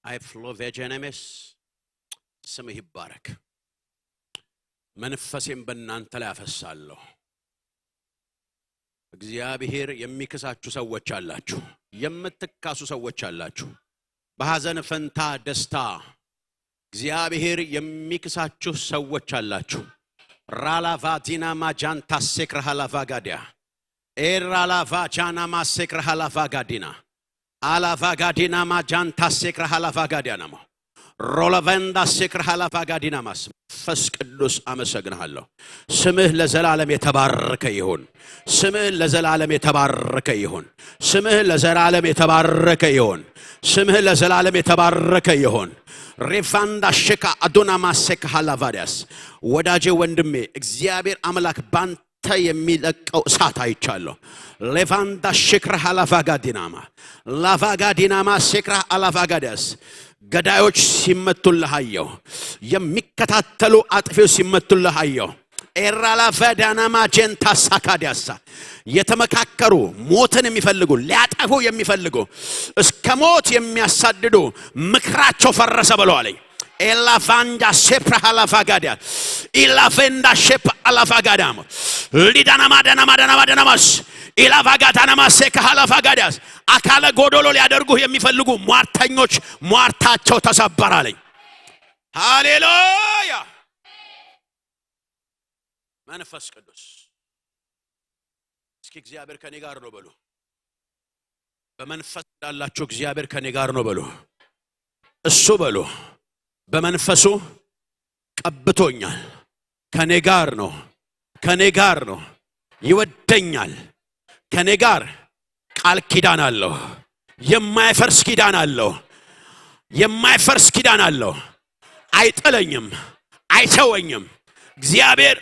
አይፍሎቬጀነሜስ፣ ስምህ ይባረክ። መንፈሴን በእናንተ ላይ አፈሳለሁ። እግዚአብሔር የሚክሳችሁ ሰዎች አላችሁ፣ የምትካሱ ሰዎች አላችሁ። በሐዘን ፈንታ ደስታ እግዚአብሔር የሚክሳችሁ ሰዎች አላችሁ። ራላቫዲና ማጃንታ ሴክረሃላቫጋዲያ ኤራላቫጃና ማሴክረሃላቫጋዲና አላቫጋዲና ማጃንታ ሴክረሃላቫጋዲያ ናሞ ሮለቨንዳ ሴክረሃላቫጋዲና ማስ። መንፈስ ቅዱስ አመሰግንሃለሁ። ስምህ ለዘላለም የተባረከ ይሁን። ስምህ ለዘላለም የተባረከ ይሁን። ስምህ ለዘላለም የተባረከ ይሁን። ስምህ ለዘላለም የተባረከ ይሁን። ሬቫንዳ ሸካ አዶና ማሴክ ሃላቫዲያስ። ወዳጄ፣ ወንድሜ፣ እግዚአብሔር አምላክ ባንተ የሚለቀው እሳት አይቻለሁ። ሌቫንዳ ሼክራ ሃላቫጋዲናማ ላቫጋዲናማ ሴክራ አላቫጋዲያስ። ገዳዮች ሲመቱልህ አየሁ። የሚከታተሉ አጥፊዎች ሲመቱልህ አየሁ። ኤራላቫዳናማ ጄንታ ሳካዲያሳ። የተመካከሩ፣ ሞትን የሚፈልጉ፣ ሊያጠፉ የሚፈልጉ፣ እስከ ሞት የሚያሳድዱ ምክራቸው ፈረሰ ብለዋለኝ። ኤላቫንዳ ሴፕራ ሃላቫጋዲያ ኢላቬንዳ ሼፕ አላቫጋዳም ሊዳናማ ዳናማ ዳናማ ዳናማስ ኢላቫጋዳናማ ሴካ ሃላቫጋዲያስ አካለ ጎዶሎ ሊያደርጉህ የሚፈልጉ ሟርተኞች ሟርታቸው ተሰበራለኝ። ሃሌሉያ። መንፈስ ቅዱስ እስኪ እግዚአብሔር ከኔ ጋር ነው በሉ። በመንፈስ እንዳላችሁ እግዚአብሔር ከኔ ጋር ነው በሉ። እሱ በሉ በመንፈሱ ቀብቶኛል። ከኔ ጋር ነው፣ ከኔ ጋር ነው፣ ይወደኛል። ከኔ ጋር ቃል ኪዳን አለው። የማይፈርስ ኪዳን አለው። የማይፈርስ ኪዳን አለው። አይጥለኝም፣ አይተወኝም። እግዚአብሔር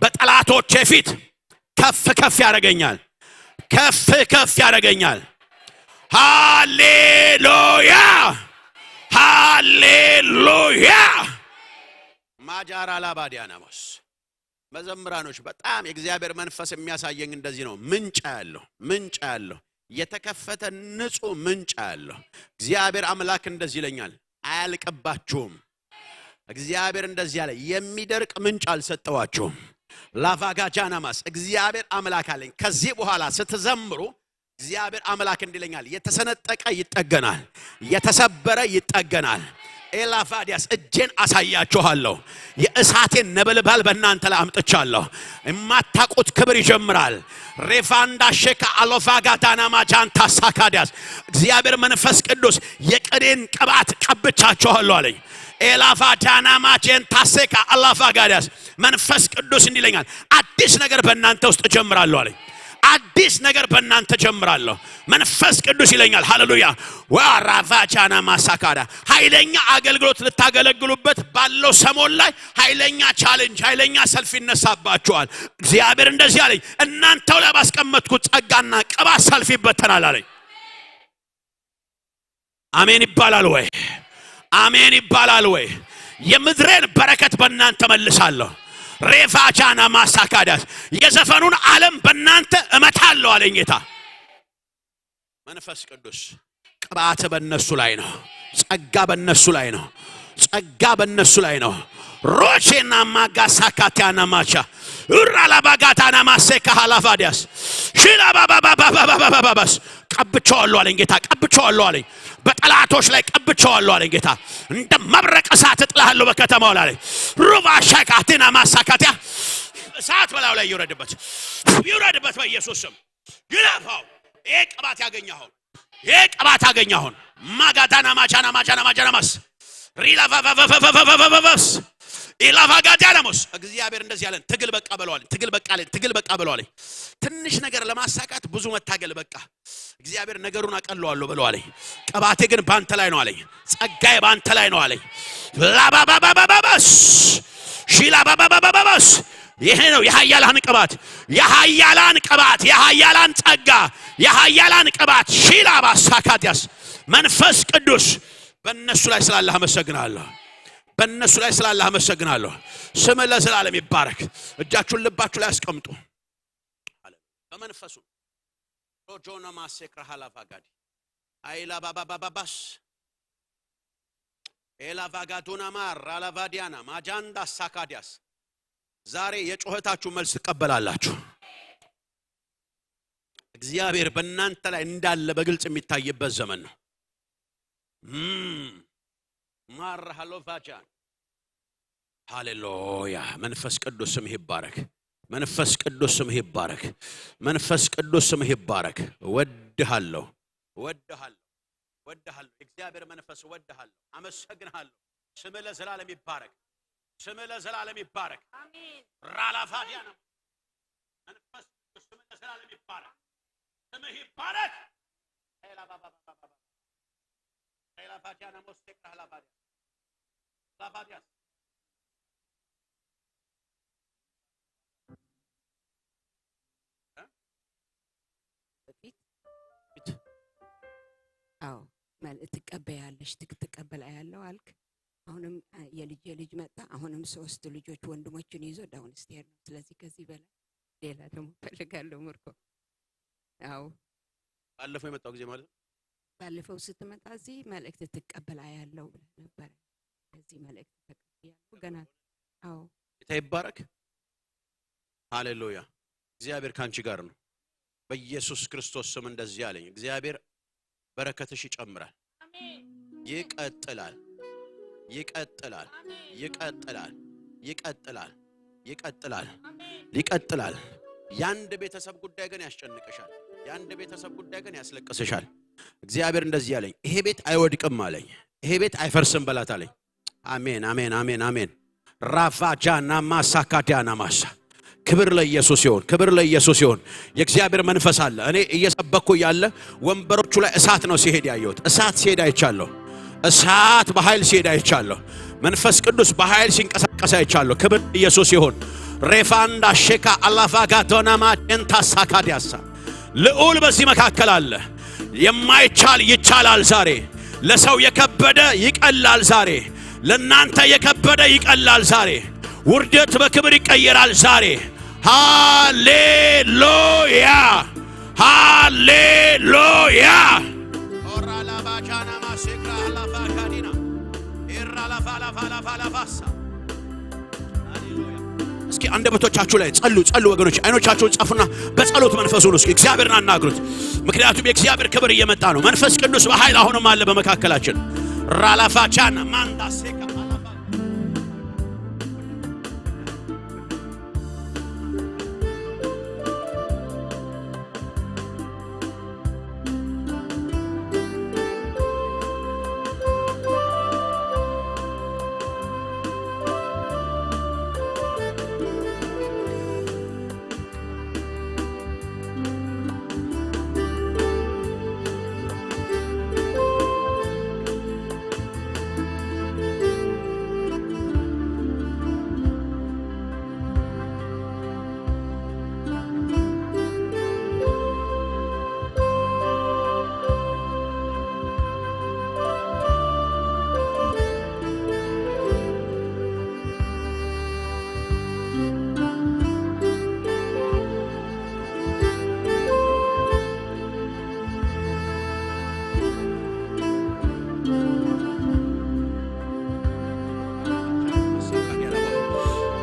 በጠላቶቼ ፊት ከፍ ከፍ ያደርገኛል። ከፍ ከፍ ያደርገኛል። ሃሌሉያ ሃሌሉያ። ማጃራ ላባዲያናሞስ መዘምራኖች፣ በጣም የእግዚአብሔር መንፈስ የሚያሳየኝ እንደዚህ ነው። ምንጭ ያለው፣ ምንጭ ያለው፣ የተከፈተ ንጹህ ምንጭ ያለው እግዚአብሔር አምላክ እንደዚህ ይለኛል፣ አያልቅባችሁም። እግዚአብሔር እንደዚህ አለ፣ የሚደርቅ ምንጭ አልሰጠዋችሁም። ላቫጋጃናማስ እግዚአብሔር አምላክ አለኝ። ከዚህ በኋላ ስትዘምሩ እግዚአብሔር አምላክ እንዲለኛል፣ የተሰነጠቀ ይጠገናል፣ የተሰበረ ይጠገናል። ኤላፋዲያስ እጄን አሳያችኋለሁ። የእሳቴን ነበልባል በእናንተ ላይ አምጥቻለሁ። የማታውቁት ክብር ይጀምራል። ሬፋንዳ ሼካ አሎፋጋታናማ ጃንታ ሳካዲያስ እግዚአብሔር መንፈስ ቅዱስ የቅኔን ቅባት ቀብቻችኋለሁ አለኝ። ኤላፋ ዳናማ ጄንታሴካ አላፋጋዲያስ መንፈስ ቅዱስ እንዲለኛል አዲስ ነገር በእናንተ ውስጥ እጀምራለሁ አለኝ። አዲስ ነገር በእናንተ ጀምራለሁ። መንፈስ ቅዱስ ይለኛል። ሃሌሉያ ወራቫቻና ማሳካዳ ኃይለኛ አገልግሎት ልታገለግሉበት ባለው ሰሞን ላይ ኃይለኛ challenge፣ ኃይለኛ ሰልፍ ይነሳባችኋል። እግዚአብሔር እንደዚህ አለኝ፣ እናንተው ላይ ባስቀመጥኩት ጸጋና ቅባት ሰልፍ ይበተናል አለኝ። አሜን ይባላል ወይ? አሜን ይባላል ወይ? የምድሬን በረከት በእናንተ መልሳለሁ። ሬፋቻና ማሳካዳስ የዘፈኑን ዓለም በእናንተ እመታለሁ አለኝ ጌታ። መንፈስ ቅዱስ ቅባት በእነሱ ላይ ነው። ጸጋ በእነሱ ላይ ነው። ጸጋ በእነሱ ላይ ነው። ሮቼና ማጋሳካቲያና ማቻ ኡራላባጋታና ማሴካ ሃላፋዲያስ ሽላባባባባባባባስ ቀብቼዋለሁ አለኝ ጌታ። ቀብቼዋለሁ አለኝ። በጠላቶች ላይ ቀብቼዋለሁ አለኝ ጌታ። እንደ መብረቅ እሳት እጥልሃለሁ በከተማው ላይ አለኝ። ሩባ ሻካቲና ማሳካቲያ እሳት በላዩ ላይ ይውረድበት፣ ይውረድበት በኢየሱስ ስም ይለፋው። ይሄ ቅባት ያገኘኸውን፣ ይሄ ቅባት ያገኘኸውን ማጋታና ማቻና ማቻና ማቻና ማስ ሪላቫቫቫቫቫቫቫስ ኢላቫጋዲያናሞስ እግዚአብሔር እንደዚህ ያለን ትግል በቃ በለዋል። ትግል በቃ አለኝ። ትግል በቃ በለዋል። ትንሽ ነገር ለማሳካት ብዙ መታገል በቃ። እግዚአብሔር ነገሩን አቀለዋለሁ በለዋል። ቅባቴ ግን ባንተ ላይ ነው አለኝ። ጸጋዬ ባንተ ላይ ነው አለኝ። ላባባባባባስ ሺላባባባባባስ ይሄ ነው የኃያላን ቅባት፣ የኃያላን ቅባት፣ የኃያላን ጸጋ፣ የኃያላን ቅባት። ሺላባ ሳካቲያስ መንፈስ ቅዱስ በእነሱ ላይ ስላለ አመሰግናለሁ። በእነሱ ላይ ስላለ አመሰግናለሁ። ስምህ ለዘላለም ይባረክ። እጃችሁን ልባችሁ ላይ አስቀምጡ። በመንፈሱ ሮጆና ማሴክራ ሃላቫጋዲ አይላባባባባስ ኤላቫጋዶናማ ራላቫዲያና ማጃንዳ ሳካዲያስ ዛሬ የጩኸታችሁ መልስ ትቀበላላችሁ። እግዚአብሔር በእናንተ ላይ እንዳለ በግልጽ የሚታይበት ዘመን ነው። ማራሃሎቫጃን ሃሌሉያ። መንፈስ ቅዱስ ስምህ ይባረክ። መንፈስ ቅዱስ ስምህ ይባረክ። መንፈስ ቅዱስ ስምህ ይባረክ። እወድሃለሁ፣ እወድሃለሁ፣ እወድሃለሁ። እግዚአብሔር መንፈስ እወድሃለሁ፣ አመሰግንሃለሁ። ስምህ ለዘላለም ይባረክ። ስምህ ለዘላለም ይባረክ። ራላፋዲያና መንፈስ ቅዱስ ስምህ ለዘላለም ይባረክ። ስምህ ይባረክ። ኤላባባባባ ኤላፋዲያና ሞስቴክራላባዲያ ላባዲያስ በፊት አዎ መልእክት ትቀበያለሽ ትቀበላ ያለው አልክ። አሁንም የልጅ የልጅ መጣ። አሁንም ሶስት ልጆች ወንድሞችን ይዞ downstair ነው። ስለዚህ ከዚህ በላይ ሌላ ደግሞ ፈልጋለሁ ምርኮ። አዎ። ባለፈው የመጣው ጊዜ ማለት ነው። ባለፈው ስትመጣ እዚህ መልእክት ትቀበላ ያለው ብለህ ነበረ። በዚህ መልእክት ተቀብያለሁ። ገና አዎ ጌታ ይባረክ። ሃሌሉያ። እግዚአብሔር ካንቺ ጋር ነው። በኢየሱስ ክርስቶስ ስም እንደዚህ አለኝ። እግዚአብሔር በረከትሽ ይጨምራል፣ ይቀጥላል፣ ይቀጥላል፣ ይቀጥላል፣ ይቀጥላል፣ ይቀጥላል፣ ይቀጥላል። የአንድ ቤተሰብ ጉዳይ ግን ያስጨንቅሻል። የአንድ ቤተሰብ ጉዳይ ግን ያስለቅስሻል። እግዚአብሔር እንደዚህ አለኝ፣ ይሄ ቤት አይወድቅም አለኝ። ይሄ ቤት አይፈርስም በላት አለኝ። አሜን፣ አሜን፣ አሜን፣ አሜን። ራፋጃና ማሳካዲያና ማሳ ክብር ለኢየሱስ ይሁን፣ ክብር ለኢየሱስ ይሁን። የእግዚአብሔር መንፈስ አለ። እኔ እየሰበኩ ያለ ወንበሮቹ ላይ እሳት ነው ሲሄድ ያየሁት። እሳት ሲሄድ አይቻለሁ። እሳት በኃይል ሲሄድ አይቻለሁ። መንፈስ ቅዱስ በኃይል ሲንቀሳቀስ አይቻለሁ። ክብር ለኢየሱስ ይሁን። ሬፋንዳ ሼካ አላፋጋቶናማ ቼንታ ሳካዲያሳ ልዑል በዚህ መካከል አለ። የማይቻል ይቻላል ዛሬ። ለሰው የከበደ ይቀላል ዛሬ። ለናንተ የከበደ ይቀላል ዛሬ። ውርደት በክብር ይቀየራል ዛሬ። ሃሌሉያ ሃሌሉያ። እስኪ አንደበቶቻችሁ ላይ ጸሉ ጸሉ ወገኖች፣ አይኖቻችሁን ጻፉና በጸሎት መንፈስ ሁኑ። እስኪ እግዚአብሔርን አናግሩት። ምክንያቱም የእግዚአብሔር ክብር እየመጣ ነው። መንፈስ ቅዱስ በኃይል አሁንም አለ በመካከላችን። ራላፋቻና ማንዳሴካ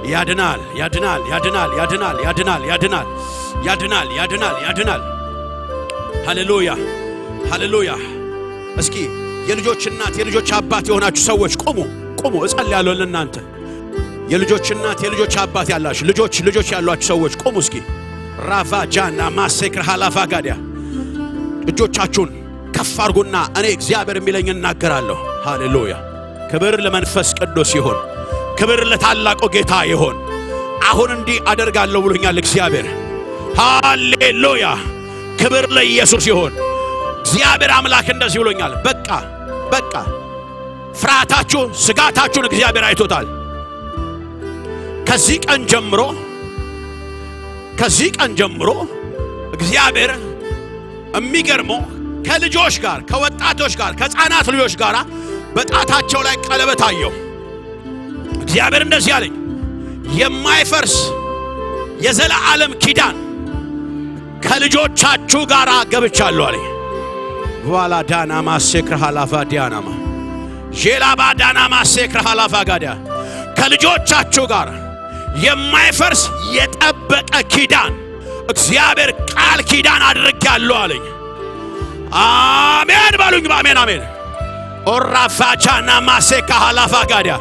ያድናል፣ ያድናል፣ ያድናል፣ ያድናል፣ ያድናል፣ ያድናል፣ ያድናል፣ ያድናል፣ ያድናል። ሃሌሉያ ሃሌሉያ። እስኪ የልጆች እናት የልጆች አባት የሆናችሁ ሰዎች ቁሙ፣ ቁሙ። እጸልያለሁ ለእናንተ። የልጆች እናት የልጆች አባት ያላችሁ ልጆች ልጆች ያሏችሁ ሰዎች ቁሙ እስኪ። ራቫ ጃና ማሴክር ሃላፋ ጋዲያ እጆቻችሁን ከፍ አድርጉና እኔ እግዚአብሔር የሚለኝ እናገራለሁ። ሃሌሉያ። ክብር ለመንፈስ ቅዱስ ይሁን። ክብር ለታላቁ ጌታ ይሁን። አሁን እንዲህ አደርጋለሁ ብሎኛል እግዚአብሔር። ሃሌሉያ። ክብር ለኢየሱስ ይሁን። እግዚአብሔር አምላክ እንደዚህ ብሎኛል። በቃ በቃ ፍርሃታችሁን ስጋታችሁን እግዚአብሔር አይቶታል። ከዚህ ቀን ጀምሮ ከዚህ ቀን ጀምሮ እግዚአብሔር የሚገርመው ከልጆች ጋር ከወጣቶች ጋር ከሕፃናት ልጆች ጋር በጣታቸው ላይ ቀለበት አየሁ። እግዚአብሔር እንደዚህ አለኝ፣ የማይፈርስ የዘላለም ኪዳን ከልጆቻችሁ ጋር ገብቻለሁ አለኝ። ቫላ ዳናማ ሴክር ሃላፋ ዲያናማ ዤላባ ዳናማ ሴክር ሃላፋ ጋዲያ ከልጆቻችሁ ጋር የማይፈርስ የጠበቀ ኪዳን እግዚአብሔር ቃል ኪዳን አድርጌያለሁ አለኝ። አሜን በሉኝ። በአሜን አሜን። ኦራፋቻና ማሴካ ሃላፋ ጋዲያ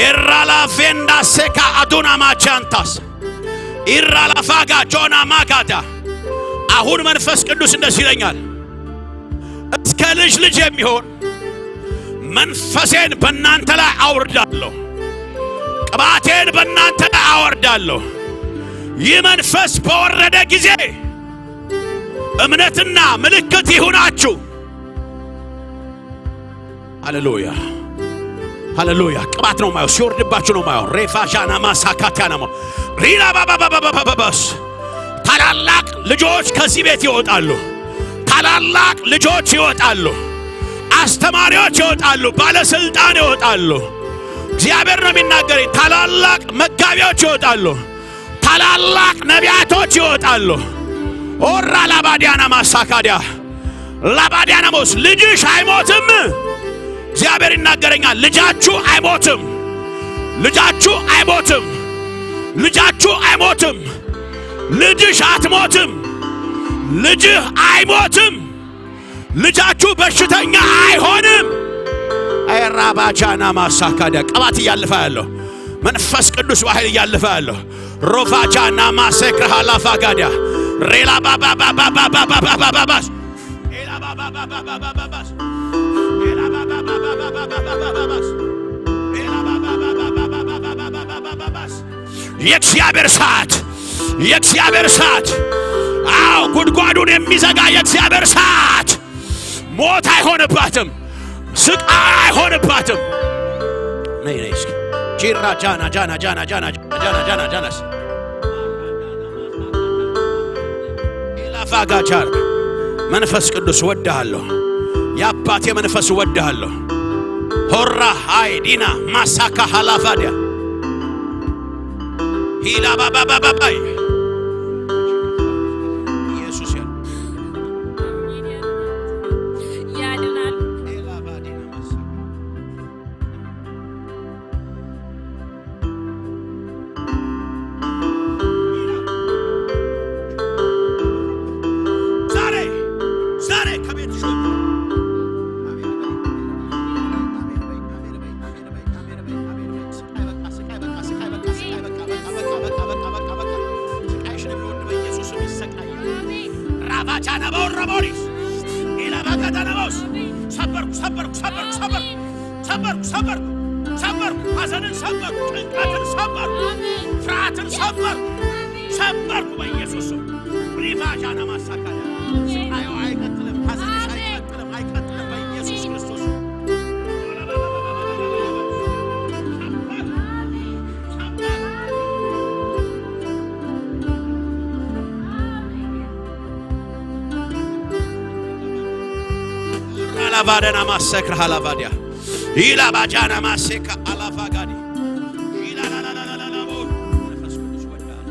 ኤራላፌንዳ ሴካ አዱና ማቻንታስ ኢራላፋጋ ጆና ማጋዳ አሁን መንፈስ ቅዱስ እንደዚህ ይለኛል፣ እስከ ልጅ ልጅ የሚሆን መንፈሴን በእናንተ ላይ አውርዳለሁ፣ ቅባቴን በእናንተ ላይ አወርዳለሁ። ይህ መንፈስ በወረደ ጊዜ እምነትና ምልክት ይሁናችሁ። ሃሌሉያ ሃሌሉያ። ቅባት ነው ማየው፣ ሲወርድባችሁ ነው ማየው። ሬፋዣና ማሳካቲያናማ ሪላ ባባባባባባስ ታላላቅ ልጆች ከዚህ ቤት ይወጣሉ። ታላላቅ ልጆች ይወጣሉ። አስተማሪዎች ይወጣሉ። ባለስልጣን ይወጣሉ። እግዚአብሔር ነው የሚናገረኝ። ታላላቅ መጋቢዎች ይወጣሉ። ታላላቅ ነቢያቶች ይወጣሉ። ኦራ ላባዲያና ማሳካዲያ ላባዲያና ሞስ ልጅሽ አይሞትም። እግዚአብሔር ይናገረኛል። ልጃችሁ አይሞትም። ልጃችሁ አይሞትም። ልጃችሁ አይሞትም። ልጅሽ አትሞትም። ልጅህ አይሞትም። ልጃችሁ በሽተኛ አይሆንም። አይራባቻና ማሳካዳ ቅባት እያለፈ ያለው መንፈስ ቅዱስ በኃይል እያለፈ ያለው ሮፋቻና ማሰክራ ላፋጋዳ ሬላ ባባባባባባባባባባስ ኤላ ባባባባባባባስ ኤላ ባባባባባባባባባስ ኤላ ባባባባባባባባባባስ የእግዚአብሔር ሰዓት፣ የእግዚአብሔር ሰዓት። አዎ ጉድጓዱን የሚዘጋ የእግዚአብሔር ሰዓት። ሞት አይሆንባትም፣ ስቃይ አይሆንባትም። ነይ ነይ እስኪ ጂራ ጃና ጃና ጃና ጃና ጃና ጃና ጃናስ ኢላፋጋቻር መንፈስ ቅዱስ ወድሃለሁ። የአባቴ መንፈስ ወድሃለሁ። ሆራ ሃይ ዲና ማሳካ ሃላፋዲያ ሂላ ባባባባባይ ኢየሱስ ያለ ያድናል። ኤላባዲና ማሳካ ዛሬ ዛሬ ከቤትሽ ወጡ። ሰበርኩ ሰበርኩ ሰበርኩ ሰበርኩ ሰበርኩ ሰበርኩ ሰበርኩ። ሐዘንን ሰበርኩ፣ ጭንቀትን ሰበርኩ፣ ፍርሃትን ሰበርኩ ሰበርኩ በኢየሱስ ስም። ሪቫዣና ማሳካያ ስቃዩ አይቀጥልም፣ ሐዘንሽ አይቀጥልም፣ አይቀጥልም በኢየሱስ ክርስቶስ። አላቫደና ማሰክር አላቫዲያ ኢላባጃና ማሴካ አላቫጋዲ ኢላላላላላላቦ መንፈስ ቅዱስ ወዳል።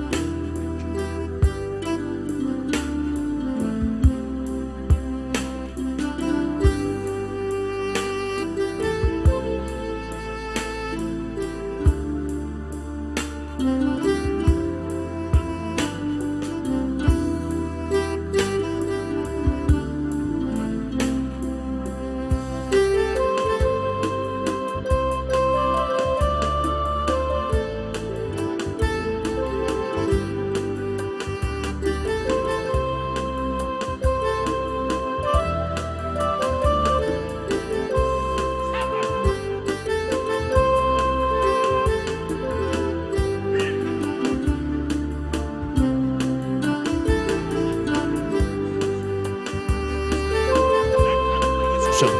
ስም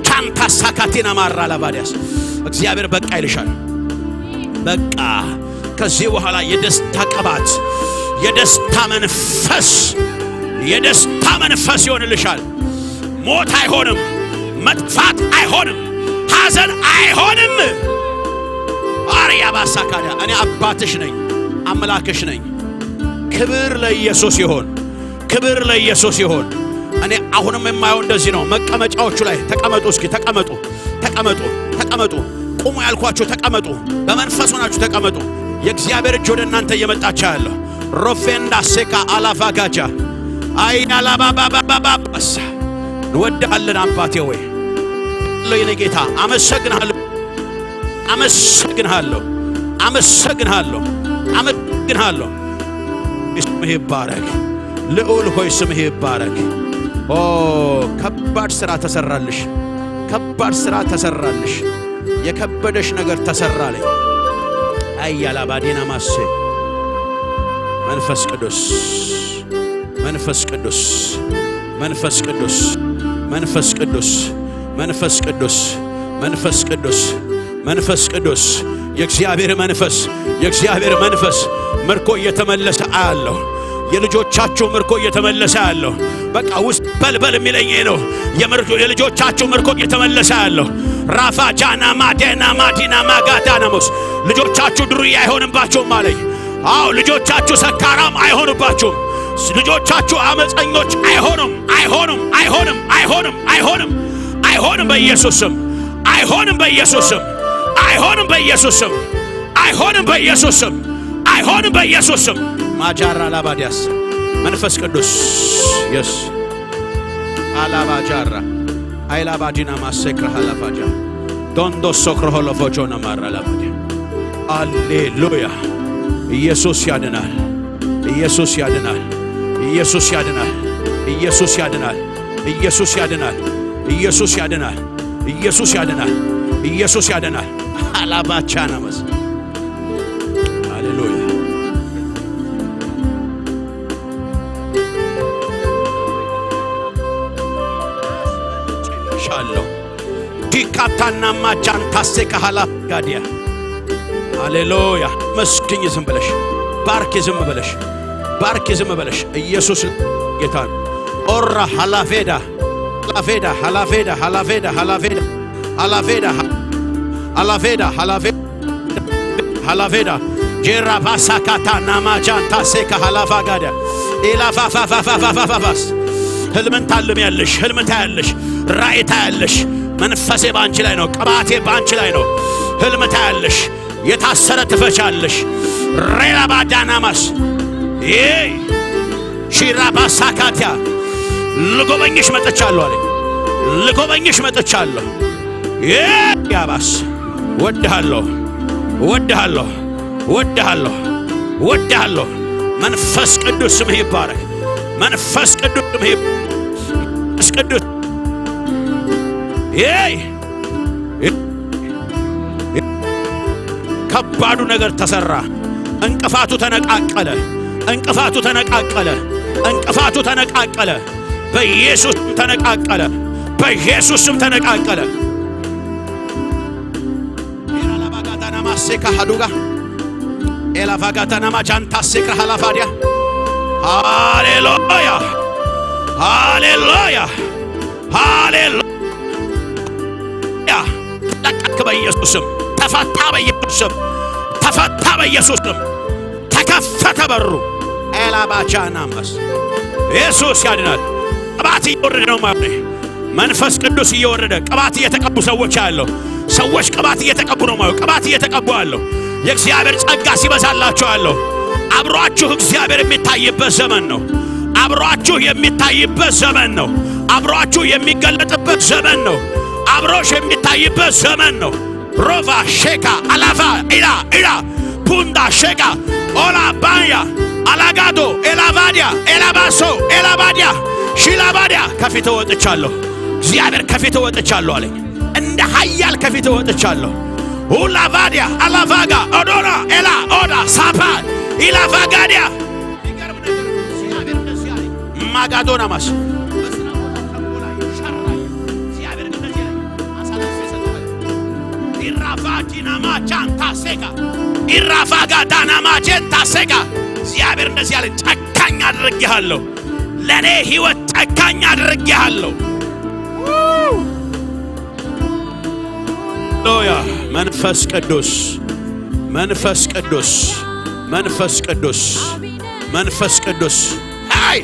ቻንታ ሳካቴና ማራ ላባዲያስ እግዚአብሔር በቃ ይልሻል። በቃ ከዚህ በኋላ የደስታ ቅባት፣ የደስታ መንፈስ፣ የደስታ መንፈስ ይሆንልሻል። ሞት አይሆንም፣ መጥፋት አይሆንም፣ ሐዘን አይሆንም። አርያ ባሳካዳ እኔ አባትሽ ነኝ፣ አምላክሽ ነኝ። ክብር ለኢየሱስ ይሆን፣ ክብር ለኢየሱስ ይሆን። እኔ አሁንም የማየው እንደዚህ ነው። መቀመጫዎቹ ላይ ተቀመጡ፣ እስኪ ተቀመጡ፣ ተቀመጡ፣ ተቀመጡ። ቁሙ ያልኳችሁ ተቀመጡ፣ በመንፈስ ሆናችሁ ተቀመጡ። የእግዚአብሔር እጅ ወደ እናንተ እየመጣች ያለሁ ሮፌንዳ ሴካ አላፋጋጃ አይ አላባባባባባስ እንወድሃለን አባቴ ሆይ የኔ ጌታ አመሰግንሃለሁ፣ አመሰግንሃለሁ፣ አመሰግንሃለሁ፣ አመሰግንሃለሁ። ስምህ ይባረክ ልዑል ሆይ ስምህ ይባረክ። ኦ ከባድ ስራ ተሰራልሽ፣ ከባድ ስራ ተሰራልሽ። የከበደሽ ነገር ተሰራልኝ። አያላባዲና ማሴ መንፈስ ቅዱስ መንፈስ ቅዱስ መንፈስ ቅዱስ መንፈስ ቅዱስ መንፈስ ቅዱስ መንፈስ ቅዱስ መንፈስ ቅዱስ የእግዚአብሔር መንፈስ፣ የእግዚአብሔር መንፈስ። ምርኮ እየተመለሰ አያለሁ። የልጆቻችሁ ምርኮ እየተመለሰ ያለሁ። በቃ ውስጥ በልበል የሚለኝ ይሄ ነው። የልጆቻችሁ ምርኮ እየተመለሰ ያለሁ። ራፋ ጃና ማዴና ማዲና ማጋዳናሞስ ልጆቻችሁ ዱርዬ አይሆንባችሁም አለኝ። አዎ ልጆቻችሁ ሰካራም አይሆኑባችሁም። ልጆቻችሁ አመፀኞች አይሆኑም፣ አይሆኑም፣ አይሆንም፣ አይሆንም፣ አይሆንም፣ አይሆንም በኢየሱስ ስም። አይሆንም በኢየሱስ ስም፣ አይሆንም በኢየሱስ ስም፣ አይሆንም በኢየሱስ ስም፣ አይሆንም በኢየሱስ ስም። ማጃራ ላባዲያስ መንፈስ ቅዱስ የስ አላባጃራ አይላባዲና ማሴክራ ሃላፋጃ ዶንዶ ሶክሮሆሎፎጆና ማራ ላባዲያ። አሌሉያ! ኢየሱስ ያድናል። ኢየሱስ ያድናል። ኢየሱስ ያድናል። ኢየሱስ ያድናል። ኢየሱስ ያድናል። ኢየሱስ ያድናል። ኢየሱስ ያድናል። ኢየሱስ ያድናል። አላባቻና መስ ሃሌሉያ። ሻለሁ ዲካታና ማጃንታሴ ከሃላ ጋዲያ። ሃሌሉያ። መስግኝ፣ ዝም ብለሽ ባርኪ፣ ዝም ብለሽ ባርኪ፣ ዝም ብለሽ። ኢየሱስ ጌታ ነው። ኦራ ሃላቬዳ ሃላቬዳ ሃላቬዳ ሃላቬዳ ሃላቬዳ ሃላቬዳ ሃላቬዳ ሃላቬዳ ሃላቬዳ ጄራ ባሳካታ ናማጃንታ ሴካ ሃላፋ ጋዳ ኢላፋፋፋፋፋፋፋስ። ህልምን ታልሚያለሽ፣ ህልም ታያለሽ፣ ራእይ ታያለሽ። መንፈሴ በአንቺ ላይ ነው፣ ቅባቴ በአንቺ ላይ ነው። ህልም ታያለሽ፣ የታሰረ ትፈቻለሽ። ሬላ ባዳናማስ ይይ ሺራ ባሳካቲያ። ልጎበኝሽ መጥቻለሁ አለኝ። ልጎበኝሽ መጥቻለሁ። ያባስ ወድሃለሁ፣ ወድሃለሁ፣ ወድሃለሁ፣ ወድሃለሁ። መንፈስ ቅዱስ ስምህ ይባረክ። መንፈስ ቅዱስ ስምህ መንፈስ ቅዱስ ይይ። ከባዱ ነገር ተሰራ። እንቅፋቱ ተነቃቀለ። እንቅፋቱ ተነቃቀለ። እንቅፋቱ ተነቃቀለ። በኢየሱስ ተነቃቀለ። በኢየሱስ ስም ተነቃቀለ። ኤላባጋታናማ ሀዱጋ ኤላቫጋታናማ ጃንታሴክራ ሃላፋዲያ። ሃሌሉያ፣ ሃሌሉያ፣ ሃሌሉያ። ተለቀክ በኢየሱስ ስም። ተፈታ በኢየሱስ ስም። ተፈታ በኢየሱስ ስም። ተከፈተ በሩ። ኤላባቻናማስ። ኢየሱስ ያድናል። ቅባት እየወረደ ነው ማለት ነው። መንፈስ ቅዱስ እየወረደ ቅባት እየተቀቡ ሰዎች ያለው፣ ሰዎች ቅባት እየተቀቡ ነው ማለት፣ ቅባት እየተቀቡ ያለው፣ የእግዚአብሔር ጸጋ ሲበዛላቸው ያለው፣ አብሯችሁ እግዚአብሔር የሚታይበት ዘመን ነው። አብሯችሁ የሚታይበት ዘመን ነው። አብሯችሁ የሚገለጥበት ዘመን ነው። አብሮሽ የሚታይበት ዘመን ነው። ሮቫ ሼካ አላቫ ኢላ ኢላ ፑንዳ ሼካ ኦላ ባያ አላጋዶ ኤላቫዲያ ኤላባሶ ኤላባዲያ ሺላባዲያ። ከፊት ወጥቻለሁ። እግዚአብሔር ከፊት ወጥቻለሁ አለኝ። እንደ ኃያል ከፊት ወጥቻለሁ። ሁላቫዲያ አላቫጋ ኦዶና ኤላ ኦዳ ሳፓ ኢላቫጋዲያ። የሚገርም ነገር ነው። እግዚአብሔር እንደዚህ አለኝ። ማጋዶና ማስ በስራ ቦታ ተንኮል አየሁ፣ ሸር አየሁ። እግዚአብሔር ግን እንደዚህ አለኝ፣ አሳልፌ እሰጥሃለሁ። ኢራፋዲናማ ጃንታ ሴጋ ኢራፋጋ ዳናማ ጀንታ ሴጋ። እግዚአብሔር እንደዚህ አለኝ፣ ጨካኝ አድርጌሃለሁ። ለእኔ ሕይወት ጨካኝ አድርጌሃለሁ። ሃሌሉያ! መንፈስ ቅዱስ፣ መንፈስ ቅዱስ፣ መንፈስ ቅዱስ፣ መንፈስ ቅዱስ አይ።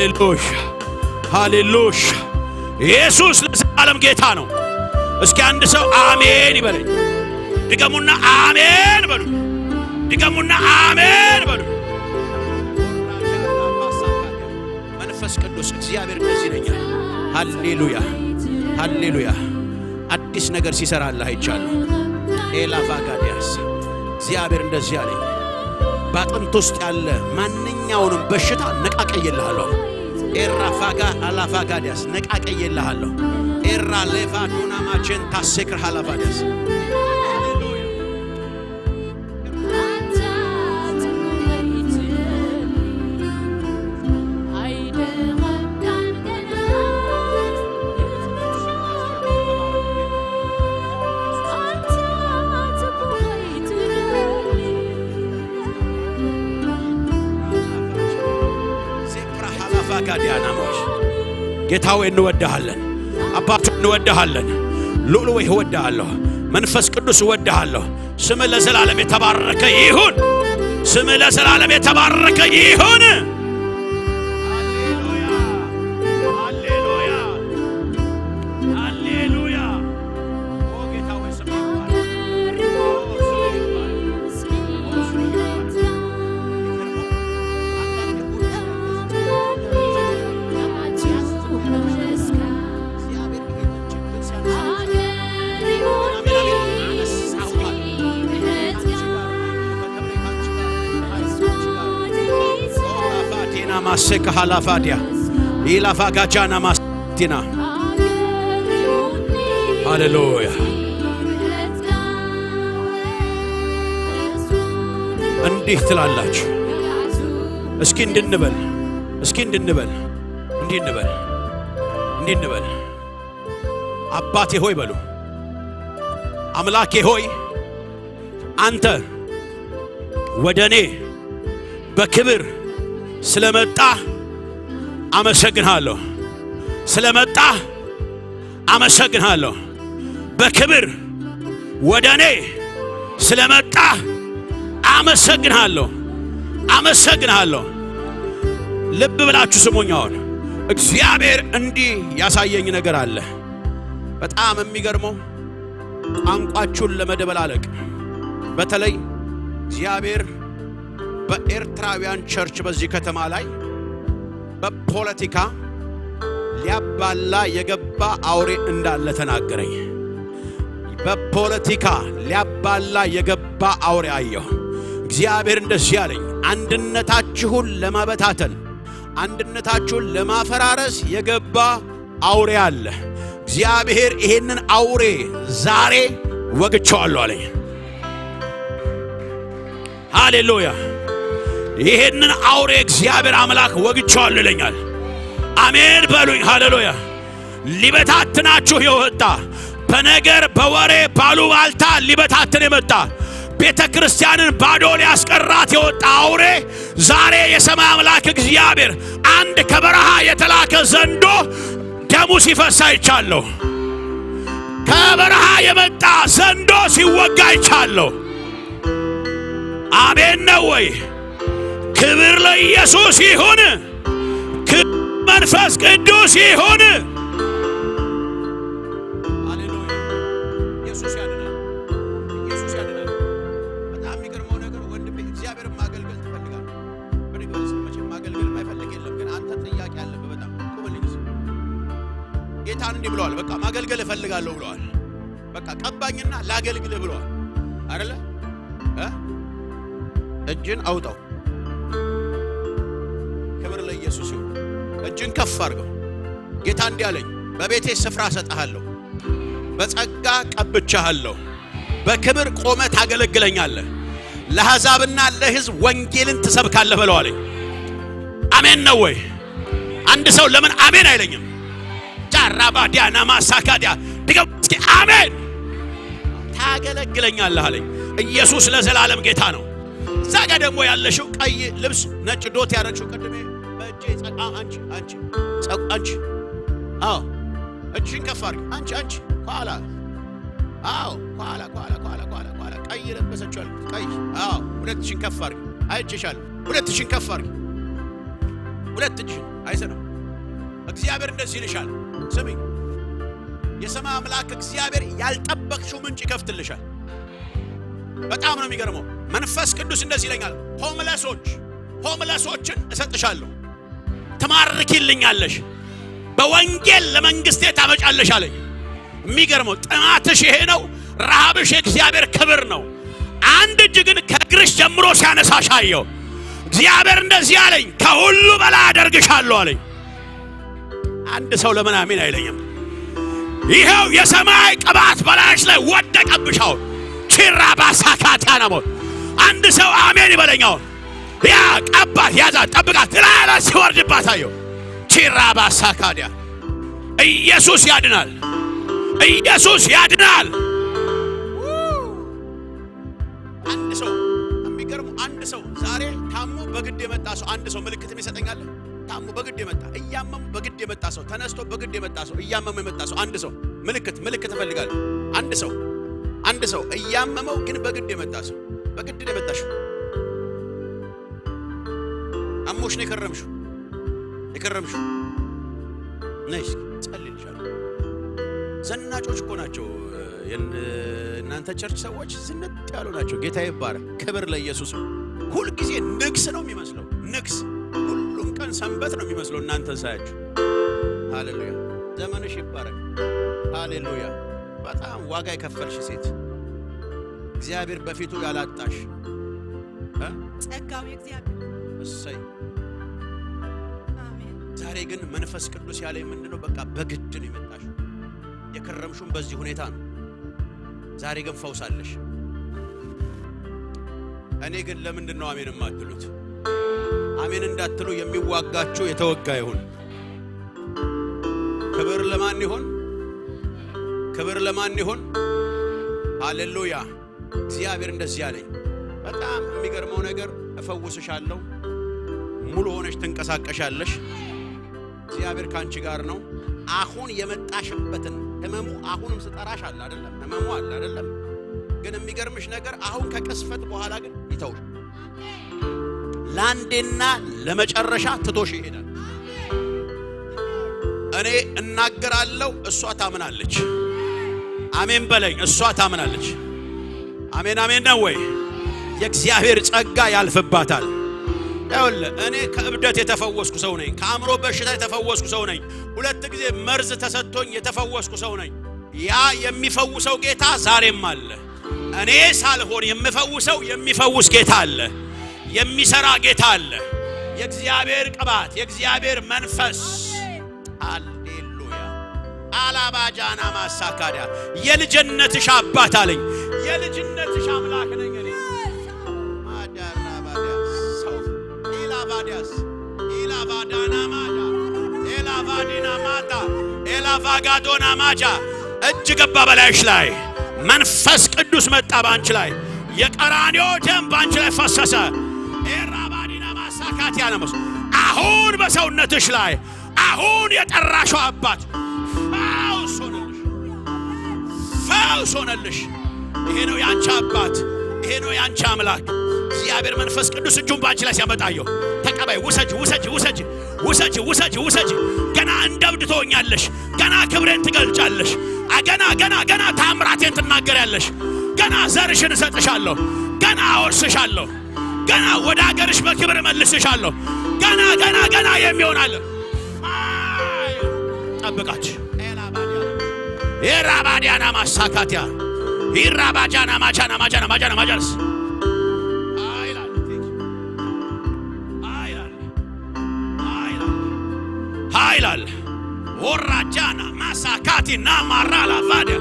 ሃሌሉያ ሃሌሉያ። ኢየሱስ ለዘላለም ጌታ ነው። እስኪ አንድ ሰው አሜን ይበለኝ። ድገሙና አሜን በሉ። ድገሙና አሜን በሉ። መንፈስ ቅዱስ እግዚአብሔር እንደዚህ ይለኛል። ሃሌሉያ ሃሌሉያ። አዲስ ነገር ሲሰራልህ አይቻለሁ። ኤላቫጋዲያስ እግዚአብሔር እንደዚህ አለኝ፣ በአጥንት ውስጥ ያለ ማንኛውንም በሽታ ነቃቀየልሃለሁ። ኤራፋጋ አላፋጋዲያስ ነቃቀየልሃለሁ። ኤራ ሌቫ ዶናማቼን ታሴክር ሃላፋዲያስ። ዜፕራ ሃላፋጋዲያናሞሽ ጌታ ሆይ እንወድሃለን። አባቱ እንወድሃለን። ልዑል ሆይ እወድሃለሁ። መንፈስ ቅዱስ እወድሃለሁ። ስምህ ለዘላለም የተባረከ ይሁን። ስምህ ለዘላለም የተባረከ ይሁን። ሃሌሉያ ሃሌሉያ ሃሌሉያ። ኦ ጌታ ሆይ ስምህ ይባረክ። ኦ ስምህ ይባረክ። ኦ ስምህ ይባረክ። እግዚአብሔር ይሄንን ችግር ሲያነሳ ዲና ማሴከ ሃላፋዲያ ኢላፋጋጃና ማስቲና። ሃሌሉያ። እንዲህ ትላላችሁ። እስኪ እንድንበል፣ እስኪ እንድንበል፣ እንዲህ እንበል፣ እንዲህ እንበል። አባቴ ሆይ በሉ፣ አምላኬ ሆይ አንተ ወደ እኔ በክብር ስለመጣ አመሰግንሃለሁ። ስለመጣ አመሰግንሃለሁ። በክብር ወደ እኔ ስለመጣ አመሰግንሃለሁ። አመሰግንሃለሁ። ልብ ብላችሁ ስሙኝ። አሁን እግዚአብሔር እንዲህ ያሳየኝ ነገር አለ። በጣም የሚገርመው ቋንቋችሁን ለመደበላለቅ በተለይ እግዚአብሔር በኤርትራውያን church በዚህ ከተማ ላይ በፖለቲካ ሊያባላ የገባ አውሬ እንዳለ ተናገረኝ። በፖለቲካ ሊያባላ የገባ አውሬ አየሁ። እግዚአብሔር እንደዚህ አለኝ፣ አንድነታችሁን ለማበታተን፣ አንድነታችሁን ለማፈራረስ የገባ አውሬ አለ። እግዚአብሔር ይሄንን አውሬ ዛሬ ወግቼዋለሁ አለኝ። ሃሌሉያ። ይሄንን አውሬ እግዚአብሔር አምላክ ወግቼዋለሁ ይለኛል። አሜን በሉኝ። ሃሌሉያ። ሊበታትናችሁ የወጣ፣ በነገር በወሬ ባሉባልታ ሊበታትን የመጣ፣ ቤተ ክርስቲያንን ባዶ ሊያስቀራት የወጣ አውሬ ዛሬ የሰማይ አምላክ እግዚአብሔር አንድ ከበረሃ የተላከ ዘንዶ ደሙ ሲፈሳ አይቻለሁ። ከበረሃ የመጣ ዘንዶ ሲወጋ አይቻለሁ። አሜን ነው ወይ? ክብር ለኢየሱስ ይሁን። ክብር መንፈስ ቅዱስ ይሁን። ሃሌሉያ። ኢየሱስ ያድናል። ኢየሱስ ያድናል። በጣም የሚገርመው ነገር ወንድሜ እግዚአብሔርን ማገልገል ትፈልጋለህ። ብድግ በል እስኪ። መቼም ማገልገል የማይፈልግ የለም፣ ግን አንተ ጥያቄ አለብህ። በጣም ቁምልኝ እስኪ። ጌታን እንዲህ ብለዋል። በቃ ማገልገል እፈልጋለሁ ብለዋል። በቃ ቀባኝና ላገልግልህ ብለዋል። አይደለ? እ? እጅን አውጣው። ክብር ለኢየሱስ ይሁን። እጅን ከፍ አድርገው። ጌታ እንዲህ አለኝ፣ በቤቴ ስፍራ እሰጥሃለሁ፣ በጸጋ ቀብቻለሁ፣ በክብር ቆመ ታገለግለኛለህ፣ ለአሕዛብና ለሕዝብ ወንጌልን ትሰብካለህ በለው አለኝ። አሜን ነው ወይ? አንድ ሰው ለምን አሜን አይለኝም? ጃራባዲያ ናማሳካዲያ ድገም እስኪ አሜን። ታገለግለኛለህ አለኝ። ኢየሱስ ለዘላለም ጌታ ነው። እዛ ጋ ደግሞ ያለሽው ቀይ ልብስ ነጭ dot ያደረግሽው ቅድሜ በእጄ አንቺ አንቺ አንቺ፣ አዎ እጅሽን ከፍ አድርጊ። አንቺ አንቺ ከኋላ፣ አዎ ከኋላ ከኋላ ከኋላ ከኋላ ከኋላ ቀይ የለበሰችው አልኩት። ቀይ፣ አዎ ሁለትሽን ከፍ አድርጊ። አይቼሻለሁ። ሁለትሽን ከፍ አድርጊ። ሁለት እጅሽን አይሰራም። እግዚአብሔር እንደዚህ ይልሻል። ስሚኝ፣ የሰማይ አምላክ እግዚአብሔር ያልጠበቅሽው ምንጭ ይከፍትልሻል። በጣም ነው የሚገርመው። መንፈስ ቅዱስ እንደዚህ ይለኛል፣ homeless ኦችን እሰጥሻለሁ፣ ትማርኪልኛለሽ፣ በወንጌል ለመንግስቴ ታመጫለሽ አለኝ። የሚገርመው ጥማትሽ ይሄ ነው፣ ረሃብሽ የእግዚአብሔር ክብር ነው። አንድ እጅ ግን ከእግርሽ ጀምሮ ሲያነሳሽ አየሁ። እግዚአብሔር እንደዚህ አለኝ፣ ከሁሉ በላይ አደርግሻለሁ አለኝ። አንድ ሰው ለምን አሜን አይለኝም? ይኸው የሰማይ ቅባት በላይሽ ላይ ወደቀብሽ። አሁን ቺራ ባሳካታ ነው። አንድ ሰው አሜን ይበለኛው። ያ ቀባት፣ ያዛት፣ ጠብቃት፣ ላይ ሲወርድባት አየሁ። ቺራ ባሳካዲያ። ኢየሱስ ያድናል። ኢየሱስ ያድናል። አንድ ሰው የሚገርሙ አንድ ሰው ዛሬ ታሞ በግድ የመጣ ሰው አንድ ሰው ምልክት ይሰጠኛል። ታሞ በግድ የመጣ፣ እያመሙ በግድ የመጣ ሰው፣ ተነስቶ በግድ የመጣ ሰው፣ እያመሙ የመጣ ሰው አንድ ሰው ምልክት እፈልጋለሁ። አንድ ሰው እያመመው ግን በግድ የመጣ ሰው፣ በግድ ነው የመጣሽው። አሞሽ ነው የከረምሽው። ነይ እስኪ ጸልይልሻለሁ። ዘናጮች እኮ ናቸው እናንተ church ሰዎች፣ ዝንጥ ያሉ ናቸው። ጌታ ይባረክ። ክብር ለኢየሱስ ነው። ሁልጊዜ ንግስ ነው የሚመስለው፣ ንግስ ሁሉም ቀን ሰንበት ነው የሚመስለው እናንተን ሳያችሁ። ሃሌሉያ። ዘመንሽ ይባረክ። ሃሌሉያ። በጣም ዋጋ የከፈልሽ ሴት፣ እግዚአብሔር በፊቱ ያላጣሽ ጸጋው የእግዚአብሔር። እሰይ። አሜን። ዛሬ ግን መንፈስ ቅዱስ ያለኝ ምንድነው? በቃ በግድ ነው የመጣሽው። የከረምሽውም በዚህ ሁኔታ ነው። ዛሬ ግን ፈውሳለሽ። እኔ ግን ለምንድን ነው አሜን የማትሉት? አሜን እንዳትሉ የሚዋጋችሁ የተወጋ ይሁን። ክብር ለማን ይሁን? ክብር ለማን ይሁን? ሃሌሉያ። እግዚአብሔር እንደዚህ አለኝ። በጣም የሚገርመው ነገር እፈውስሻለሁ፣ ሙሉ ሆነሽ ትንቀሳቀሻለሽ። እግዚአብሔር ካንቺ ጋር ነው። አሁን የመጣሽበትን ህመሙ አሁንም ስጠራሽ አለ አይደለም? ህመሙ አለ አይደለም? ግን የሚገርምሽ ነገር አሁን ከቅስፈት በኋላ ግን ይተውሽ፣ ለአንዴና ለመጨረሻ ትቶሽ ይሄዳል። እኔ እናገራለሁ፣ እሷ ታምናለች። አሜን በለኝ። እሷ ታምናለች። አሜን አሜን ነው ወይ? የእግዚአብሔር ጸጋ ያልፍባታል። ይኸውልህ እኔ ከእብደት የተፈወስኩ ሰው ነኝ። ከአእምሮ በሽታ የተፈወስኩ ሰው ነኝ። ሁለት ጊዜ መርዝ ተሰጥቶኝ የተፈወስኩ ሰው ነኝ። ያ የሚፈውሰው ጌታ ዛሬም አለ። እኔ ሳልሆን የምፈውሰው የሚፈውስ ጌታ አለ። የሚሰራ ጌታ አለ። የእግዚአብሔር ቅባት፣ የእግዚአብሔር መንፈስ። ሃሌሉያ። አላባጃና ማሳካዲያ። የልጅነትሽ አባት አለኝ። የልጅነትሽ አምላክ ነኝ እኔ። ማዳራባዲያ ሰው ኢላባዲያስ ኢላባዳና ማዳ ኤላቫዲና ማታ ኤላቫጋዶና ማጃ። እጅ ገባ በላይሽ ላይ፣ መንፈስ ቅዱስ መጣ ባንቺ ላይ፣ የቀራንዮ ደም ባንቺ ላይ ፈሰሰ። ኤራባዲና ማሳካት ያነመስ አሁን በሰውነትሽ ላይ አሁን የጠራሽው አባት ፈውስ ሆነልሽ፣ ፈውስ ሆነልሽ። ይሄ ነው ያንቺ አባት፣ ይሄ ነው ያንቺ አምላክ። እግዚአብሔር መንፈስ ቅዱስ እጁን ባንቺ ላይ ሲያመጣየው ተቀበይ። ውሰጅ፣ ውሰጅ፣ ውሰጅ፣ ውሰጅ፣ ውሰጅ፣ ውሰጅ። ገና እንደ እብድ ትሆኛለሽ። ገና ክብሬን ትገልጫለሽ። ገና ገና ገና ታምራቴን ትናገሪያለሽ። ገና ዘርሽን እሰጥሻለሁ። ገና አወርስሻለሁ። ገና ወደ ሀገርሽ በክብር እመልስሻለሁ። ገና ገና ገና የሚሆን አለ። ጠብቃች። ኤራባዲያና ማሳካቲያ ኢራባጃና ማቻና ማቻና ማቻና ማቻንስ አይላል አይላል አይላል አይላል ወራጃና ማሳካቲ ናማራላ ቫዲያ።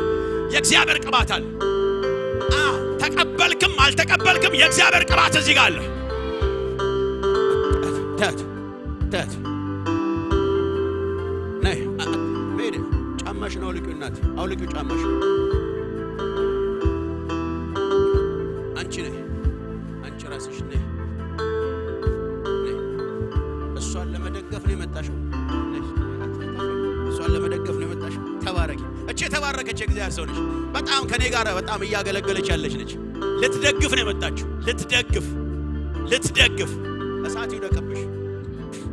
የእግዚአብሔር ቅባት አለ። ተቀበልክም አልተቀበልክም የእግዚአብሔር ቅባት እዚህ ጋር አለ። ተት ተት ነይ ሜድ ጫማሽን አውልቂው፣ እናት አውልቂው ጫማሽን። አንቺ ነይ፣ አንቺ ራስሽ ነይ ነይ። እሷን ለመደገፍ ነው የመጣሽው። ነይ፣ እሷን ለመደገፍ ነው የመጣሽው። ተባረኪ። እቺ የተባረከች የእግዚአብሔር ሰው ነች። በጣም ከኔ ጋር በጣም እያገለገለች ያለች ነች። ልትደግፍ ነው የመጣችው። ልትደግፍ፣ ልትደግፍ። እሳት ይውደቅብሽ።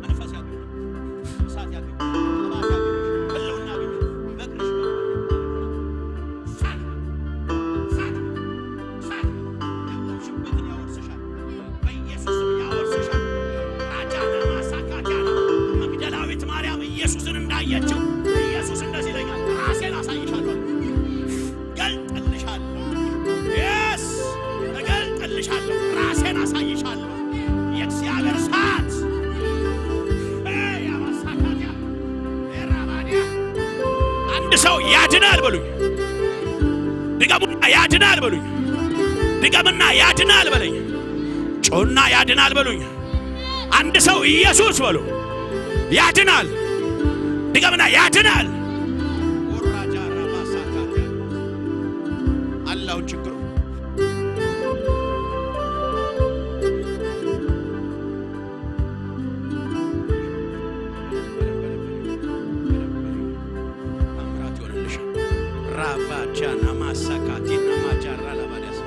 መንፈስ ያለው ህልውና አገኘሽ። በእግርሽ እሳት እሳት እሳት ያቆምሽበትን ያወርስሻል። በኢየሱስ ስም ያወርስሻል። ራጃና ማሳካቲያና መግደላዊት ማርያም ኢየሱስን እንዳየችው ኢየሱስ እንደዚህ ይለኛል፣ ራሴን አሳይሻለሁ፣ እገልጥልሻለሁ። Yes፣ እገልጥልሻለሁ፣ ራሴን አሳይሻለሁ። የእግዚአብሔር እሳት ያማሳካቲያ ራባዲያ። አንድ ሰው ያድናል በሉኝ። ድገሙና ያድናል በሉኝ። ድገምና ያድናል በለኝ። ጮና ያድናል በሉኝ። አንድ ሰው ኢየሱስ በሉ፣ ያድናል። ድገምና ያድናል። አላሁን ችግሩ ታምራት ይሆንልሻል። ራቫቻና ማሳካቲና ማጃራ ላባዳስ።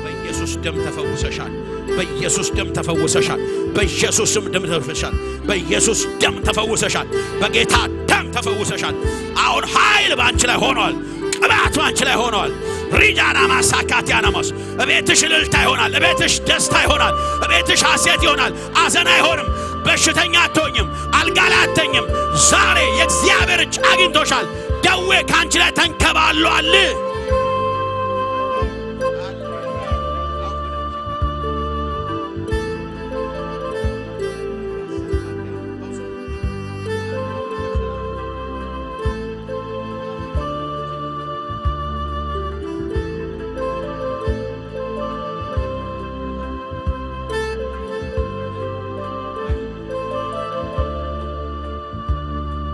በኢየሱስ ደም ተፈውሰሻል። በኢየሱስ ደም ተፈውሰሻል። በኢየሱስ ስም ደም ተፈውሰሻል። በኢየሱስ ደም ተፈውሰሻል። በጌታ ደም ተፈውሰሻል። አሁን ኃይል በአንቺ ላይ ሆኗል። ቅባት በአንቺ ላይ ሆኗል። ሪጃና ማሳካቲያናማስ። እቤትሽ እልልታ ይሆናል። እቤትሽ ደስታ ይሆናል። እቤትሽ ሐሴት ይሆናል። አዘን አይሆንም። በሽተኛ አትሆኝም። አልጋ ላይ አትተኝም። ዛሬ የእግዚአብሔር እጅ አግኝቶሻል። ደዌ ከአንቺ ላይ ተንከባሏል።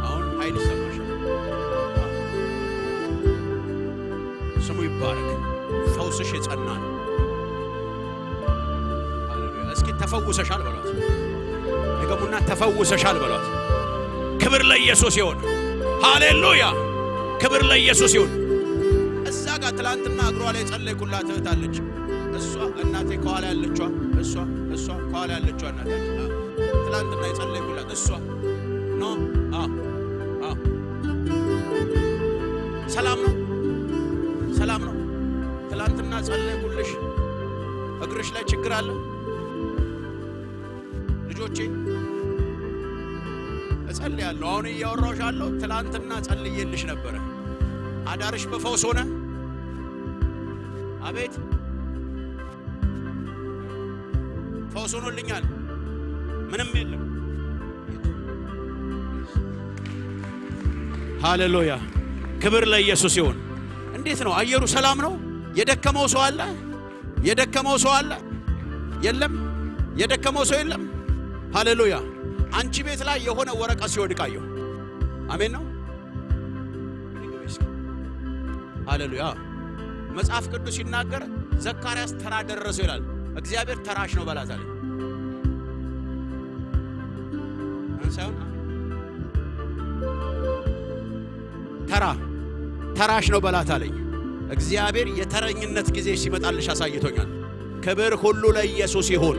አሁን ኃይል ይሰማሻል። ስሙ ይባረክ። ፈውስሽ የጸና ነው። ሃሌሉያ። እስኪ ተፈውሰሻል በሏት። ድገሙና ተፈውሰሻል በሏት። ክብር ለኢየሱስ ይሁን። ሃሌሉያ። ክብር ለኢየሱስ ይሁን። እዛ ጋር ትላንትና እግሯ ላይ የጸለይኩላት እህት አለች። እሷ እናቴ ከኋላ ያለችዋ፣ እሷ ከኋላ ያለችዋ እናቴ ትላንትና የጸለይኩላት እሷ። No፣ አ አ ሰላም ነው፣ ሰላም ነው። ትላንትና ጸለይኩልሽ። እግርሽ ላይ ችግር አለ። ልጆቼ፣ እጸልያለሁ። አሁን እያወራሁሽ አለሁ። ትላንትና ጸልዬልሽ ነበረ። አዳርሽ በፈውስ ሆነ። አቤት፣ ፈውስ ሆኖልኛል። ምንም የለም። ሃሌሉያ። ክብር ለኢየሱስ ይሁን። እንዴት ነው አየሩ? ሰላም ነው? የደከመው ሰው አለ? የደከመው ሰው አለ? የለም። የደከመው ሰው የለም። ሃሌሉያ። አንቺ ቤት ላይ የሆነ ወረቀት ሲወድቅ አየሁ። አሜን ነው። ሃሌሉያ። መጽሐፍ ቅዱስ ሲናገር ዘካርያስ ተራ ደረሰው ይላል። እግዚአብሔር ተራሽ ነው በላት አለኝ። ሳይሆን ተራ ተራሽ ነው በላት አለኝ። እግዚአብሔር የተረኝነት ጊዜ ሲመጣልሽ አሳይቶኛል። ክብር ሁሉ ለኢየሱስ ይሁን።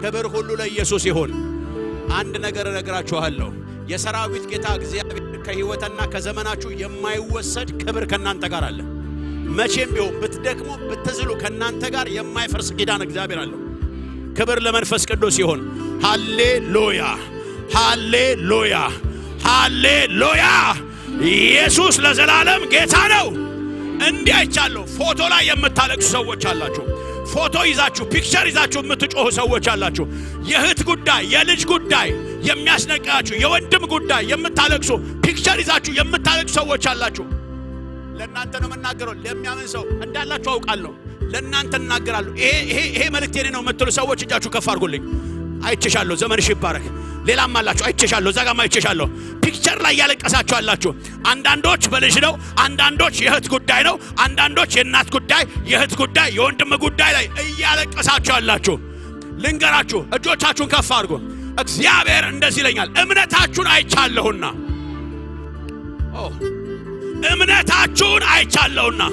ክብር ሁሉ ለኢየሱስ ይሁን። አንድ ነገር እነግራችኋለሁ። የሰራዊት ጌታ እግዚአብሔር ከሕይወትና ከዘመናችሁ የማይወሰድ ክብር ከእናንተ ጋር አለ። መቼም ቢሆን ብትደክሙ ብትዝሉ ከእናንተ ጋር የማይፈርስ ኪዳን እግዚአብሔር አለው። ክብር ለመንፈስ ቅዱስ ይሁን። ሃሌሉያ፣ ሃሌሉያ፣ ሃሌሉያ። ኢየሱስ ለዘላለም ጌታ ነው። እንዲህ አይቻለሁ። ፎቶ ላይ የምታለቅሱ ሰዎች አላችሁ። ፎቶ ይዛችሁ፣ picture ይዛችሁ የምትጮሁ ሰዎች አላችሁ። የእህት ጉዳይ፣ የልጅ ጉዳይ የሚያስነቃችሁ፣ የወንድም ጉዳይ የምታለቅሱ፣ picture ይዛችሁ የምታለቅሱ ሰዎች አላችሁ። ለእናንተ ነው የምናገረው። ለሚያምን ሰው እንዳላችሁ አውቃለሁ። ለእናንተ እናገራለሁ። ይሄ መልእክት የኔ ነው የምትሉ ሰዎች እጃችሁ ከፍ አድርጉልኝ። አይቼሻለሁ። ዘመንሽ ይባረክ። ሌላም አላችሁ፣ አይቼሻለሁ። እዛ ጋርም አይቼሻለሁ። Picture ላይ ያለቀሳችሁ አላችሁ። አንዳንዶች በልጅ ነው፣ አንዳንዶች የእህት ጉዳይ ነው፣ አንዳንዶች የእናት ጉዳይ፣ የእህት ጉዳይ፣ የወንድም ጉዳይ ላይ እያለቀሳችሁ አላችሁ። ልንገራችሁ፣ እጆቻችሁን ከፍ አድርጉ። እግዚአብሔር እንደዚህ ይለኛል፣ እምነታችሁን አይቻለሁና፣ ኦ፣ እምነታችሁን አይቻለሁና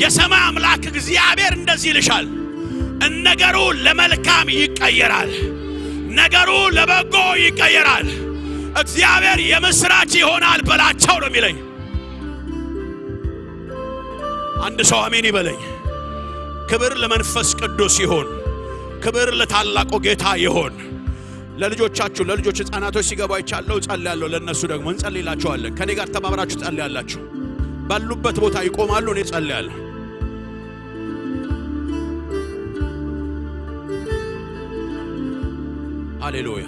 የሰማይ አምላክ እግዚአብሔር እንደዚህ ይልሻል፣ ነገሩ ለመልካም ይቀየራል። ነገሩ ለበጎ ይቀየራል። እግዚአብሔር የምስራች ይሆናል በላቸው ነው የሚለኝ። አንድ ሰው አሜን ይበለኝ። ክብር ለመንፈስ ቅዱስ ይሁን። ክብር ለታላቁ ጌታ ይሁን። ለልጆቻችሁ ለልጆች ህፃናቶች ሲገባ ይቻለው ጸልያለሁ። ለነሱ ደግሞ እንጸልይላቸዋለን። ከኔ ጋር ተባብራችሁ ጸልያላችሁ። ባሉበት ቦታ ይቆማሉ። እኔ ጸልያለሁ። ሃሌሉያ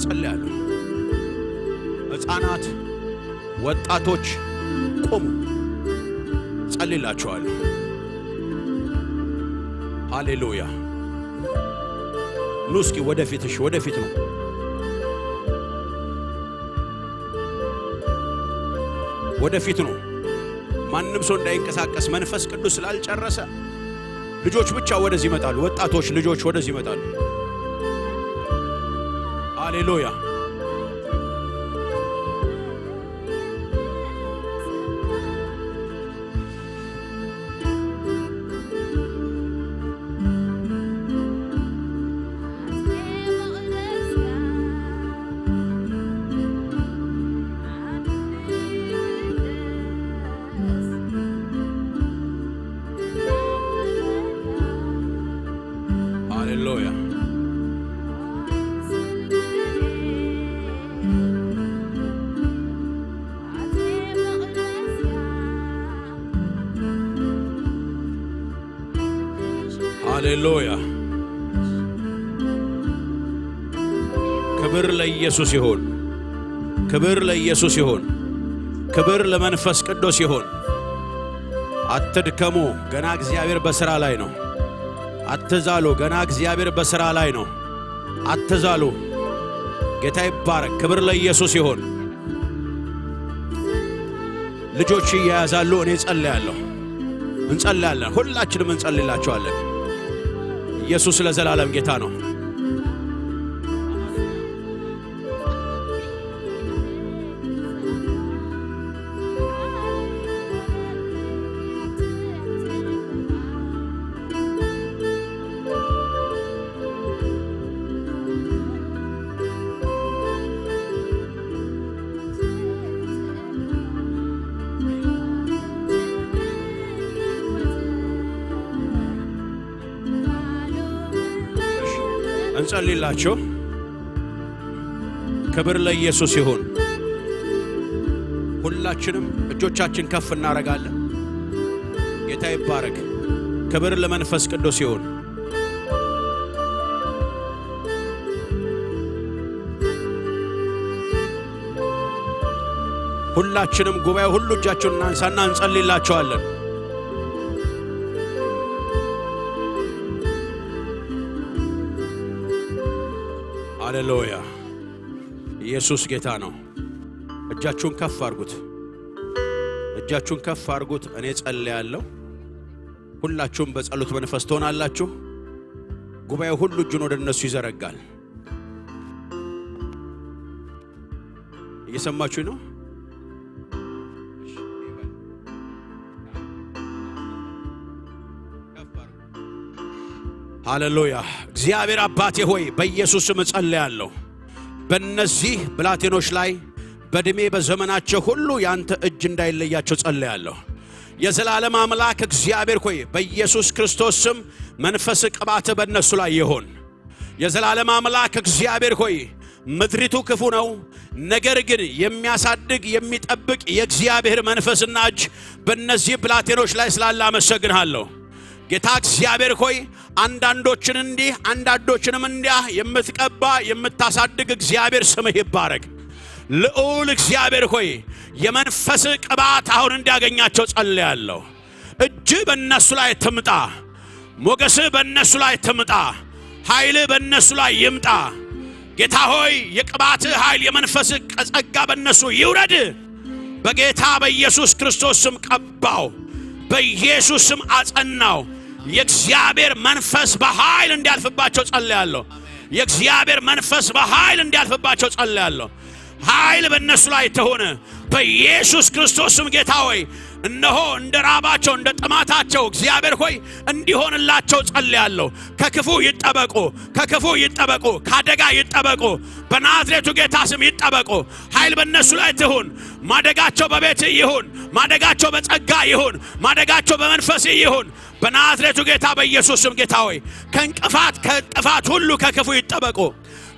ጸልያለሁ። ህፃናት፣ ወጣቶች ቆሙ፣ ጸልይላቸዋለሁ። ሃሌሉያ ኑ እስኪ ወደፊት። እሺ ወደፊት ነው። ወደፊት ነው። ማንም ሰው እንዳይንቀሳቀስ መንፈስ ቅዱስ ስላልጨረሰ ልጆች ብቻ ወደዚህ ይመጣሉ። ወጣቶች ልጆች ወደዚህ ይመጣሉ። ሃሌሉያ ሃሌሉያ ሃሌሉያ ክብር ለኢየሱስ ይሁን። ክብር ለኢየሱስ ይሁን። ክብር ለመንፈስ ቅዱስ ይሁን። አትድከሙ፣ ገና እግዚአብሔር በሥራ ላይ ነው። አትዛሉ፣ ገና እግዚአብሔር በሥራ ላይ ነው። አትዛሉ። ጌታ ይባረክ። ክብር ለኢየሱስ ይሁን። ልጆች እያያዛሉ። እኔ ጸልያለሁ። እንጸልያለን። ሁላችንም እንጸልይላቸዋለን። ኢየሱስ ለዘላለም ጌታ ነው። እንጸልይላቸው። ክብር ለኢየሱስ ይሁን። ሁላችንም እጆቻችን ከፍ እናደርጋለን። ጌታ ይባረክ። ክብር ለመንፈስ ቅዱስ ይሁን። ሁላችንም ጉባኤ ሁሉ እጃችሁን እናንሳና እንጸልይላቸዋለን። ሃሌሉያ ኢየሱስ ጌታ ነው። እጃችሁን ከፍ አድርጉት። እጃችሁን ከፍ አድርጉት። እኔ ጸልያለሁ። ሁላችሁም በጸሎት መንፈስ ትሆናላችሁ። ጉባኤው ሁሉ እጁን ወደ እነሱ ይዘረጋል። እየሰማችሁ ነው? ሃሌሉያ እግዚአብሔር አባቴ ሆይ በኢየሱስ ስም እጸልያለሁ። በእነዚህ ብላቴኖች ላይ በእድሜ በዘመናቸው ሁሉ ያንተ እጅ እንዳይለያቸው ጸልያለሁ። የዘላለም አምላክ እግዚአብሔር ሆይ በኢየሱስ ክርስቶስ ስም መንፈስ ቅባት በእነሱ ላይ ይሁን። የዘላለም አምላክ እግዚአብሔር ሆይ ምድሪቱ ክፉ ነው፣ ነገር ግን የሚያሳድግ የሚጠብቅ የእግዚአብሔር መንፈስና እጅ በእነዚህ ብላቴኖች ላይ ስላለ አመሰግንሃለሁ። ጌታ እግዚአብሔር ሆይ አንዳንዶችን እንዲህ አንዳንዶችንም እንዲያ የምትቀባ የምታሳድግ እግዚአብሔር ስምህ ይባረክ። ልዑል እግዚአብሔር ሆይ የመንፈስ ቅባት አሁን እንዲያገኛቸው ጸልያለሁ። እጅ በእነሱ ላይ ትምጣ፣ ሞገስህ በእነሱ ላይ ትምጣ፣ ኃይልህ በእነሱ ላይ ይምጣ። ጌታ ሆይ የቅባትህ ኃይል የመንፈስህ ጸጋ በእነሱ ይውረድ። በጌታ በኢየሱስ ክርስቶስ ስም ቀባው፣ በኢየሱስ ስም አጸናው። የእግዚአብሔር መንፈስ በኃይል እንዲያልፍባቸው ጸልያለሁ። የእግዚአብሔር መንፈስ በኃይል እንዲያልፍባቸው ጸልያለሁ። ኃይል በእነሱ ላይ ተሆነ በኢየሱስ ክርስቶስ ስም። ጌታ ሆይ እነሆ እንደ ራባቸው እንደ ጥማታቸው እግዚአብሔር ሆይ እንዲሆንላቸው ጸልያለሁ። ከክፉ ይጠበቁ፣ ከክፉ ይጠበቁ፣ ከአደጋ ይጠበቁ። በናዝሬቱ ጌታ ስም ይጠበቁ። ኃይል በእነሱ ላይ ትሁን። ማደጋቸው በቤት ይሁን፣ ማደጋቸው በጸጋ ይሁን፣ ማደጋቸው በመንፈስ ይሁን። በናዝሬቱ ጌታ በኢየሱስ ስም ጌታ ሆይ ከእንቅፋት ከጥፋት ሁሉ ከክፉ ይጠበቁ፣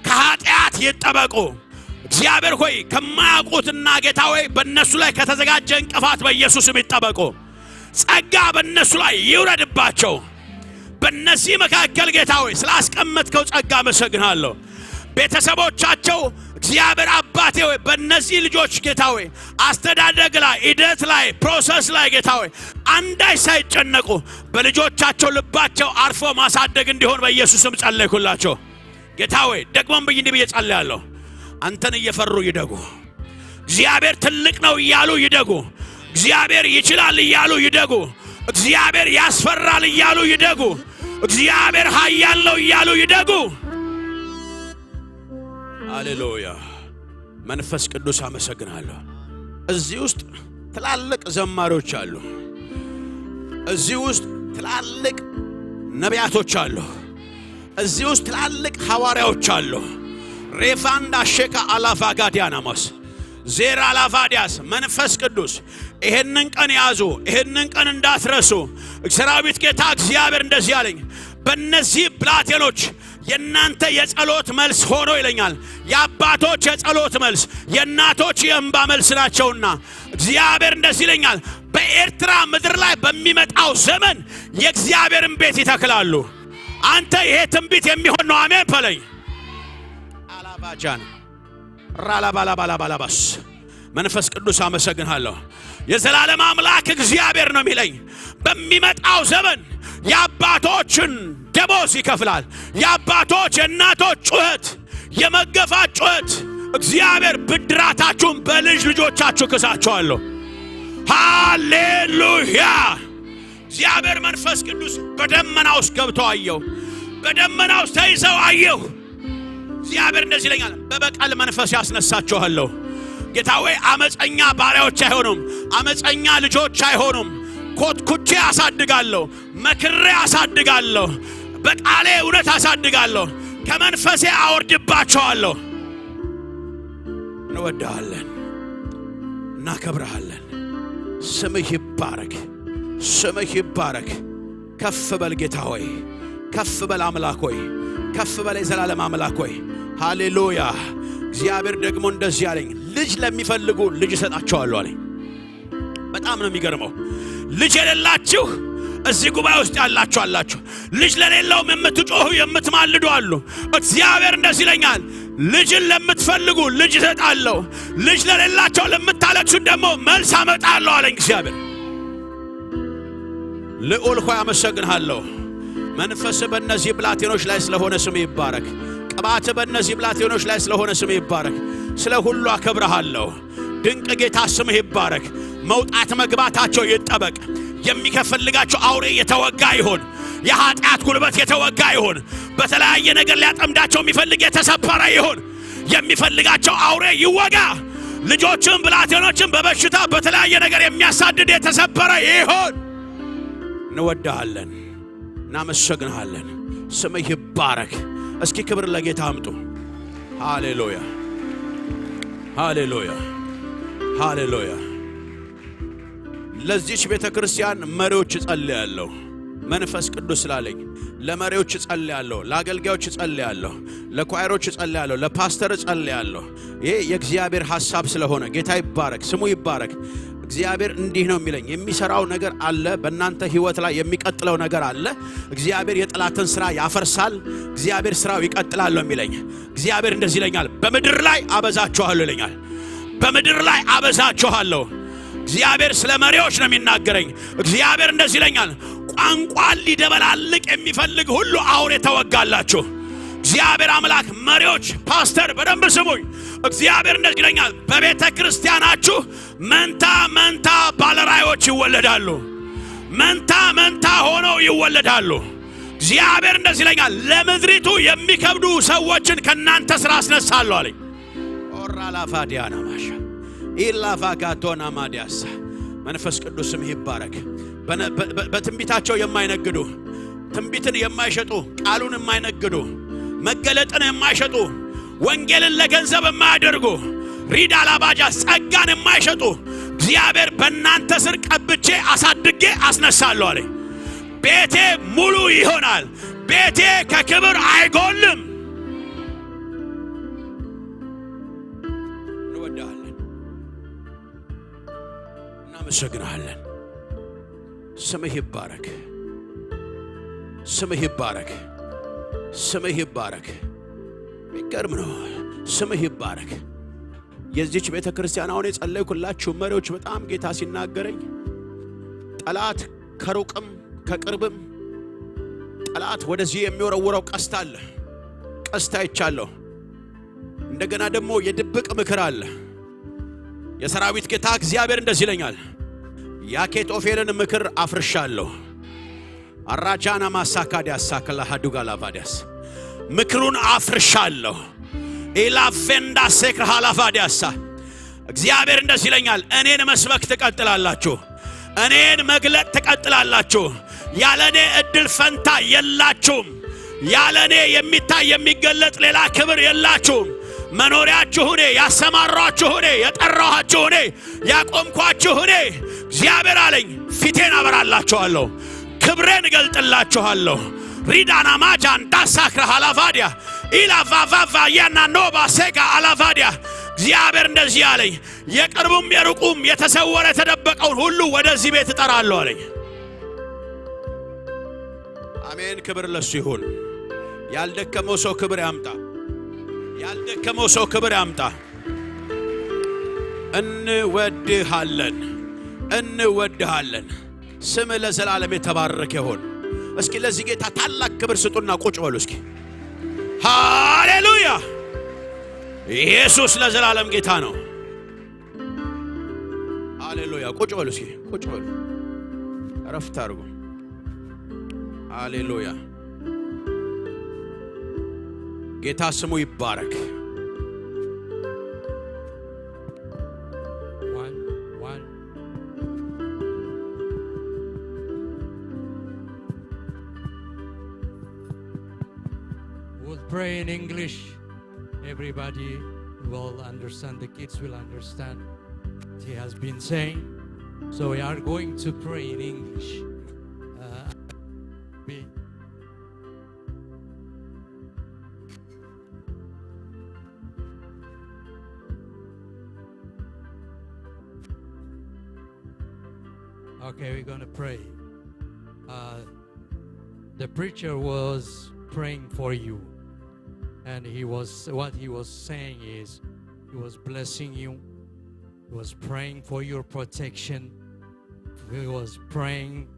ከኃጢአት ይጠበቁ። እግዚአብሔር ሆይ ከማያውቁትና ጌታ ሆይ በእነሱ ላይ ከተዘጋጀ እንቅፋት በኢየሱስ ስም ይጠበቁ። ጸጋ በእነሱ ላይ ይውረድባቸው። በእነዚህ መካከል ጌታ ሆይ ስላስቀመጥከው ጸጋ አመሰግናለሁ። ቤተሰቦቻቸው እግዚአብሔር አባቴ ሆይ በእነዚህ ልጆች ጌታ ሆይ አስተዳደግ ላይ፣ ሂደት ላይ፣ process ላይ ጌታ ሆይ አንዳች ሳይጨነቁ በልጆቻቸው ልባቸው አርፎ ማሳደግ እንዲሆን በኢየሱስ ስም ጸለይኩላቸው። ጌታ ሆይ ደግሞም ብዬ እንዲህ ብዬ ጸልያለሁ። አንተን እየፈሩ ይደጉ። እግዚአብሔር ትልቅ ነው እያሉ ይደጉ። እግዚአብሔር ይችላል እያሉ ይደጉ። እግዚአብሔር ያስፈራል እያሉ ይደጉ። እግዚአብሔር ኃያል ነው እያሉ ይደጉ። ሃሌሉያ። መንፈስ ቅዱስ አመሰግናለሁ። እዚህ ውስጥ ትላልቅ ዘማሪዎች አሉ። እዚህ ውስጥ ትላልቅ ነቢያቶች አሉ። እዚህ ውስጥ ትላልቅ ሐዋርያዎች አሉ። ሬፋንዳ ሼካ አላቫጋዲያናማስ ዜራ አላቫዲያስ። መንፈስ ቅዱስ ይሄንን ቀን ያዙ፣ ይሄንን ቀን እንዳትረሱ። ሰራዊት ጌታ እግዚአብሔር እንደዚህ አለኝ፣ በእነዚህ ብላቴኖች የእናንተ የጸሎት መልስ ሆኖ ይለኛል። የአባቶች የጸሎት መልስ፣ የእናቶች የእንባ መልስ ናቸውና እግዚአብሔር እንደዚህ ይለኛል፣ በኤርትራ ምድር ላይ በሚመጣው ዘመን የእግዚአብሔርን ቤት ይተክላሉ። አንተ ይሄ ትንቢት የሚሆን ነው። አሜን በለኝ። አላባጃን ራላባላባላባላባስ። መንፈስ ቅዱስ አመሰግንሃለሁ። የዘላለም አምላክ እግዚአብሔር ነው የሚለኝ፣ በሚመጣው ዘመን የአባቶችን ደሞዝ ይከፍላል። የአባቶች የእናቶች ጩኸት፣ የመገፋት ጩኸት እግዚአብሔር ብድራታችሁን በልጅ ልጆቻችሁ ክሳችኋለሁ። ሃሌሉያ። እግዚአብሔር መንፈስ ቅዱስ በደመና ውስጥ ገብተው አየሁ። በደመና ውስጥ ተይዘው አየሁ። እግዚአብሔር እንደዚህ ይለኛል፣ በበቀል መንፈስ ያስነሳችኋለሁ። ጌታ ሆይ አመፀኛ ባሪያዎች አይሆኑም፣ አመፀኛ ልጆች አይሆኑም። ኮትኩቼ አሳድጋለሁ፣ መክሬ አሳድጋለሁ፣ በቃሌ እውነት አሳድጋለሁ፣ ከመንፈሴ አወርድባቸዋለሁ። እንወድሃለን፣ እናከብረሃለን። ስምህ ይባረክ፣ ስምህ ይባረክ። ከፍ በል ጌታ ሆይ፣ ከፍ በል አምላክ ሆይ፣ ከፍ በል የዘላለም አምላክ ሆይ። ሃሌሉያ። እግዚአብሔር ደግሞ እንደዚህ አለኝ፣ ልጅ ለሚፈልጉ ልጅ እሰጣቸዋለሁ አለኝ። በጣም ነው የሚገርመው። ልጅ የሌላችሁ እዚህ ጉባኤ ውስጥ ያላችሁ አላችሁ። ልጅ ለሌለውም የምትጮሁ የምትማልዱ አሉ። እግዚአብሔር እንደዚህ ይለኛል፣ ልጅን ለምትፈልጉ ልጅ እሰጣለሁ፣ ልጅ ለሌላቸው ለምታለቅሱን ደግሞ መልስ አመጣለሁ አለኝ እግዚአብሔር። ልዑል ሆይ አመሰግንሃለሁ። መንፈስ በእነዚህ ብላቴኖች ላይ ስለሆነ ስም ይባረክ። ቅባት በእነዚህ ብላቴኖች ላይ ስለሆነ ስም ይባረክ። ስለ ሁሉ አከብረሃለሁ። ድንቅ ጌታ ስምህ ይባረክ። መውጣት መግባታቸው ይጠበቅ። የሚከፈልጋቸው አውሬ የተወጋ ይሁን። የኃጢአት ጉልበት የተወጋ ይሁን። በተለያየ ነገር ሊያጠምዳቸው የሚፈልግ የተሰበረ ይሁን። የሚፈልጋቸው አውሬ ይወጋ። ልጆችን ብላቴኖችን በበሽታ በተለያየ ነገር የሚያሳድድ የተሰበረ ይሁን። እንወድሃለን፣ እናመሰግንሃለን። ስምህ ይባረክ። እስኪ ክብር ለጌታ አምጡ። ሃሌሉያ፣ ሃሌሉያ፣ ሃሌሉያ። ለዚች ቤተ ክርስቲያን መሪዎች እጸልያለሁ። መንፈስ ቅዱስ ስላለኝ ለመሪዎች እጸልያለሁ፣ ለአገልጋዮች እጸልያለሁ፣ ለኳየሮች እጸልያለሁ፣ ለፓስተር እጸልያለሁ። ይሄ የእግዚአብሔር ሐሳብ ስለሆነ ጌታ ይባረክ፣ ስሙ ይባረክ። እግዚአብሔር እንዲህ ነው የሚለኝ፣ የሚሰራው ነገር አለ፣ በእናንተ ህይወት ላይ የሚቀጥለው ነገር አለ። እግዚአብሔር የጠላትን ስራ ያፈርሳል። እግዚአብሔር ስራው ይቀጥላል ነው የሚለኝ። እግዚአብሔር እንደዚህ ይለኛል፣ በምድር ላይ አበዛችኋለሁ ይለኛል። በምድር ላይ አበዛችኋለሁ። እግዚአብሔር ስለ መሪዎች ነው የሚናገረኝ። እግዚአብሔር እንደዚህ ይለኛል፣ ቋንቋን ሊደበላልቅ የሚፈልግ ሁሉ አውሬ ተወጋላችሁ። እግዚአብሔር አምላክ መሪዎች፣ ፓስተር በደንብ ስሙኝ። እግዚአብሔር እንደዚህ ይለኛል፣ በቤተ ክርስቲያናችሁ መንታ መንታ ባለራእዮች ይወለዳሉ። መንታ መንታ ሆነው ይወለዳሉ። እግዚአብሔር እንደዚህ ይለኛል፣ ለምድሪቱ የሚከብዱ ሰዎችን ከናንተ ስራ አስነሳለሁ አለኝ። ኦራላፋዲያና ማሻ ኢላቫጋቶና ማዲያሳ። መንፈስ ቅዱስ ስምህ ይባረክ። በትንቢታቸው የማይነግዱ፣ ትንቢትን የማይሸጡ፣ ቃሉን የማይነግዱ፣ መገለጥን የማይሸጡ፣ ወንጌልን ለገንዘብ የማያደርጉ፣ ሪዳ ላባጃ ጸጋን የማይሸጡ እግዚአብሔር በእናንተ ስር ቀብቼ አሳድጌ አስነሳለሁ አለ። ቤቴ ሙሉ ይሆናል። ቤቴ ከክብር አይጎልም። እንወድሃለን፣ እናመሰግንሃለን። ስምህ ይባረክ፣ ስምህ ይባረክ፣ ስምህ ይባረክ። የሚገርም ነው። ስምህ ይባረክ። የዚች ቤተ ክርስቲያን አሁን የጸለይኩላችሁ መሪዎች በጣም ጌታ ሲናገረኝ ጠላት ከሩቅም ከቅርብም ጠላት ወደዚህ የሚወረውረው ቀስት አለ። ቀስት አይቻለሁ። እንደገና ደግሞ የድብቅ ምክር አለ። የሰራዊት ጌታ እግዚአብሔር እንደዚህ ይለኛል፣ የአኬጦፌልን ምክር አፍርሻለሁ። አራጃና ማሳካዲያስ ሳከላ ሀዱጋላቫዲያስ ምክሩን አፍርሻለሁ። ኢላቬንዳ ሴክር ሃላቫዲያሳ እግዚአብሔር እንደዚህ ይለኛል፣ እኔን መስበክ ትቀጥላላችሁ፣ እኔን መግለጥ ትቀጥላላችሁ። ያለ እኔ እድል ፈንታ የላችሁም። ያለ እኔ የሚታይ የሚገለጥ ሌላ ክብር የላችሁም። መኖሪያችሁ እኔ፣ ያሰማራችሁ እኔ፣ የጠራኋችሁ እኔ፣ ያቆምኳችሁ እኔ። እግዚአብሔር አለኝ ፊቴን አበራላችኋለሁ፣ ክብሬን እገልጥላችኋለሁ። ሪዳና ማጃን ዳሳክረ ሃላቫዲያ ኢላቫቫቫ ያና ኖባ ሴጋ አላቫዲያ። እግዚአብሔር እንደዚህ አለኝ፣ የቅርቡም የሩቁም የተሰወረ የተደበቀውን ሁሉ ወደዚህ ቤት እጠራለሁ አለኝ። አሜን። ክብር ለሱ ይሁን። ያልደከመው ሰው ክብር ያምጣ። ያልደከመው ሰው ክብር ያምጣ። እንወድሃለን፣ እንወድሃለን። ስምህ ለዘላለም የተባረከ ይሁን። እስኪ ለዚህ ጌታ ታላቅ ክብር ስጡና ቁጭ በሉ እስኪ። ሃሌሉያ! ኢየሱስ ለዘላለም ጌታ ነው። ሃሌሉያ! ቁጭ በሉ እስኪ፣ ቁጭ በሉ፣ እረፍት አድርጉ። ሃሌሉያ! ጌታ ስሙ ይባረክ። One, one. We'll pray in English. Everybody will understand. The kids will understand what he has been saying. So we are going to pray in English. Be Okay, we're going to pray. The preacher was praying for you, and he was what he was saying is he was blessing you. He was praying for your protection. He was praying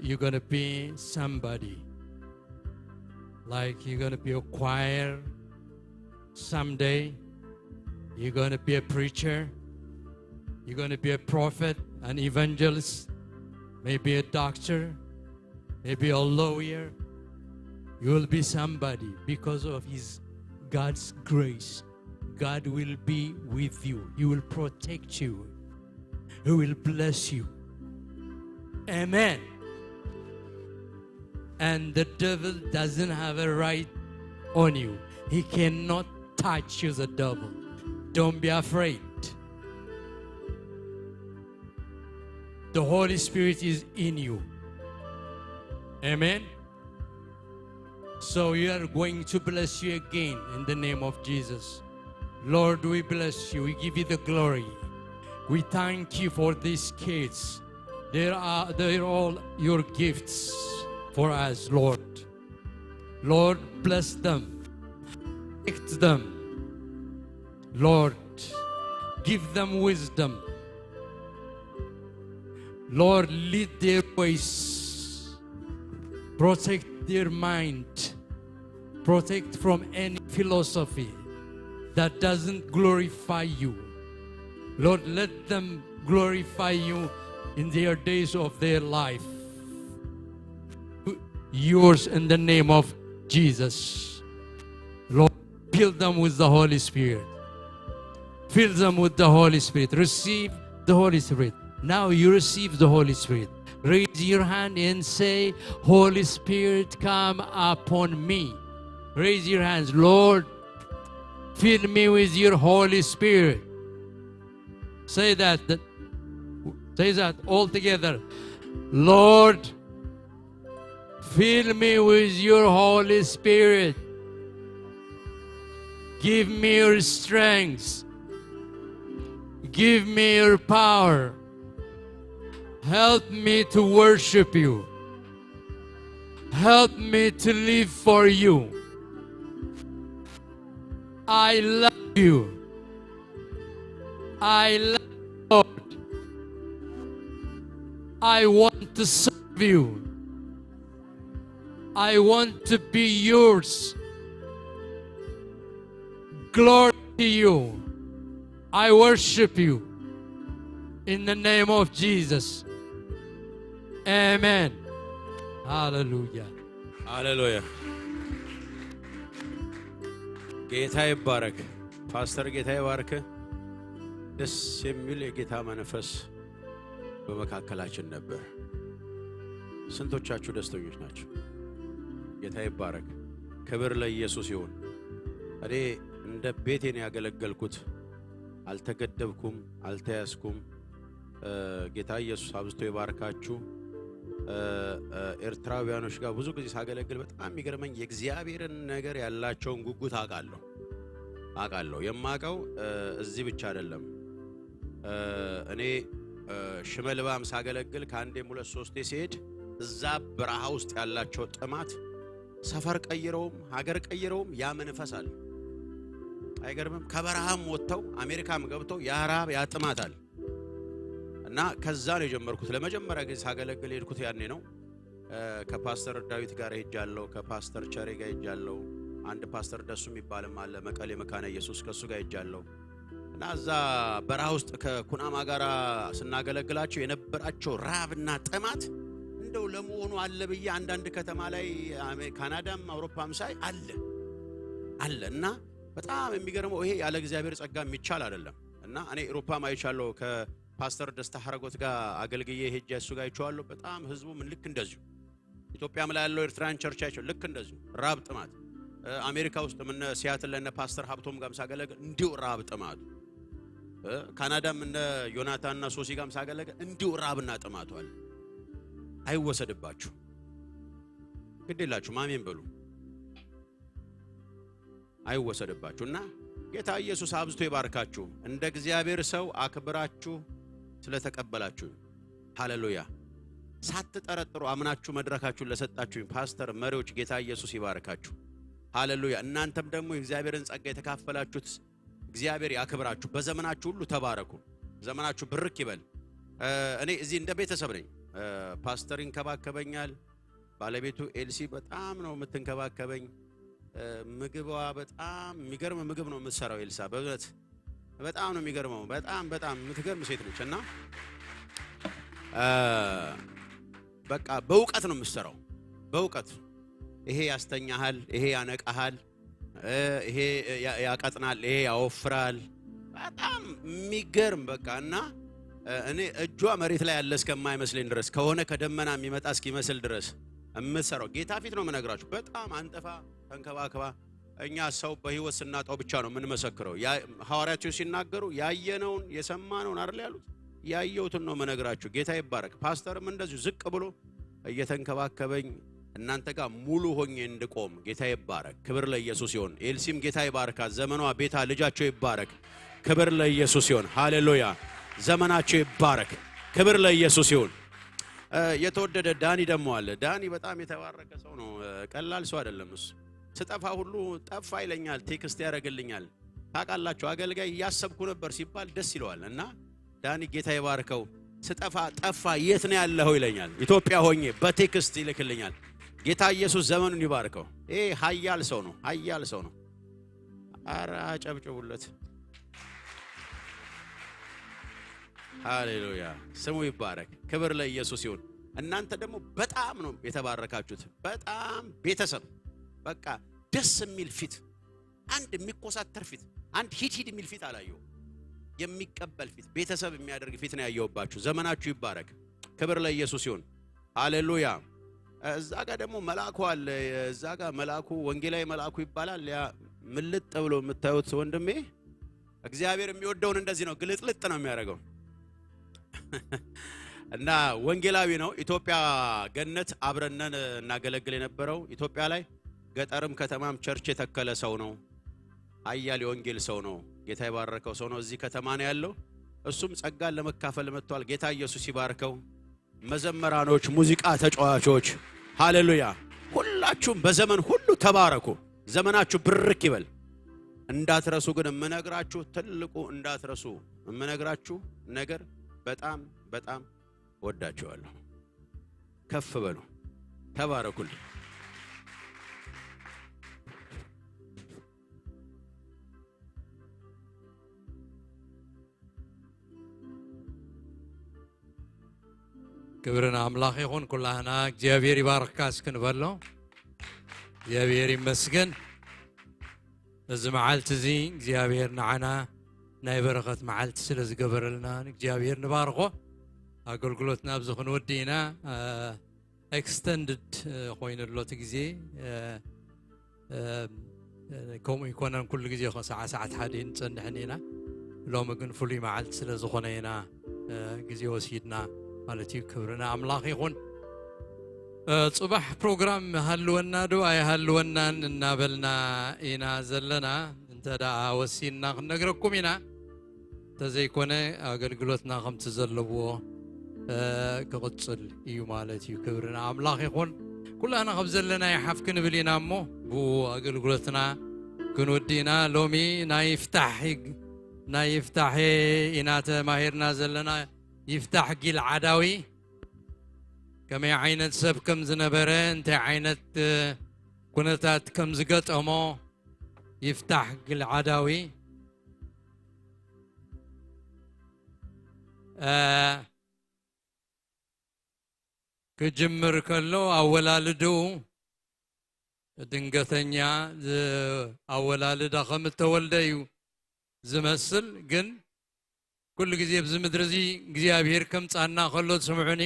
you're going to be somebody. Like you're going to be a choir someday. You're going to be a preacher. You're going to be a prophet, an evangelist, maybe a doctor, maybe a lawyer. You will be somebody because of His God's grace. God will be with you. He will protect you. He will bless you. Amen. And the devil doesn't have a right on you. He cannot touch you, the devil. Don't be afraid. The Holy Spirit is in you. Amen. So we are going to bless you again in the name of Jesus. Lord, we bless you. We give you the glory. We thank you for these kids. They're all your gifts for us, Lord. Lord, bless them. Protect them. Lord, give them wisdom. Lord, lead their ways. Protect their mind. Protect from any philosophy that doesn't glorify you. Lord, let them glorify you in their days of their life. Yours in the name of Jesus. Lord, fill them with the Holy Spirit. Fill them with the Holy Spirit. Receive the Holy Spirit. Now you receive the Holy Spirit. Raise your hand and say, Holy Spirit, come upon me. Raise your hands. Lord, fill me with your Holy Spirit. Say that. Say that all together. Lord, fill me with your Holy Spirit. Give me your strength. Give me your power. Help me to worship you. Help me to live for you. I love you. I love you, Lord. I want to serve you. I want to be yours. Glory to you. I worship you. In the name of Jesus. Amen. Hallelujah. ሃሌሉያ። ጌታ ይባረክ። ፓስተር ጌታ ይባርክ። ደስ የሚል የጌታ መንፈስ በመካከላችን ነበር። ስንቶቻችሁ ደስተኞች ናቸው? ጌታ ይባረክ። ክብር ለኢየሱስ ይሁን። እኔ እንደ ቤቴ ነው ያገለገልኩት። አልተገደብኩም፣ አልተያዝኩም። ጌታ ኢየሱስ አብዝቶ ይባርካችሁ። ኤርትራውያኖች ጋር ብዙ ጊዜ ሳገለግል በጣም የሚገርመኝ የእግዚአብሔርን ነገር ያላቸውን ጉጉት አውቃለሁ። የማውቀው እዚህ ብቻ አይደለም። እኔ ሽመልባም ሳገለግል ከአንዴም ሁለት ሶስቴ ሲሄድ እዛ በረሃ ውስጥ ያላቸው ጥማት ሰፈር ቀይረውም ሀገር ቀይረውም ያ መንፈስ አለ። አይገርምም? ከበረሃም ወጥተው አሜሪካም ገብተው ያ ረሃብ ያ ጥማት አለ። እና ከዛ ነው የጀመርኩት። ለመጀመሪያ ጊዜ ሳገለግል የሄድኩት ያኔ ነው። ከፓስተር ዳዊት ጋር ሄጃለሁ። ከፓስተር ቸሬ ጋር ሄጃለሁ። አንድ ፓስተር ደሱ የሚባልም አለ መቀሌ መካነ ኢየሱስ፣ ከሱ ጋር ሄጃለሁ። እና እዛ በረሃ ውስጥ ከኩናማ ጋር ስናገለግላቸው የነበራቸው ራብና ጥማት እንደው ለመሆኑ አለ ብዬ አንዳንድ ከተማ ላይ ካናዳም አውሮፓም ሳይ አለ አለ። እና በጣም የሚገርመው ይሄ ያለ እግዚአብሔር ጸጋ የሚቻል አይደለም። እና እኔ አውሮፓም አይቻለሁ። ከፓስተር ደስታ ሐረጎት ጋር አገልግዬ ሄጄ እሱ ጋር አይቼዋለሁ። በጣም ህዝቡ ምን ልክ እንደዚሁ ኢትዮጵያም ላይ ያለው ኤርትራን church አይቼው ልክ እንደዚሁ ራብ ጥማት። አሜሪካ ውስጥ ምን ሲያትል ለነ ፓስተር ሀብቶም ጋርም ሳገለግል እንዲሁ ራብ ጥማቱ። ካናዳም እነ ዮናታንና ሶሲ ጋርም ሳገለግል እንዲሁ ራብና ጥማቱ አለ። አይወሰድባችሁ፣ ግድ የላችሁ አሜን በሉ። አይወሰድባችሁ። እና ጌታ ኢየሱስ አብዝቶ ይባርካችሁ። እንደ እግዚአብሔር ሰው አክብራችሁ ስለተቀበላችሁ፣ ሃሌሉያ። ሳትጠረጥሩ አምናችሁ መድረካችሁን ለሰጣችሁኝ ፓስተር፣ መሪዎች ጌታ ኢየሱስ ይባርካችሁ። ሃሌሉያ። እናንተም ደግሞ የእግዚአብሔርን ጸጋ የተካፈላችሁት እግዚአብሔር ያክብራችሁ። በዘመናችሁ ሁሉ ተባረኩ። ዘመናችሁ ብርክ ይበል። እኔ እዚህ እንደ ቤተሰብ ነኝ። ፓስተር ይንከባከበኛል። ባለቤቱ ኤልሲ በጣም ነው የምትንከባከበኝ። ምግቧ በጣም የሚገርም ምግብ ነው የምትሰራው ኤልሳ። በእውነት በጣም ነው የሚገርመው። በጣም በጣም የምትገርም ሴት ነች። እና በቃ በእውቀት ነው የምትሰራው። በእውቀት ይሄ ያስተኛሃል፣ ይሄ ያነቃሃል፣ ይሄ ያቀጥናል፣ ይሄ ያወፍራል። በጣም የሚገርም በቃ። እና እኔ እጇ መሬት ላይ ያለ እስከማይመስለኝ ድረስ፣ ከሆነ ከደመና የሚመጣ እስኪመስል ድረስ የምትሰራው፣ ጌታ ፊት ነው የምነግራችሁ። በጣም አንጠፋ ተንከባከባ። እኛ ሰው በህይወት ስናጣው ብቻ ነው የምንመሰክረው። ሐዋርያቸው ሲናገሩ ያየነውን የሰማነውን አይደል ያሉት? ያየሁትን ነው የምነግራችሁ። ጌታ ይባረክ። ፓስተርም እንደዚሁ ዝቅ ብሎ እየተንከባከበኝ እናንተ ጋር ሙሉ ሆኜ እንድቆም ጌታ ይባረክ። ክብር ለኢየሱስ ይሁን። ኤልሲም ጌታ ይባርካት። ዘመኗ፣ ቤታ፣ ልጃቸው ይባረክ። ክብር ለኢየሱስ ይሁን። ሃሌሉያ። ዘመናቸው ይባረክ። ክብር ለኢየሱስ ይሁን። የተወደደ ዳኒ ደግሞ አለ። ዳኒ በጣም የተባረከ ሰው ነው። ቀላል ሰው አይደለም እሱ። ስጠፋ ሁሉ ጠፋ ይለኛል፣ text ያደርግልኛል። ታውቃላችሁ አገልጋይ እያሰብኩ ነበር ሲባል ደስ ይለዋል። እና ዳኒ ጌታ ይባርከው። ስጠፋ ጠፋ የት ነው ያለኸው ይለኛል። ኢትዮጵያ ሆኜ በ text ይልክልኛል። ጌታ ኢየሱስ ዘመኑን ይባርከው። ይሄ ኃያል ሰው ነው። ኃያል ሰው ነው። ኧረ አጨብጭቡለት። ሃሌሉያ። ስሙ ይባረክ። ክብር ለኢየሱስ ይሁን። እናንተ ደግሞ በጣም ነው የተባረካችሁት። በጣም ቤተሰብ በቃ ደስ የሚል ፊት፣ አንድ የሚኮሳተር ፊት፣ አንድ ሂድ ሂድ የሚል ፊት አላየሁም። የሚቀበል ፊት፣ ቤተሰብ የሚያደርግ ፊት ነው ያየሁባችሁ። ዘመናችሁ ይባረክ። ክብር ለኢየሱስ ይሁን። ሃሌሉያ። እዛ ጋር ደግሞ መልአኩ አለ። እዛ ጋር መልአኩ ወንጌላዊ መልአኩ ይባላል። ያ ምልጥ ብሎ የምታዩት ወንድሜ እግዚአብሔር የሚወደውን እንደዚህ ነው፣ ግልጥልጥ ነው የሚያደርገው። እና ወንጌላዊ ነው። ኢትዮጵያ ገነት አብረነን እናገለግል የነበረው ኢትዮጵያ ላይ ገጠርም ከተማም church የተከለ ሰው ነው። አያል የወንጌል ሰው ነው። ጌታ የባረከው ሰው ነው። እዚህ ከተማ ነው ያለው። እሱም ጸጋን ለመካፈል መጥቷል። ጌታ ኢየሱስ ይባርከው። መዘመራኖች፣ ሙዚቃ ተጫዋቾች፣ ሃሌሉያ! ሁላችሁም በዘመን ሁሉ ተባረኩ። ዘመናችሁ ብርክ ይበል። እንዳትረሱ ግን የምነግራችሁ ትልቁ እንዳትረሱ የምነግራችሁ ነገር በጣም በጣም ወዳችኋለሁ። ከፍ በሉ፣ ተባረኩልኝ። ክብርን አምላኽ ይኹን። ኩላህና እግዚአብሔር ይባርክካ እስክንበሎ እግዚአብሔር ይመስገን። እዚ መዓልቲ እዚ እግዚአብሔር ንዓና ናይ በረኸት መዓልቲ ስለ ዝገበረልና እግዚአብሔር ንባርኾ። ኣገልግሎትና ኣብዚ ክንወዲ ኢና። Extended ኮይኑ ኣሎ እቲ ግዜ። ከምኡ ይኮነን ኩሉ ግዜ ሰዓት ሓደ ንፀንሕን ኢና። ሎሚ ግን ፍሉይ መዓልቲ ስለ ዝኾነ ኢና ግዜ ወሲድና ማለት እዩ። ክብርና ኣምላኽ ይኹን። ፅባሕ ፕሮግራም ሃልወና ዶ ኣይሃልወናን እናበልና ኢና ዘለና። እንተ ደኣ ወሲንና ክንነግረኩም ኢና። እንተዘይኮነ ኣገልግሎትና ከምቲ ዘለዎ ክቕፅል እዩ ማለት እዩ። ክብርና ኣምላኽ ይኹን። ኩላና ካብ ዘለና ይሓፍ ክንብል ኢና እሞ ብኡ ኣገልግሎትና ክንወዲ ኢና። ሎሚ ናይ ይፍታሕ ኢና ተማሂርና ዘለና። ይፍታሕ ጊልዓዳዊ ከመይ ዓይነት ሰብ ከም ዝነበረ፣ እንታይ ዓይነት ኩነታት ከም ዝገጠሞ ይፍታሕ ጊልዓዳዊ ክጅምር ከሎ ኣወላልዱ ድንገተኛ ኣወላልዳ ከም እተወልደ እዩ ዝመስል። ግን ኩሉ ግዜ ብዚ ምድሪ እዚ እግዚኣብሔር ከምፃና ከሎ ትስምዑኒ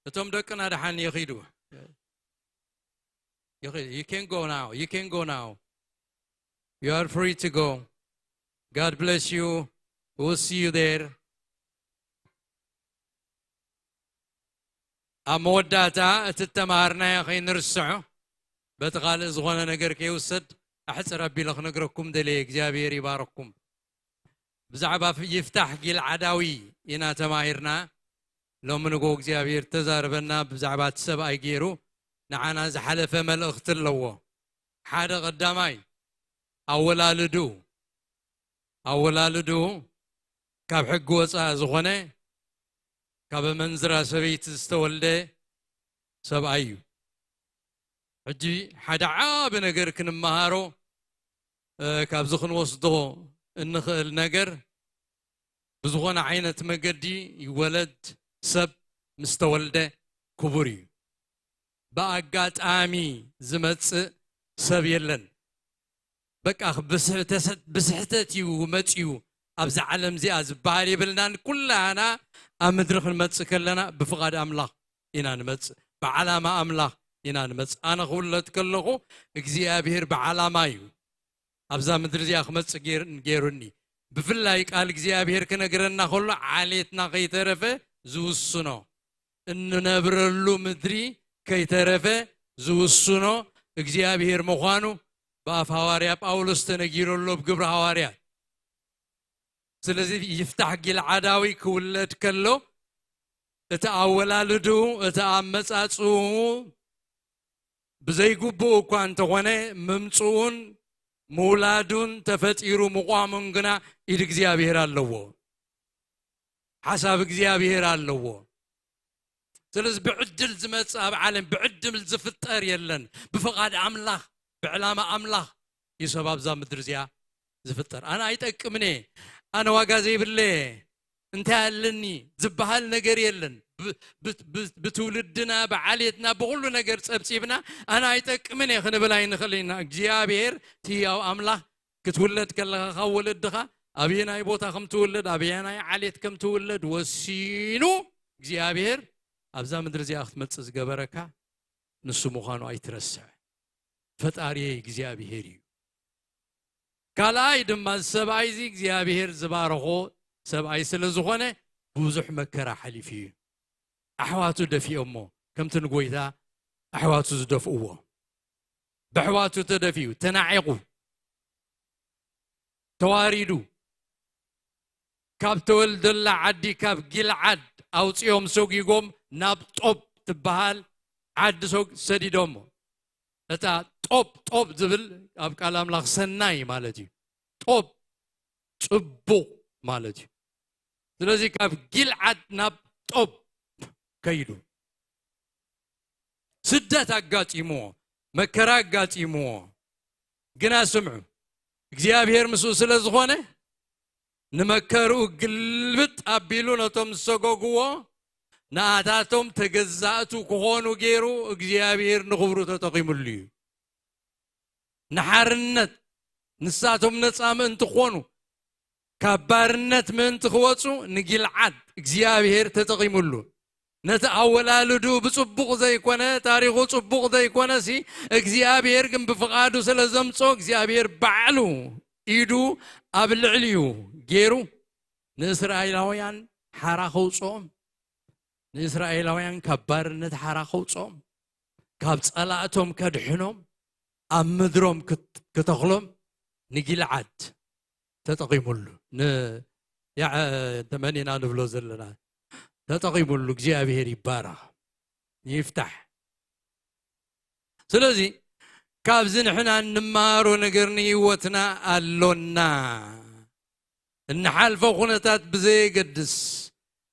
እቶም ደቅና ድሓን ይኺዱ። You can go now. You can go now. You are free to go. God bless you. We'll see you there. ኣብ መወዳእታ እቲ ተማሃርናዮ ከይንርስዖ በቲ ካልእ ዝኾነ ነገር ከይውሰድ ኣሕፅር ኣቢለ ክነግረኩም ደልየ። እግዚኣብሔር ይባረኩም። ብዛዕባ ይፍታሕ ጊልዓዳዊ ኢና ተማሂርና። ሎሚ ንጎ እግዚኣብሔር ተዛረበና ብዛዕባ እቲ ሰብኣይ ገይሩ ንዓና ዝሓለፈ መልእኽቲ ኣለዎ። ሓደ ቀዳማይ ኣወላልዱ ካብ ሕጊ ወፃእ ዝኾነ ካብ መንዝራ ሰበይቲ ዝተወልደ ሰብኣይ እዩ። ሕጂ ሓደ ዓብ ነገር ክንመሃሮ ካብዚ ክንወስዶ እንኽእል ነገር ብዝኾነ ዓይነት መገዲ ይወለድ ሰብ ምስ ተወልደ ክቡር እዩ። ብኣጋጣሚ ዝመፅእ ሰብ የለን። በቃ ብስሕተት እዩ መፅዩ ኣብዛ ዓለም እዚኣ ዝበሃል የብልናን። ኩላና ኣብ ምድሪ ክንመፅእ ከለና ብፍቓድ ኣምላኽ ኢና ንመፅእ፣ ብዓላማ ኣምላኽ ኢና ንመፅእ። ኣነ ክውለድ ከለኹ እግዚኣብሔር ብዓላማ እዩ ኣብዛ ምድሪ እዚኣ ክመፅእ ገይሩኒ። ብፍላይ ቃል እግዚኣብሔር ክነግረና ከሎ ዓሌትና ከይተረፈ ዝውስኖ፣ እንነብረሉ ምድሪ ከይተረፈ ዝውስኖ እግዚኣብሔር ምዃኑ ብኣፍ ሃዋርያ ጳውሎስ ተነጊሩሎ ብግብሪ ሃዋርያት። ስለዚ ይፍታሕ ጊልዓዳዊ ክውለድ ከሎ እቲ ኣወላልዱ እቲ ኣመፃፅኡ ብዘይግቡእ እኳ እንተኾነ ምምፅኡን ምውላዱን ተፈጢሩ ምቋሙን ግና ኢድ እግዚኣብሔር ኣለዎ፣ ሓሳብ እግዚኣብሔር ኣለዎ። ስለዚ ብዕድል ዝመፅእ ኣብ ዓለም ብዕድል ዝፍጠር የለን። ብፍቓድ ኣምላኽ ብዕላማ ኣምላኽ እዩ ሰብ ኣብዛ ምድሪ እዚኣ ዝፍጠር። ኣነ ኣይጠቅምነ፣ ኣነ ዋጋ ዘይብለ፣ እንታይ ኣለኒ ዝበሃል ነገር የለን። ብትውልድና ብዓሌትና ብኩሉ ነገር ፀብፂብና ኣነ ኣይጠቅምን እየ ክንብል ኣይንኽእል ኢና። እግዚኣብሔር እቲ ህያው ኣምላኽ ክትውለድ ከለኻ ካብ ወለድኻ ኣብየናይ ቦታ ከም ትውለድ ኣብየናይ ዓሌት ከም ትውለድ ወሲኑ እግዚአብሔር ኣብዛ ምድሪ እዚኣ ክትመጽእ ዝገበረካ ንሱ ምዃኑ ኣይትረስዕ። ፈጣሪየ እግዚአብሔር እዩ። ካልኣይ ድማ ሰብኣይ እዚ እግዚአብሔር ዝባረኾ ሰብኣይ ስለ ዝኾነ ብዙሕ መከራ ሓሊፉ እዩ። ኣሕዋቱ ደፊኦሞ ከምቲ ንጎይታ ኣሕዋቱ ዝደፍእዎ ብኣሕዋቱ ተደፊኡ ተናዒቑ ተዋሪዱ ካብ ተወልደላ ዓዲ ካብ ጊልዓድ ኣውፂኦም ሰጊጎም ናብ ጦብ ትበሃል ዓዲ ሰዲዶሞ። እታ ጦብ ጦብ ዝብል ኣብ ቃል ኣምላኽ ሰናይ ማለት እዩ። ጦብ ፅቡቕ ማለት እዩ። ስለዚ ካብ ጊልዓድ ናብ ጦብ ከይዱ ስደት ኣጋጢምዎ መከራ ኣጋጢምዎ። ግና ስምዑ እግዚአብሔር ምስኡ ስለ ዝኾነ ንመከርኡ ግልብጥ ኣቢሉ ነቶም ዝሰገግዎ ንኣታቶም ተገዛእቱ ክኾኑ ገይሩ እግዚአብሔር ንኽብሩ ተጠቒሙሉ እዩ። ንሓርነት ንሳቶም ነፃ ምእንቲ ክኾኑ ካብ ባርነት ምእንቲ ክወፁ ንጊልዓድ እግዚአብሔር ተጠቒሙሉ። ነቲ ኣወላልዱ ብፅቡቕ ዘይኮነ ታሪኹ ፅቡቕ ዘይኮነ ሲ እግዚአብሔር ግን ብፍቓዱ ስለ ዘምፆ እግዚአብሔር ባዕሉ ኢዱ ኣብ ልዕሊኡ ገይሩ ንእስራኤላውያን ሓራ ከውፅኦም ንእስራኤላውያን ካብ ባርነት ሓራ ከውፅኦም ካብ ጸላእቶም ከድሕኖም ኣብ ምድሮም ክተኽሎም ንጊልዓድ ተጠቒሙሉ። ተመኒና ንብሎ ዘለና ተጠቒሙሉ። እግዚአብሔር ይባረኽ ይፍታሕ። ስለዚ ካብዚ ንሕና እንማሮ ነገር ንህይወትና ኣሎና። እንሓልፎ ኩነታት ብዘየገድስ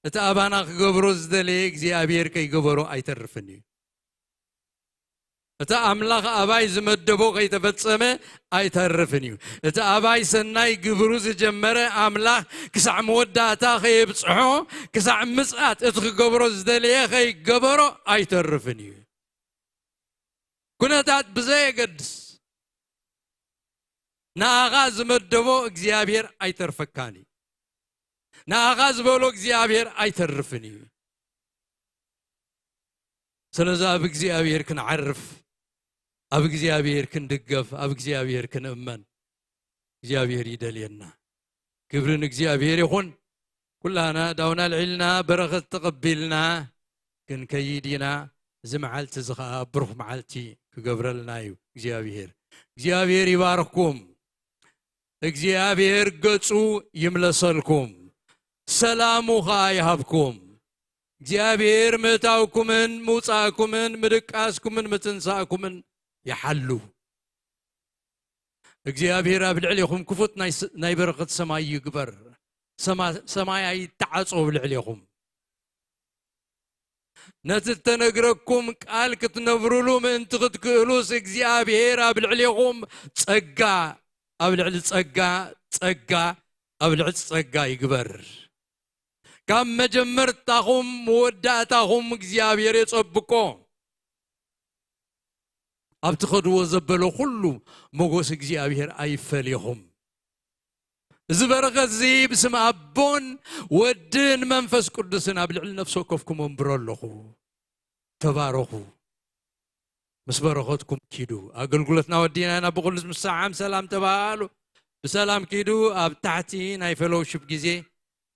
እቲ ኣባና ክገብሮ ዝደለየ እግዚአብሔር ከይገበሮ ኣይተርፍን እዩ። እቲ ኣምላኽ ኣባይ ዝመደቦ ከይተፈጸመ ኣይተርፍን እዩ። እቲ ኣባይ ሰናይ ግብሩ ዝጀመረ ኣምላኽ ክሳዕ መወዳእታ ከየብፅሖ ክሳዕ ምጽኣት እቲ ክገብሮ ዝደለየ ከይገበሮ ኣይተርፍን እዩ። ኩነታት ብዘየገድስ ንኣኻ ዝመደቦ እግዚአብሔር ኣይተርፈካን እዩ። ንኣኻ ዝበሎ እግዚአብሔር ኣይተርፍን እዩ። ስለዚ ኣብ እግዚአብሔር ክንዓርፍ ኣብ እግዚአብሔር ክንድገፍ ኣብ እግዚአብሔር ክንእመን እግዚአብሔር ይደልየና። ክብሪ ንእግዚአብሔር ይኹን። ኩላና ዳውና ልዒልና በረኸት ተቐቢልና ክንከይድ ኢና። እዚ መዓልቲ እዚ ከዓ ብሩኽ መዓልቲ ክገብረልና እዩ እግዚአብሔር። እግዚአብሔር ይባርክኩም። እግዚአብሔር ገጹ ይምለሰልኩም፣ ሰላሙ ከዓ ይሃብኩም። እግዚአብሔር ምእታውኩምን ምውፃእኩምን ምድቃስኩምን ምትንሳእኩምን ይሓሉ። እግዚአብሔር ኣብ ልዕሊኹም ክፉት ናይ በረኸት ሰማይ ይግበር። ሰማይ ኣይተዓጾ ብልዕሊኹም። ነቲ ተነግረኩም ቃል ክትነብሩሉ ምእንቲ ክትክእሉስ እግዚአብሔር ኣብ ልዕሊኹም ጸጋ ኣብ ልዕሊ ጸጋ ጸጋ ኣብ ልዕሊ ጸጋ ይግበር። ካብ መጀመርታኹም መወዳእታኹም እግዚአብሔር የጸብቆ። ኣብ ትኸድዎ ዘበለ ኩሉ ሞጎስ እግዚአብሔር ኣይፈልይኹም። እዚ በረኸት እዚ ብስም ኣቦን ወድን መንፈስ ቅዱስን ኣብ ልዕሊ ነፍሲ ወከፍኩም ወንብሮ ኣለኹ። ተባረኹ። ምስ በረኸትኩም ኪዱ። ኣገልግሎትና ወዲና ኢና። ብኩሉስ ምስዓም ሰላም ተባሃሉ። ብሰላም ኪዱ። ኣብ ታሕቲ ናይ fellowship ግዜ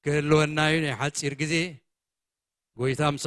ክህልወና እዩ፣ ናይ ሓፂር ግዜ። ጎይታ ምሳኹም።